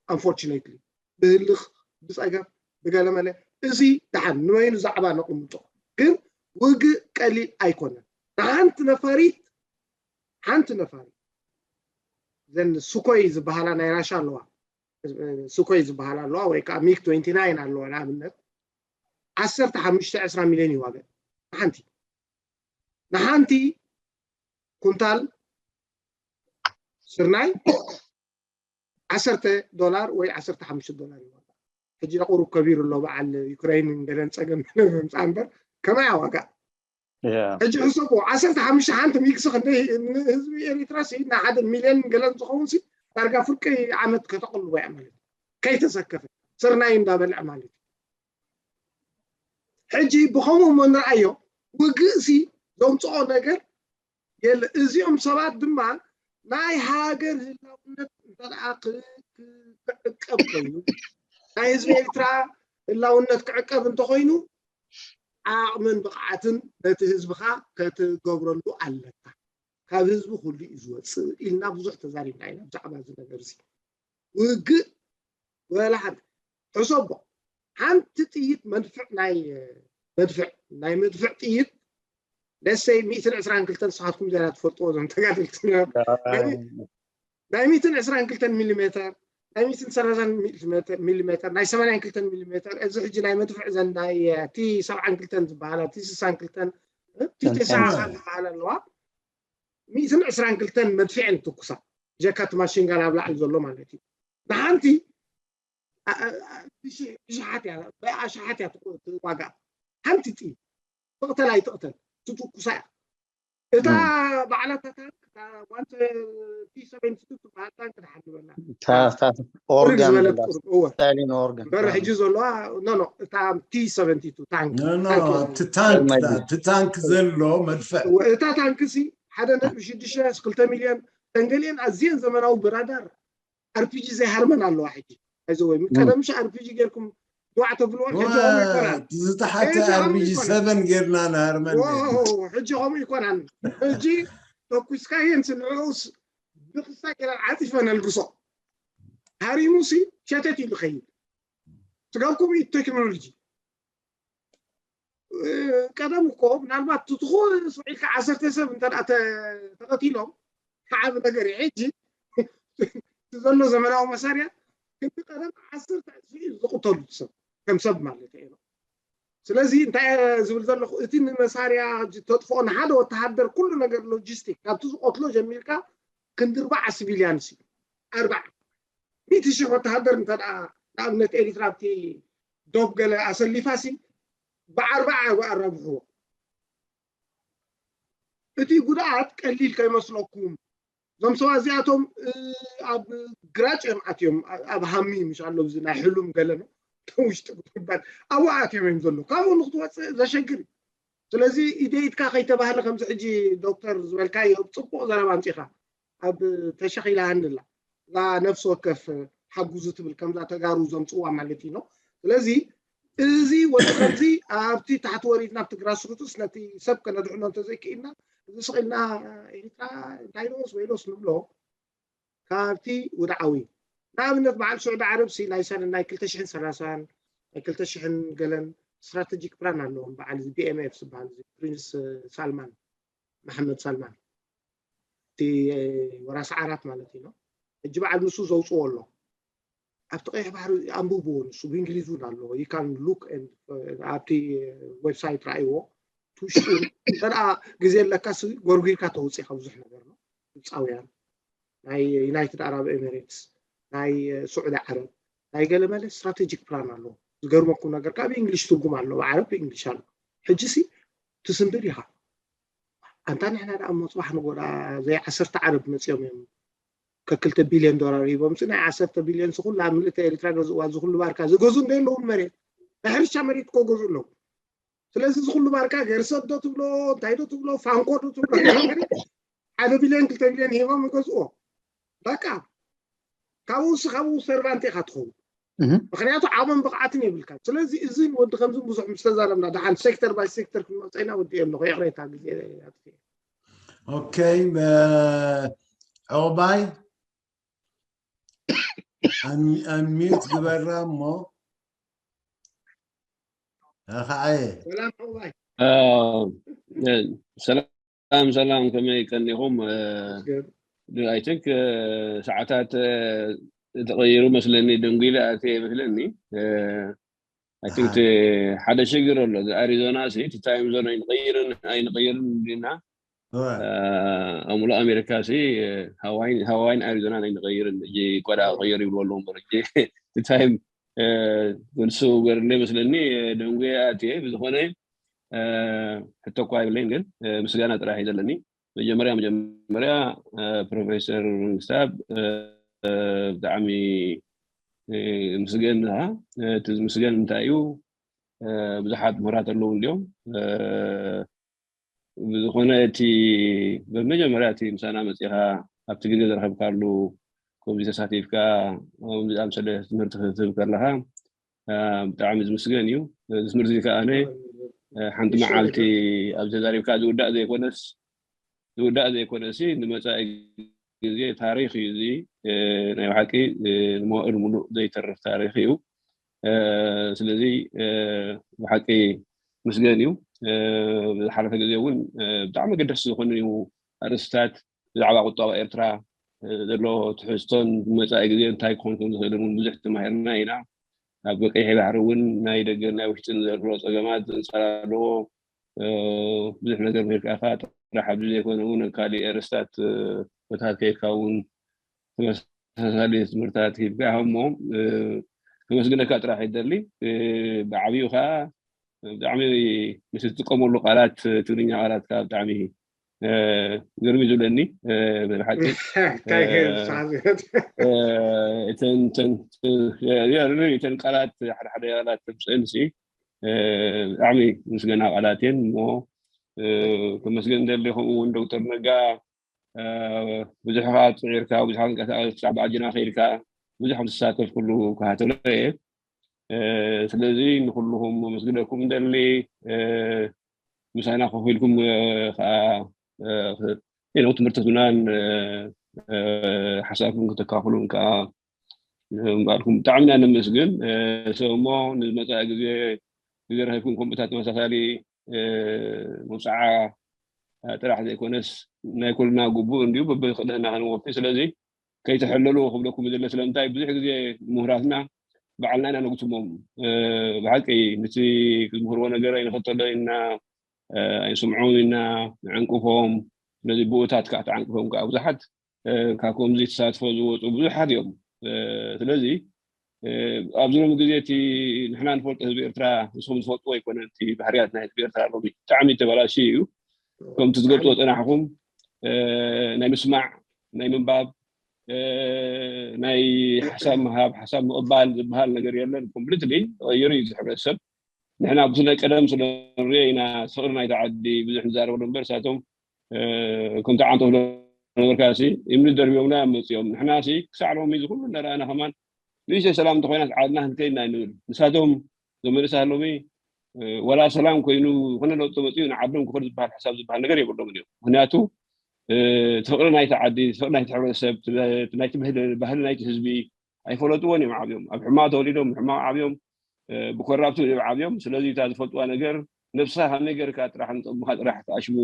unfortunately ብህልኽ ብፀገም ብገለመለ እዚ ደሓን ንበይኑ ዛዕባ ነቕምጦ ግን ውግእ ቀሊል ኣይኮነን ንሓንቲ ነፋሪት ሓንቲ ነፋሪት ዘን ሱኮይ ዝበሃላ ናይ ራሻ ኣለዋ ሱኮይ ዝበሃላ ኣለዋ ወይ ከዓ ሚክ ትንቲ ናይን ኣለዋ ንኣብነት ዓሰርተ ሓሙሽተ ዕስራ ሚልዮን ይዋገ ንሓንቲ ንሓንቲ ኩንታል ስርናይ ዓሰርተ ዶላር ወይ ዓሰርተ ሓሙሽተ ዶላር ይዋጋ ሕጂ ቁሩብ ከቢሩ ኣሎ በዓል ዩክራይን ገለን ፀገም ምፃ እምበር ከማይ ዋጋ ሕጂ ሕሰቦ ዓሰርተ ሓሙሽተ ሓንቲ ሚክስ ክንደይ ህዝቢ ኤሪትራ ሲ ንሓደ ሚልዮን ገለን ዝኸውን ሲ ዳርጋ ፍርቂ ዓመት ከተቕልቦ እያ ማለት ከይተሰከፈ ስርናይ እንዳበልዐ ማለት እዩ ሕጂ ብኸምኡ እሞ ንርኣዮ ውግእ ሲ ዘምፅኦ ነገር የለ እዚኦም ሰባት ድማ ናይ ሃገር ህላውነት እንተደኣ ክዕቀብ ኮይኑ ናይ ህዝቢ ኤርትራ ህላውነት ክዕቀብ እንተኮይኑ ዓቕምን ብቕዓትን ነቲ ህዝብኻ ከትገብረሉ ኣለካ ካብ ህዝቢ ኩሉ እዩ ዝወፅእ ኢልና ብዙሕ ተዛሪብና ኢና ብዛዕባ እዚ ነገር እዚ ውግእ ወላ ሓንቲ ሕሰቦ ሓንቲ ጥይት መድፍዕ ናይ መድፍዕ ናይ መድፍዕ ጥይት ደሰይ ሚእትን ዕስራን ክልተን ንስኻትኩም ዝያዳ ትፈልጥዎ እዞም ተጋደልቲ ናይ ሚእትን ዕስራን ክልተን ሚሊሜተር ናይ ሚእትን ሰላሳን ሚሊሜተር ናይ ሰማንያን ክልተን ሚሊሜተር እዚ ሕጂ ናይ መድፍዕ ዘን ናይ ቲ ሰብዓን ክልተን ዝበሃላ ቲ ስሳን ክልተን ቲ ተስዓን ዝበሃላ ኣለዋ ሚእትን ዕስራን ክልተን መድፍዐን ትኩሳ ጀካ እቲ ማሽንጋን ኣብ ላዕሊ ዘሎ ማለት እዩ ንሓንቲ ብሽሓት እያ ብኣሽሓት እያ ዋጋ ሓንቲ ጥይት ትቕተል ኣይትቕተል ትትኩሳ እያ እታ ባዕላታ ታንክ ቲ ሰቨንቲ ቱ ትበሃል ታንክ ንሓልበና ኦርጋን ዝበለት ቁርብ እወ በር ሕጂ ዘለዋ ኖ ኖ እታ ቲ ሰቨንቲ ቱ ታንክ እቲ ታንክ ዘሎ መድፍዕ እታ ታንክ ሲ ሓደ ነጥቢ ሽዱሽተ ክልተ ሚልዮን ተንገሊአን ኣዝየን ዘመናዊ ብራዳር ኣርፒጂ ዘይሃርመን ኣለዋ ሕጂ ኣይዘወይ ቀደምሽ ኣርፒጂ ጌርኩም ዱዓ ተብልዎ ሕጂ ከምኡ ይኮናል ዝተሓተ ኣርፒጂ ሰቨን ጌርና ንሃርመን ሕጂ ከምኡ ይኮናል ሕጂ ተኩስካየን ስንዕኡስ ብክስታ ጌራ ዓፂፈ ነልግሶ ሃሪሙሲ ሸተት ኢሉ ኸይድ ስጋብ ከምኡ ቴክኖሎጂ ቀደም እኮ ምናልባት ትትኹ ስዒልካ ዓሰርተ ሰብ እንተ ተቐቲሎም ዓብ ነገር እዩ። ሕጂ ዘሎ ዘመናዊ መሳርያ ክንዲ ቀደም ዓሰርተ ዕፅፊ እዩ ዝቕተሉ ሰብ ከም ሰብ ማለት እዩ። ስለዚ እንታይ ዝብል ዘለኹ፣ እቲ ንመሳርያ ተጥፍኦ ንሓደ ወተሃደር ኩሉ ነገር ሎጂስቲክ ካብቲ ዝቆትሎ ጀሚርካ ክንዲ ኣርባዓ ሲቪልያንስ እዩ። ኣርባዓ ሚእቲ ሽሕ ወተሃደር እንተ ንኣብነት ኤሪትራ ኣብቲ ዶብ ገለ ኣሰሊፋሲ ብዓርባዓ ኣራብሕዎ። እቲ ጉድኣት ቀሊል ከይመስለኩም። እዞም ሰባት እዚኣቶም ኣብ ግራጭ እዮም ኣትዮም፣ ኣብ ሃሚ ምሽ ኣሎ እዚ ናይ ሕሉም ገለ ነው ውሽጢ ክትባል ኣብኡ ኣትዮም እዮም ዘሎ። ካብኡ ንክትወፅእ ዘሸግር እዩ። ስለዚ ኢደይትካ ከይተባህለ ከምዚ ሕጂ ዶክተር ዝበልካዮ ፅቡቅ ዘረባ ኣምፂኻ ኣብ ተሸኺላሃንላ እዛ ነፍሲ ወከፍ ሓጉዙ ትብል ከምዛ ተጋሩ ዘምፅዋ ማለት እዩ ነው። ስለዚ እዚ ወዲ ከምዚ ኣብቲ ታሕቲ ወሪድና ኣብቲ ግራስሩትስ ነቲ ሰብ ከነድሕኖ እንተዘይክኢልና እዚ ስቕ ኢልና ኤርትራ እንታይ ዶስ ወይ ዶስ ንብሎ ካብቲ ውድዓዊ ንኣብነት በዓል ስዑዲ ዓረብ ሲ ናይ ሰነ ናይ ክልተ ሽሕን ሰላሳን ናይ ክልተ ሽሕን ገለን ስትራቴጂክ ፕላን ኣለዎም። በዓል እዚ ቢኤምኤፍ ዝበሃል እዚ ፕሪንስ ሳልማን መሐመድ ሳልማን እቲ ወራሲ ዓራት ማለት እዩ። ሕጂ በዓል ንሱ ዘውፅዎ ኣሎ ኣብቲ ቀይሕ ባሕሪ ኣንብብዎ ንሱ ብእንግሊዝ እውን ኣለዎ። You can look and ኣብቲ ዌብሳይት ረኣይዎ ትውሽጡ ተደኣ ግዜ ኣለካ ጎርጒርካ ተውፅእ ካብ ብዙሕ ነገር ነው። ግብፃውያን ናይ ዩናይትድ ኣረብ ኤሚሬትስ ናይ ስዑዲ ዓረብ ናይ ገለ መለ ስትራቴጂክ ፕላን ኣለዎ። ዝገርመኩም ነገር ካብ እንግሊሽ ትርጉም ኣሎ ብዓረብ ብእንግሊሽ ኣሎ። ሕጂ ሲ ትስንብድ ኢኻ ኣንታ ንሕና ደኣ እሞ ፅባሕ ንጎዳ ዘይ ዓሰርተ ዓረብ መፂኦም እዮም ከክልተ ቢልዮን ዶላር ሂቦም ሲ ናይ ዓሰርተ ቢልዮን ሲ ኩላ ምልእተ ኤርትራ ገዝእዋ እዚ ኩሉ ባርካ ዝገዙ እንደ ኣለውን መሬት ናይ ሕርሻ መሬት እኮ ገዙ ኣለዉ። ስለዚ እዚ ኩሉ ባርካ ገርሰብ ዶ ትብሎ እንታይ ዶ ትብሎ ፋንኮ ዶ ትብሎ ሓደ ቢልዮን ክልተ ቢልዮን ሂቦም ይገዝእዎ። በቃ ካብኡ ሲ ካብኡ ሰርቫንት ኢኻ ትኸውን። ምክንያቱ ዓቕምን ብቕዓትን የብልካ። ስለዚ እዚን ወዲ ከምዚ ብዙሕ ምስ ተዛረብና ደሓን ሴክተር ባይ ሴክተር ክንመፀ ኢና ወዲ ኣለኹ ይቕሬታ ግዜ ኣጥፊ ኦኬ ዕቑባይ ኣንሚዩት ግበራ እሞ ከዓየ ሰላም ዕቑባይ ሰላም ሰላም ከመይ ቀኒኹም? I think ሰዓታት ተቐይሩ መስለኒ ደንጒለ ኣትየ መስለኒ። I think ሓደ ሽግር ኣሎ። እዚ ኣሪዞና ሲ እቲ ታይም ዞን ኣይንቐይርን ኣይንቐይርን እንዲና ኣምሎ ኣሜሪካ ሲ ሃዋይን ኣሪዞናን ኣይንቐይርን። ሕጂ ቆዳ ቀይር ይብሉ ኣለዉ እምበር ሕጂ እቲ ታይም ክንሱ ገርለ መስለኒ ደንጉየ ኣትየ ብዝኾነ ሕቶ እኳ ይብለይን ግን ምስጋና ጥራሕ እዩ ዘለኒ። መጀመርያ መጀመርያ ፕሮፌሰር መንግስታብ ብጣዕሚ ምስገን ኻ እቲ ዝምስገን እንታይ እዩ ብዙሓት ምሁራት ኣለዉ እንዲዮም ብዝኾነ እቲ ብመጀመርያ እቲ ምሳና መፂኻ ኣብቲ ግዜ ዝረኸብካሉ ከምዚ ተሳቲፍካ ዝኣምሰለ ትምህርቲ ክትህብ ከለኻ ብጣዕሚ ዝምስገን እዩ። እዚ ትምህርቲ እዚ ከዓነ ሓንቲ መዓልቲ ኣብ ተዛሪብካ ዝውዳእ ዘይኮነስ ዝውዳእ ዘይኮነሲ ንመፃኢ ግዜ ታሪክ እዩ። እዚ ናይ ብሓቂ ንመዋእል ሙሉእ ዘይተርፍ ታሪክ እዩ። ስለዚ ብሓቂ ምስገን እዩ። ዝሓለፈ ግዜ እውን ብጣዕሚ ገደስ ዝኾኑ እዩ ኣርእስታት ብዛዕባ ቁጠባ ኤርትራ ዘሎ ትሕዝቶን መፃኢ ግዜ እንታይ ክኾን ከም ዝኽእልን እውን ብዙሕ ተማሂርና ኢና። ኣብ ቀይሕ ባሕሪ እውን ናይ ደገን ናይ ውሽጥን ዘሎ ፀገማት ዘንፀላልዎ ብዙሕ ነገር ምሂርካ ኢኻ። ጥራሕ ኣብዚ ዘይኮነ እውን ኣብ ካሊእ ኣርእስታት ቦታት ከይድካ እውን ተመሳሳሊ ትምህርታት ሂብካ ኢኻ እሞ ከመስግነካ ጥራሕ ይደሊ። ብዓብዩ ከዓ ብጣዕሚ ምስ ትጥቀመሉ ቃላት ትግርኛ ቃላት ከዓ ብጣዕሚ ግርም እዩ ዝብለኒ ብሓቂ እተን ቃላት ሓደሓደ ቃላት ተምፅእን ሲ ብጣዕሚ ምስገና ቃላት እየን እሞ ከመስግን እንደሊ ከምኡ እውን ዶክተር ነጋ ብዙሕ ከዓ ፅዒርካ ብዙሕ ክንቀሳቀስ ክሳብ ዓድና ከይድካ ብዙሕ ከም ትሳተፍ ኩሉ ክሃተሎ እየ ስለዚ ንኩልኩም መስግነኩም እንደሊ ምሳና ኮፍ ኢልኩም ከዓ ነው ትምህርቲ ትብናን ሓሳብኩም ክተካፍሉን ከዓ ምባልኩም ብጣዕሚ ኢና ነመስግን ሰሞ ንዝመፃ ግዜ ግዜ ረኺብኩም ከምኡታት ተመሳሳሊ መብፅዓ ጥራሕ ዘይኮነስ ናይ ኩልና ግቡእ እንድዩ በብክእለትና ክንወፊ። ስለዚ ከይተሐለሉ ክብለኩም ዝደለ ስለምንታይ ብዙሕ ግዜ ምሁራትና ባዕልና ኢና ነጉትሞም። ብሓቂ ንቲ ዝምህርዎ ነገር ኣይንኸተሎ ኢና፣ ኣይንስምዖም ኢና፣ ንዕንቅፎም። ስለዚ ብኡታት ከዓ ተዓንቅፎም ከዓ ብዙሓት ካብ ከምዚ ተሳትፎ ዝወፁ ብዙሓት እዮም። ስለዚ ኣብዚ ሎሚ ግዜ እቲ ንሕና ንፈልጦ ህዝቢ ኤርትራ ንስኹም ትፈልጥዎ ኣይኮነን። እቲ ባህርያት ናይ ህዝቢ ኤርትራ ሎሚ ብጣዕሚ ተበላሽዩ እዩ። ከምቲ ዝገልፅዎ ፀናሕኩም ናይ ምስማዕ፣ ናይ ምንባብ፣ ናይ ሓሳብ ምሃብ፣ ሓሳብ ምቕባል ዝበሃል ነገር የለን። ኮምፕሊትሊ ተቐይሩ እዩ እዚ ሕብረተሰብ። ንሕና ብስለ ቀደም ስለ ንሪኦ ኢና ፍቕሪ ናይቲ ዓዲ ብዙሕ ንዛረበሉ እምበር ንሳቶም ከምቲ ዓንቶ ዝነበርካ ሲ እምኒ ደርብዮምና እዮም መፅኦም። ንሕና ሲ ክሳዕ ሎሚ እዚ ኩሉ እናረኣና ከማን ንእሽተይ ሰላም እንተኮይናስ ዓድና ክንከይድ ኢና ንብል። ንሳቶም ዘመልሳ ሎሚ ወላ ሰላም ኮይኑ ዝኾነ ለውጢ ተመፅኡ ንዓዶም ክኸዱ ዝበሃል ሓሳብ ዝበሃል ነገር የብሎምን እዮም። ምክንያቱ እቲ ፍቕሪ ናይቲ ዓዲ፣ ፍቕሪ ናይቲ ሕብረተሰብ፣ ናይቲ ባህሊ ናይቲ ህዝቢ ኣይፈለጥዎን እዮም ዓብዮም። ኣብ ሕማቕ ተወሊዶም ሕማቕ ዓብዮም፣ ብኮራፕሽን እዮም ዓብዮም። ስለዚ እታ ዝፈልጥዋ ነገር ነብስኻ ከመይ ገርካ ጥራሕ ንፀጉምኻ ጥራሕ ተኣሽሙ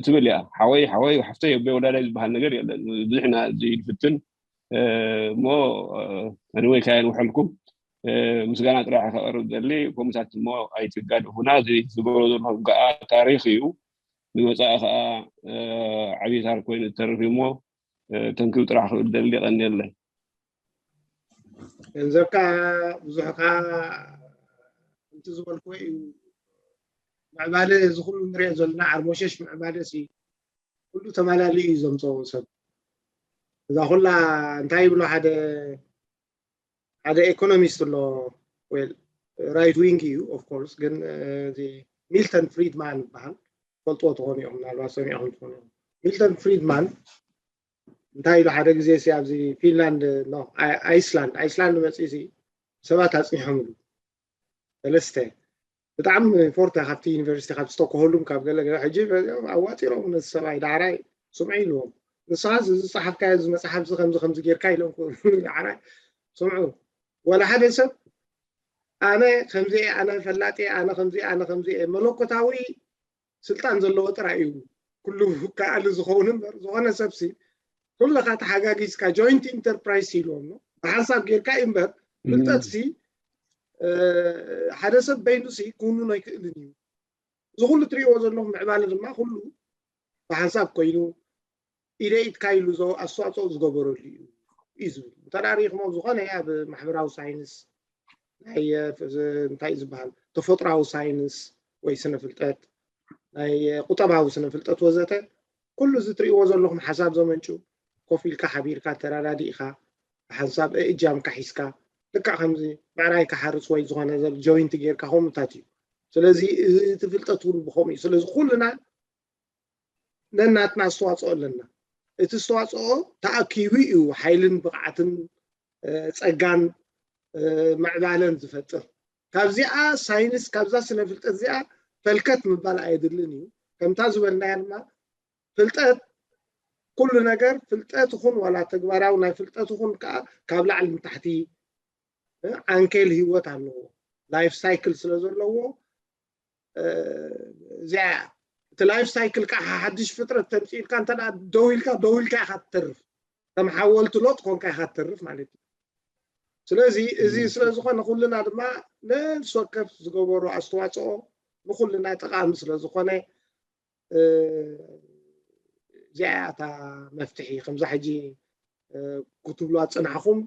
ትብል እያ። ሓወይ ሓወይ ሓፍተይ ኣቦይ ወላዳይ ዝበሃል ነገር የለን። ብዙሕ ኢና እዚ ንፍትን እሞ ኣንወይ ካየን ውሐልኩም ምስጋና ጥራሕ ከቐርብ ደሊ ከምኡታት እሞ ኣይትጋድፉና። እዚ ዝገብሮ ዘለኹም ከዓ ታሪክ እዩ። ንመፃኢ ከዓ ዓብዪ ታሪክ ኮይኑ ዝተርፍ እዩ እሞ ተንክዩ ጥራሕ ክብል ደሊ። ቀንየለይ። ገንዘብካ ብዙሕካ ከምቲ ዝበልኩ እዩ። ምዕባለ እዚ ኩሉ ንሪኦ ዘለና ዓርሞሸሽ ምዕባለ ሲ ኩሉ ተመላሊኡ እዩ ዘምፀኦ ሰብ። እዛ ኩላ እንታይ ይብሎ ሓደ ሓደ ኤኮኖሚስት ኣሎ፣ ራይት ዊንግ እዩ ኦፍኮርስ፣ ግን ሚልተን ፍሪድማን ይበሃል። ፈልጥዎ ትኾኑ እዮም፣ ምናልባት ሰሚዕኹም ትኾኑ እዮም። ሚልተን ፍሪድማን እንታይ ኢሉ ሓደ ግዜ ሲ ኣብዚ ፊንላንድ፣ ኣይስላንድ፣ ኣይስላንድ መፅኡ ሲ ሰባት ኣፅኒሖም ኢሉ ሰለስተ ብጣዕሚ ፎርታ ካብቲ ዩኒቨርሲቲ ካብ ስቶክሆልም ካብ ገለ ገለ ሕጂ ኣዋፂሮም ነዚ ሰብኣይ ዳዕራይ ስምዑ ኢልዎም። ንስኻ ዝፀሓፍካዮ እዚ መፅሓፍ እዚ ከምዚ ከምዚ ጌርካ ኢሎም ዳዕራይ ስምዑ። ወላ ሓደ ሰብ ኣነ ከምዚ እየ፣ ኣነ ፈላጢ እየ፣ ኣነ ከምዚ እየ፣ ኣነ ከምዚ እየ፣ መለኮታዊ ስልጣን ዘለዎ ጥራይ እዩ ኩሉ ከኣሊ ዝኸውን እምበር ዝኾነ ሰብሲ ኩልኻ ተሓጋጊዝካ ጆይንት ኢንተርፕራይስ ኢልዎም ብሓንሳብ ጌርካ እዩ እምበር ፍልጠት ሲ ሓደ ሰብ በይኑ ሲ ክውንኖ ኣይክእልን እዩ። እዚ ኩሉ ትሪእዎ ዘለኹም ምዕባለ ድማ ኩሉ ብሓንሳብ ኮይኑ ኢደ ኢድካ ኢሉ ኣስተዋፅኦ ዝገበረሉ እዩ እዩ ዝብል። እንተ ሪኢኹሞ ዝኾነ ኣብ ማሕበራዊ ሳይንስ ናይ እንታይ ዝበሃል ተፈጥራዊ ሳይንስ ወይ ስነ ፍልጠት ናይ ቁጠባዊ ስነ ፍልጠት ወዘተ ኩሉ እዚ ትሪእዎ ዘለኹም ሓሳብ ዘመንጩ ኮፍ ኢልካ ሓቢርካ ተረዳዲእካ ብሓንሳብ እጃምካ ሒዝካ ልክዕ ከምዚ ብዕራይ ክሓርስ ወይ ዝኾነ ሰብ ጆይንት ጌርካ ከምኡታት እዩ። ስለዚ እዚ እቲ ፍልጠት እውን ብኸምኡ እዩ። ስለዚ ኩልና ነናትና ኣስተዋፅኦ ኣለና። እቲ ኣስተዋፅኦ ተኣኪቡ እዩ ሓይልን ብቕዓትን ጸጋን ምዕባለን ዝፈጥር። ካብዚኣ ሳይንስ ካብዛ ስነ ፍልጠት እዚኣ ፈልከት ምባል ኣየድልን እዩ። ከምታ ዝበልናያ ድማ ፍልጠት ኩሉ ነገር ፍልጠት ይኹን ዋላ ተግባራዊ ናይ ፍልጠት ይኹን ከዓ ካብ ላዕሊ ንታሕቲ ዓንኬል ህይወት ኣለዎ። ላይፍ ሳይክል ስለ ዘለዎ እዚኣ እያ። እቲ ላይፍ ሳይክል ከዓ ሓድሽ ፍጥረት ተምፅኡ ኢልካ እንተ ደው ኢልካ ደው ኢልካ ኢኻ ትተርፍ። ከም ሓወልቲ ሎጥ ኮንካ ኢኻ ትተርፍ ማለት እዩ። ስለዚ እዚ ስለ ዝኾነ ኩልና ድማ ነፍሲ ወከፍ ዝገበሮ ኣስተዋፅኦ ንኩልና ጠቓሚ ስለ ዝኾነ እዚኣ እያ እታ መፍትሒ። ከምዛ ሕጂ ክትብሉ ኣፀናሕኹም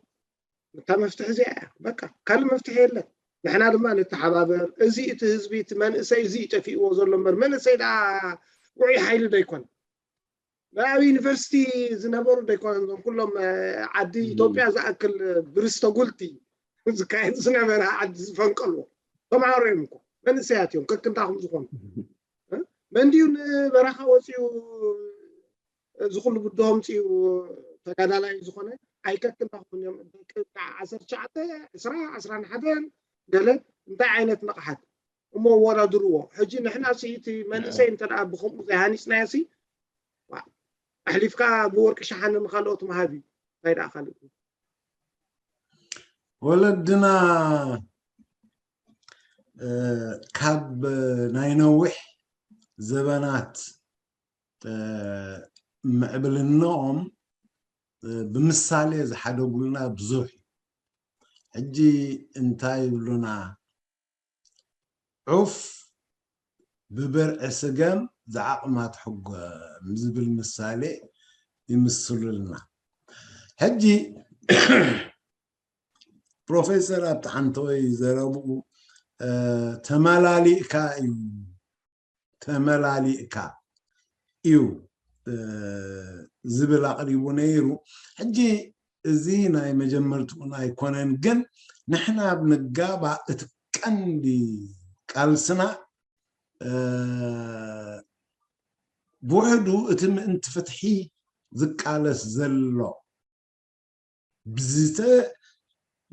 እታ መፍትሒ እዚኣ እያ። በቃ ካልእ መፍትሒ የለን። ንሕና ድማ ንተሓባበር። እዚ እቲ ህዝቢ እቲ መንእሰይ እዚ እዩ ጠፊእዎ ዘሎ እምበር መንእሰይ ደኣ ውዑይ ሓይሊ ዶ ኣይኮነን? ኣብ ዩኒቨርሲቲ ዝነበሩ ዶ ኣይኮነን? እዞም ኩሎም ዓዲ ኢትዮጵያ ዝኣክል ብርስ ተጉልቲ ዝካየድ ዝነበረ ዓዲ ዝፈንቀልዎ ተምሃሮ እዮም እኮ መንእሰያት እዮም ከክንዳኹም ዝኾኑ። መን ድዩ ንበረኻ ወፂኡ እዚ ኩሉ ብድሆ ኣምፂኡ ተጋዳላይ ዝኾነ ኣይከክንዳኹምን እዮም። ደቂ ዓሰርተ ትሽዓተ፣ ዕስራ፣ ዕስራን ሓደን ገለ እንታይ ዓይነት ንቕሓት እሞ ኣወዳድርዎ። ሕጂ ንሕና ሲ እቲ መንእሰይ እንተ ደኣ ብከምኡ ዘይሃኒፅናዮ ሲ ኣሕሊፍካ ብወርቂ ሸሓነ ንካልኦት ምሃብ እዩ። እንታይ ደኣ ካልእ ወለድና ካብ ናይ ነዊሕ ዘበናት ምዕብልናኦም ብምሳሌ ዝሓደጉልና ብዙሕ እዩ። ሕጂ እንታይ ይብሉና? ዑፍ ብብርዒ ስገም ዝዓቕማ ትሕጎም ዝብል ምሳሌ ይምስሉልና። ሕጂ ፕሮፌሰር ኣብቲ ሓንተወይ ዘረብኡ ተመላሊእካ እዩ ተመላሊእካ እዩ ዝብል ኣቕሪቡ ነይሩ። ሕጂ እዚ ናይ መጀመርትኡን ኣይኮነን፣ ግን ንሕና ኣብ ንጋባእ እቲ ቀንዲ ቃልስና ብውሕዱ እቲ ምእንቲ ፍትሒ ዝቃለስ ዘሎ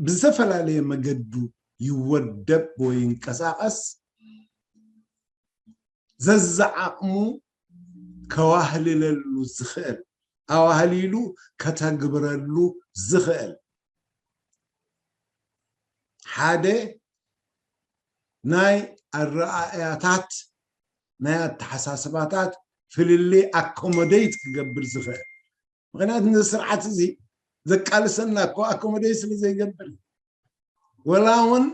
ብዝተፈላለየ መገዱ ይወደብ ወይ ይንቀሳቐስ ዘዝዓቕሙ ከዋህልለሉ ዝኽእል ኣዋህሊሉ ከተግብረሉ ዝኽእል ሓደ ናይ ኣረኣእያታት ናይ ኣተሓሳስባታት ፍልልይ ኣኮሞደይት ክገብር ዝኽእል ምክንያቱ ነዚ ስርዓት እዚ ዘቃልሰና እኮ ኣኮሞደይ ስለ ዘይገብር ወላ እውን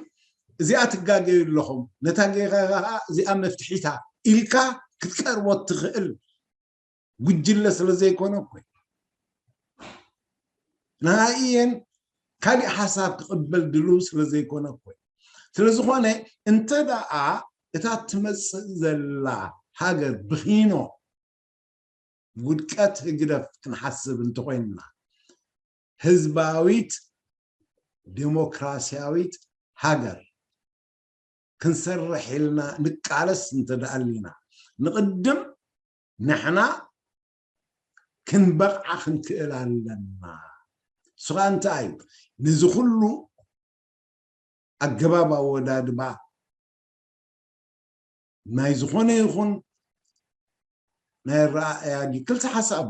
እዚኣ ትጋገዩ ኣለኹም ነታ ጌጋ ከዓ እዚኣ መፍትሒታ ኢልካ ክትቀርቦ ትኽእል ጉጅለ ስለ ዘይኮነ እኮ ንሃእየን ካሊእ ሓሳብ ክቕበል ድልው ስለ ዘይኮነ እኮ ስለ ዝኾነ እንተ ደኣ እታ ትመፅእ ዘላ ሃገር ብኺኖ ውድቀት ህግደፍ ክንሓስብ እንተኾይንና ህዝባዊት ዴሞክራሲያዊት ሃገር ክንሰርሕ ኢልና ንቃለስ እንተደኣሊና ንቕድም ንሕና ክንበቕዓ ክንክእል ኣለና። ስኻ እንታይ እዩ ነዚ ኩሉ ኣገባብ ኣወዳድባ ናይ ዝኾነ ይኹን ናይ ኣረኣእያ ክልተ ሓሳቡ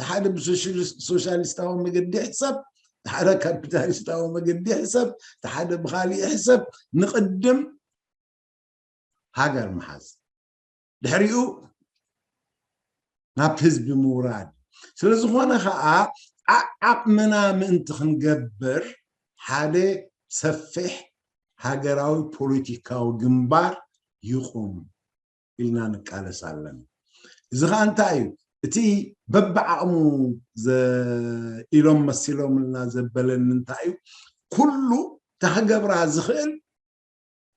ሓደ ብሶሻሊስታዊ መገዲ ይሕሰብ ሓደ ካፒታሊስታዊ መገዲ ይሕሰብ ሓደ ብካሊእ ይሕሰብ ንቕድም ሃገር ምሓዝ ድሕሪኡ ናብቲ ህዝቢ ምውራድ ስለዝኾነ ከዓ ዓቕምና ምእንቲ ክንገብር ሓደ ሰፊሕ ሃገራዊ ፖለቲካዊ ግንባር ይቑም ኢልና ንቃለስ ኣለና። እዚ ከዓ እንታይ እዩ? እቲ በብዓቕሙ ኢሎም መሲሎምልና ዘበለኒ እንታይ እዩ? ኩሉ ተክገብራ ዝኽእል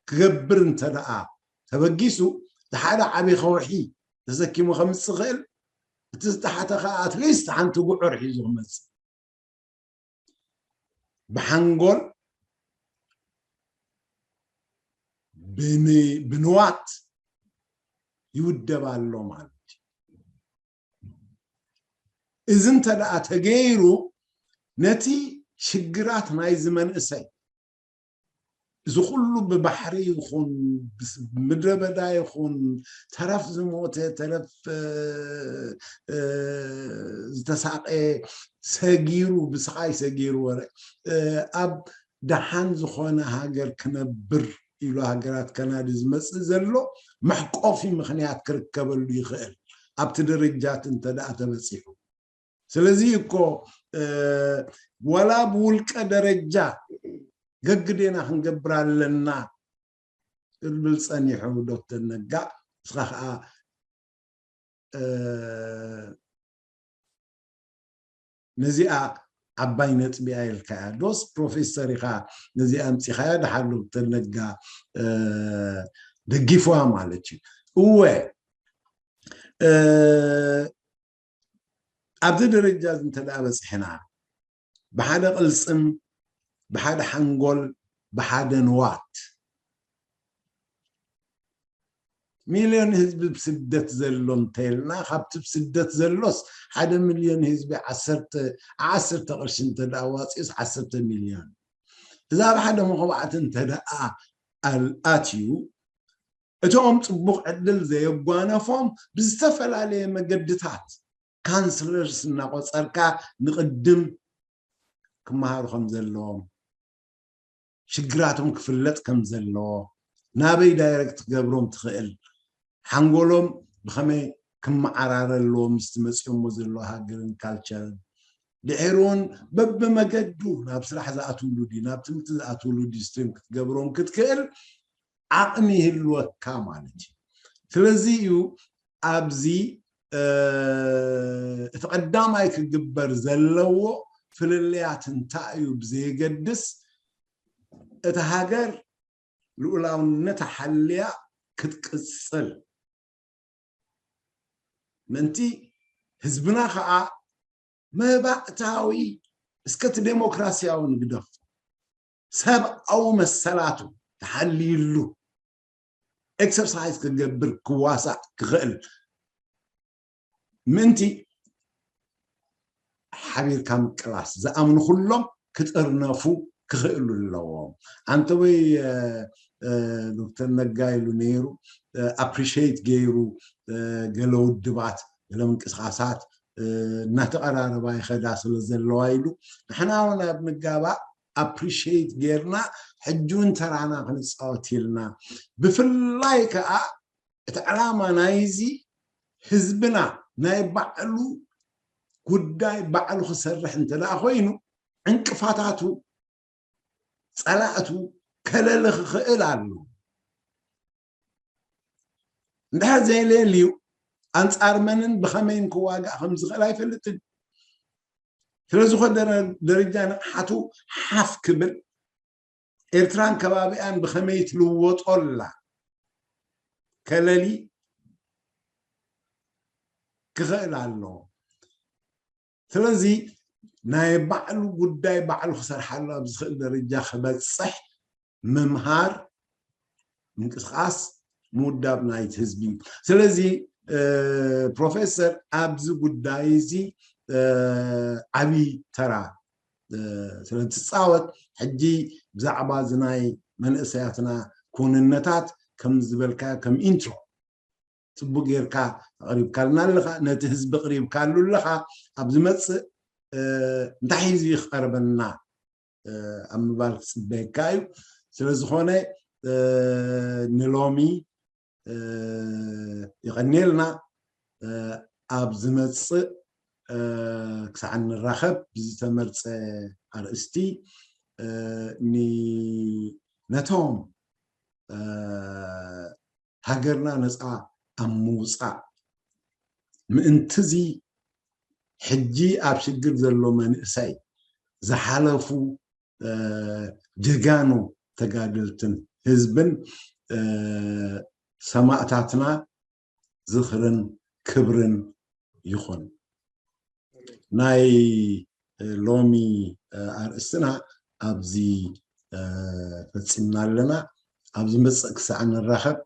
ክገብር እንተ ደኣ ተበጊሱ፣ እቲ ሓደ ዓቢ ከውሒ ተሰኪሙ ከምጽእ ይኽእል፣ እቲ ዝተሓተ ከኣ ኣትሊስት ሓንቲ ጉዕር ሒዙ ክመጽእ። ብሓንጎል፣ ብንዋት ይውደብ ኣሎ ማለት እዩ። እዚ እንተ ደኣ ተገይሩ፣ ነቲ ሽግራት ናይዚ መንእሰይ እዚ ኩሉ ብባሕሪ ይኹን ብምድረ በዳ ይኹን ተረፍ ዝሞተ ተረፍ ዝተሳቀ ሰጊሩ ብስቃይ ሰጊሩ ወረ ኣብ ደሓን ዝኾነ ሃገር ክነብር ኢሉ ሃገራት ከናዲ ዝመፅእ ዘሎ መሕቆፊ ምክንያት ክርከበሉ ይኽእል ኣብቲ ደረጃት እንተ ደኣ ተበፂሑ ስለዚ እኮ ዋላ ብውልቀ ደረጃ ገግዴና ክንገብር ኣለና ክብል ጸኒሑ ዶክተር ነጋ ንስኻ ከዓ ነዚኣ ዓባይ ነጥቢ ኣየልካያ ዶስ ፕሮፌሰር ኢኻ ነዚኣ ኣምፂኻያ ድሓር ዶክተር ነጋ ደጊፍዋ ማለት እዩ እወ ኣብዚ ደረጃ እዚ እንተ ደኣ በፂሕና ብሓደ ቅልፅም ብሓደ ሓንጎል ብሓደ ንዋት ሚልዮን ህዝቢ ብስደት ዘሎ እንተልና ካብቲ ብስደት ዘሎስ ሓደ ሚልዮን ህዝቢ ዓሰርተ ዓሰርተ ቅርሺ እንተ ደኣ ዋፂኡስ ዓሰርተ ሚልዮን እዛ ኣብ ሓደ መኸባዕቲ እንተ ደኣ ኣትዩ እቶም ጽቡቕ ዕድል ዘየጓነፎም ብዝተፈላለየ መገድታት ካንስለርስ እናቖጸርካ ንቕድም ክመሃሩ ከም ዘለዎም ሽግራቶም ክፍለጥ ከም ዘለዎ፣ ናበይ ዳይሬክት ክገብሮም ትኽእል፣ ሓንጎሎም ብኸመይ ክመዓራረ ኣለዎ ምስቲ መፂኦሞ ዘለዎ ሃገርን ካልቸርን፣ ድሕሪ እውን በብመገዱ ናብ ስራሕ ዝኣትውሉ ድዩ ናብ ትምህርቲ ዝኣትውሉ ድዩ ስትሪም ክትገብሮም ክትክእል ዓቕሚ ይህልወካ ማለት እዩ። ስለዚ እዩ ኣብዚ እቲ ቀዳማይ ክግበር ዘለዎ ፍልልያት እንታይ እዩ ብዘየገድስ እቲ ሃገር ልኡላውነታ ሓልያ ክትቅፅል ምእንቲ ህዝብና ከዓ መባእታዊ እስከ እቲ ዴሞክራሲያዊ ንግደፎ ሰብኣዊ መሰላቱ ተሓልይሉ ኤክሰርሳይዝ ክገብር ክዋሳእ ክኽእል ምእንቲ ሓቢርካ ምቅላስ ዝኣምኑ ኩሎም ክጥርነፉ ክኽእሉ ኣለዎም። ኣንተ ወይ ዶክተር ነጋ ኢሉ ነይሩ ኣፕሪሽት ገይሩ ገለ ውድባት ገለ ምንቅስቃሳት እናተቐራረባ ይኸዳ ስለ ዘለዋ ኢሉ ንሕና እውን ኣብ ንጋባእ ኣፕሪሽት ጌርና ሕጂ እውን ተራና ክንፃወት ኢልና ብፍላይ ከዓ እቲ ዕላማ ናይዚ ህዝብና ናይ ባዕሉ ጉዳይ ባዕሉ ክሰርሕ እንተ ደኣ ኮይኑ ዕንቅፋታቱ ፀላእቱ ከለሊ ክኽእል ኣሎ። እንድሕር ዘየለየልዩ ኣንፃር መንን ብኸመይን ክዋጋእ ከም ዝኽእል ኣይፈልጥን። ስለ ዝኾነ ደረጃ ንቕሓቱ ሓፍ ክብል ኤርትራን ከባቢኣን ብኸመይ ትልወጦ ኣላ ከለሊ ክኽእል ኣለዎ። ስለዚ ናይ ባዕሉ ጉዳይ ባዕሉ ክሰርሓሉ ኣብ ዝኽእል ደረጃ ክበፅሕ ምምሃር ምንቅስቃስ ምውዳብ ናይቲ ህዝቢ እዩ። ስለዚ ፕሮፌሰር ኣብዚ ጉዳይ እዚ ዓብዪ ተራ ስለ ትፃወት ሕጂ ብዛዕባ እዚ ናይ መንእሰያትና ክውንነታት ከም ዝበልካ ከም ኢንትሮ ፅቡቅ ጌርካ ኣቅሪብካልና ኣለካ ነቲ ህዝቢ ቅሪብካሉ ኣለካ ኣብ ዝመፅእ እንታይ ሒዙ ይቀርበና ኣብ ምባል ክፅበየካ እዩ ስለዝኮነ ንሎሚ የቐንየልና ኣብ ዝመፅእ ክሳዕ ንራኸብ ብዝተመርፀ ኣርእስቲ ነቶም ሃገርና ነፃ ኣብ ምውፃእ ምእንትዚ ሕጂ ኣብ ሽግር ዘሎ መንእሰይ ዝሓለፉ ጀጋኑ ተጋደልትን ህዝብን ሰማእታትና ዝኽርን ክብርን ይኹን። ናይ ሎሚ ኣርእስትና ኣብዚ ፈፂምና ኣለና። ኣብ ዝመፅእ ክሳዕ ንራኸብ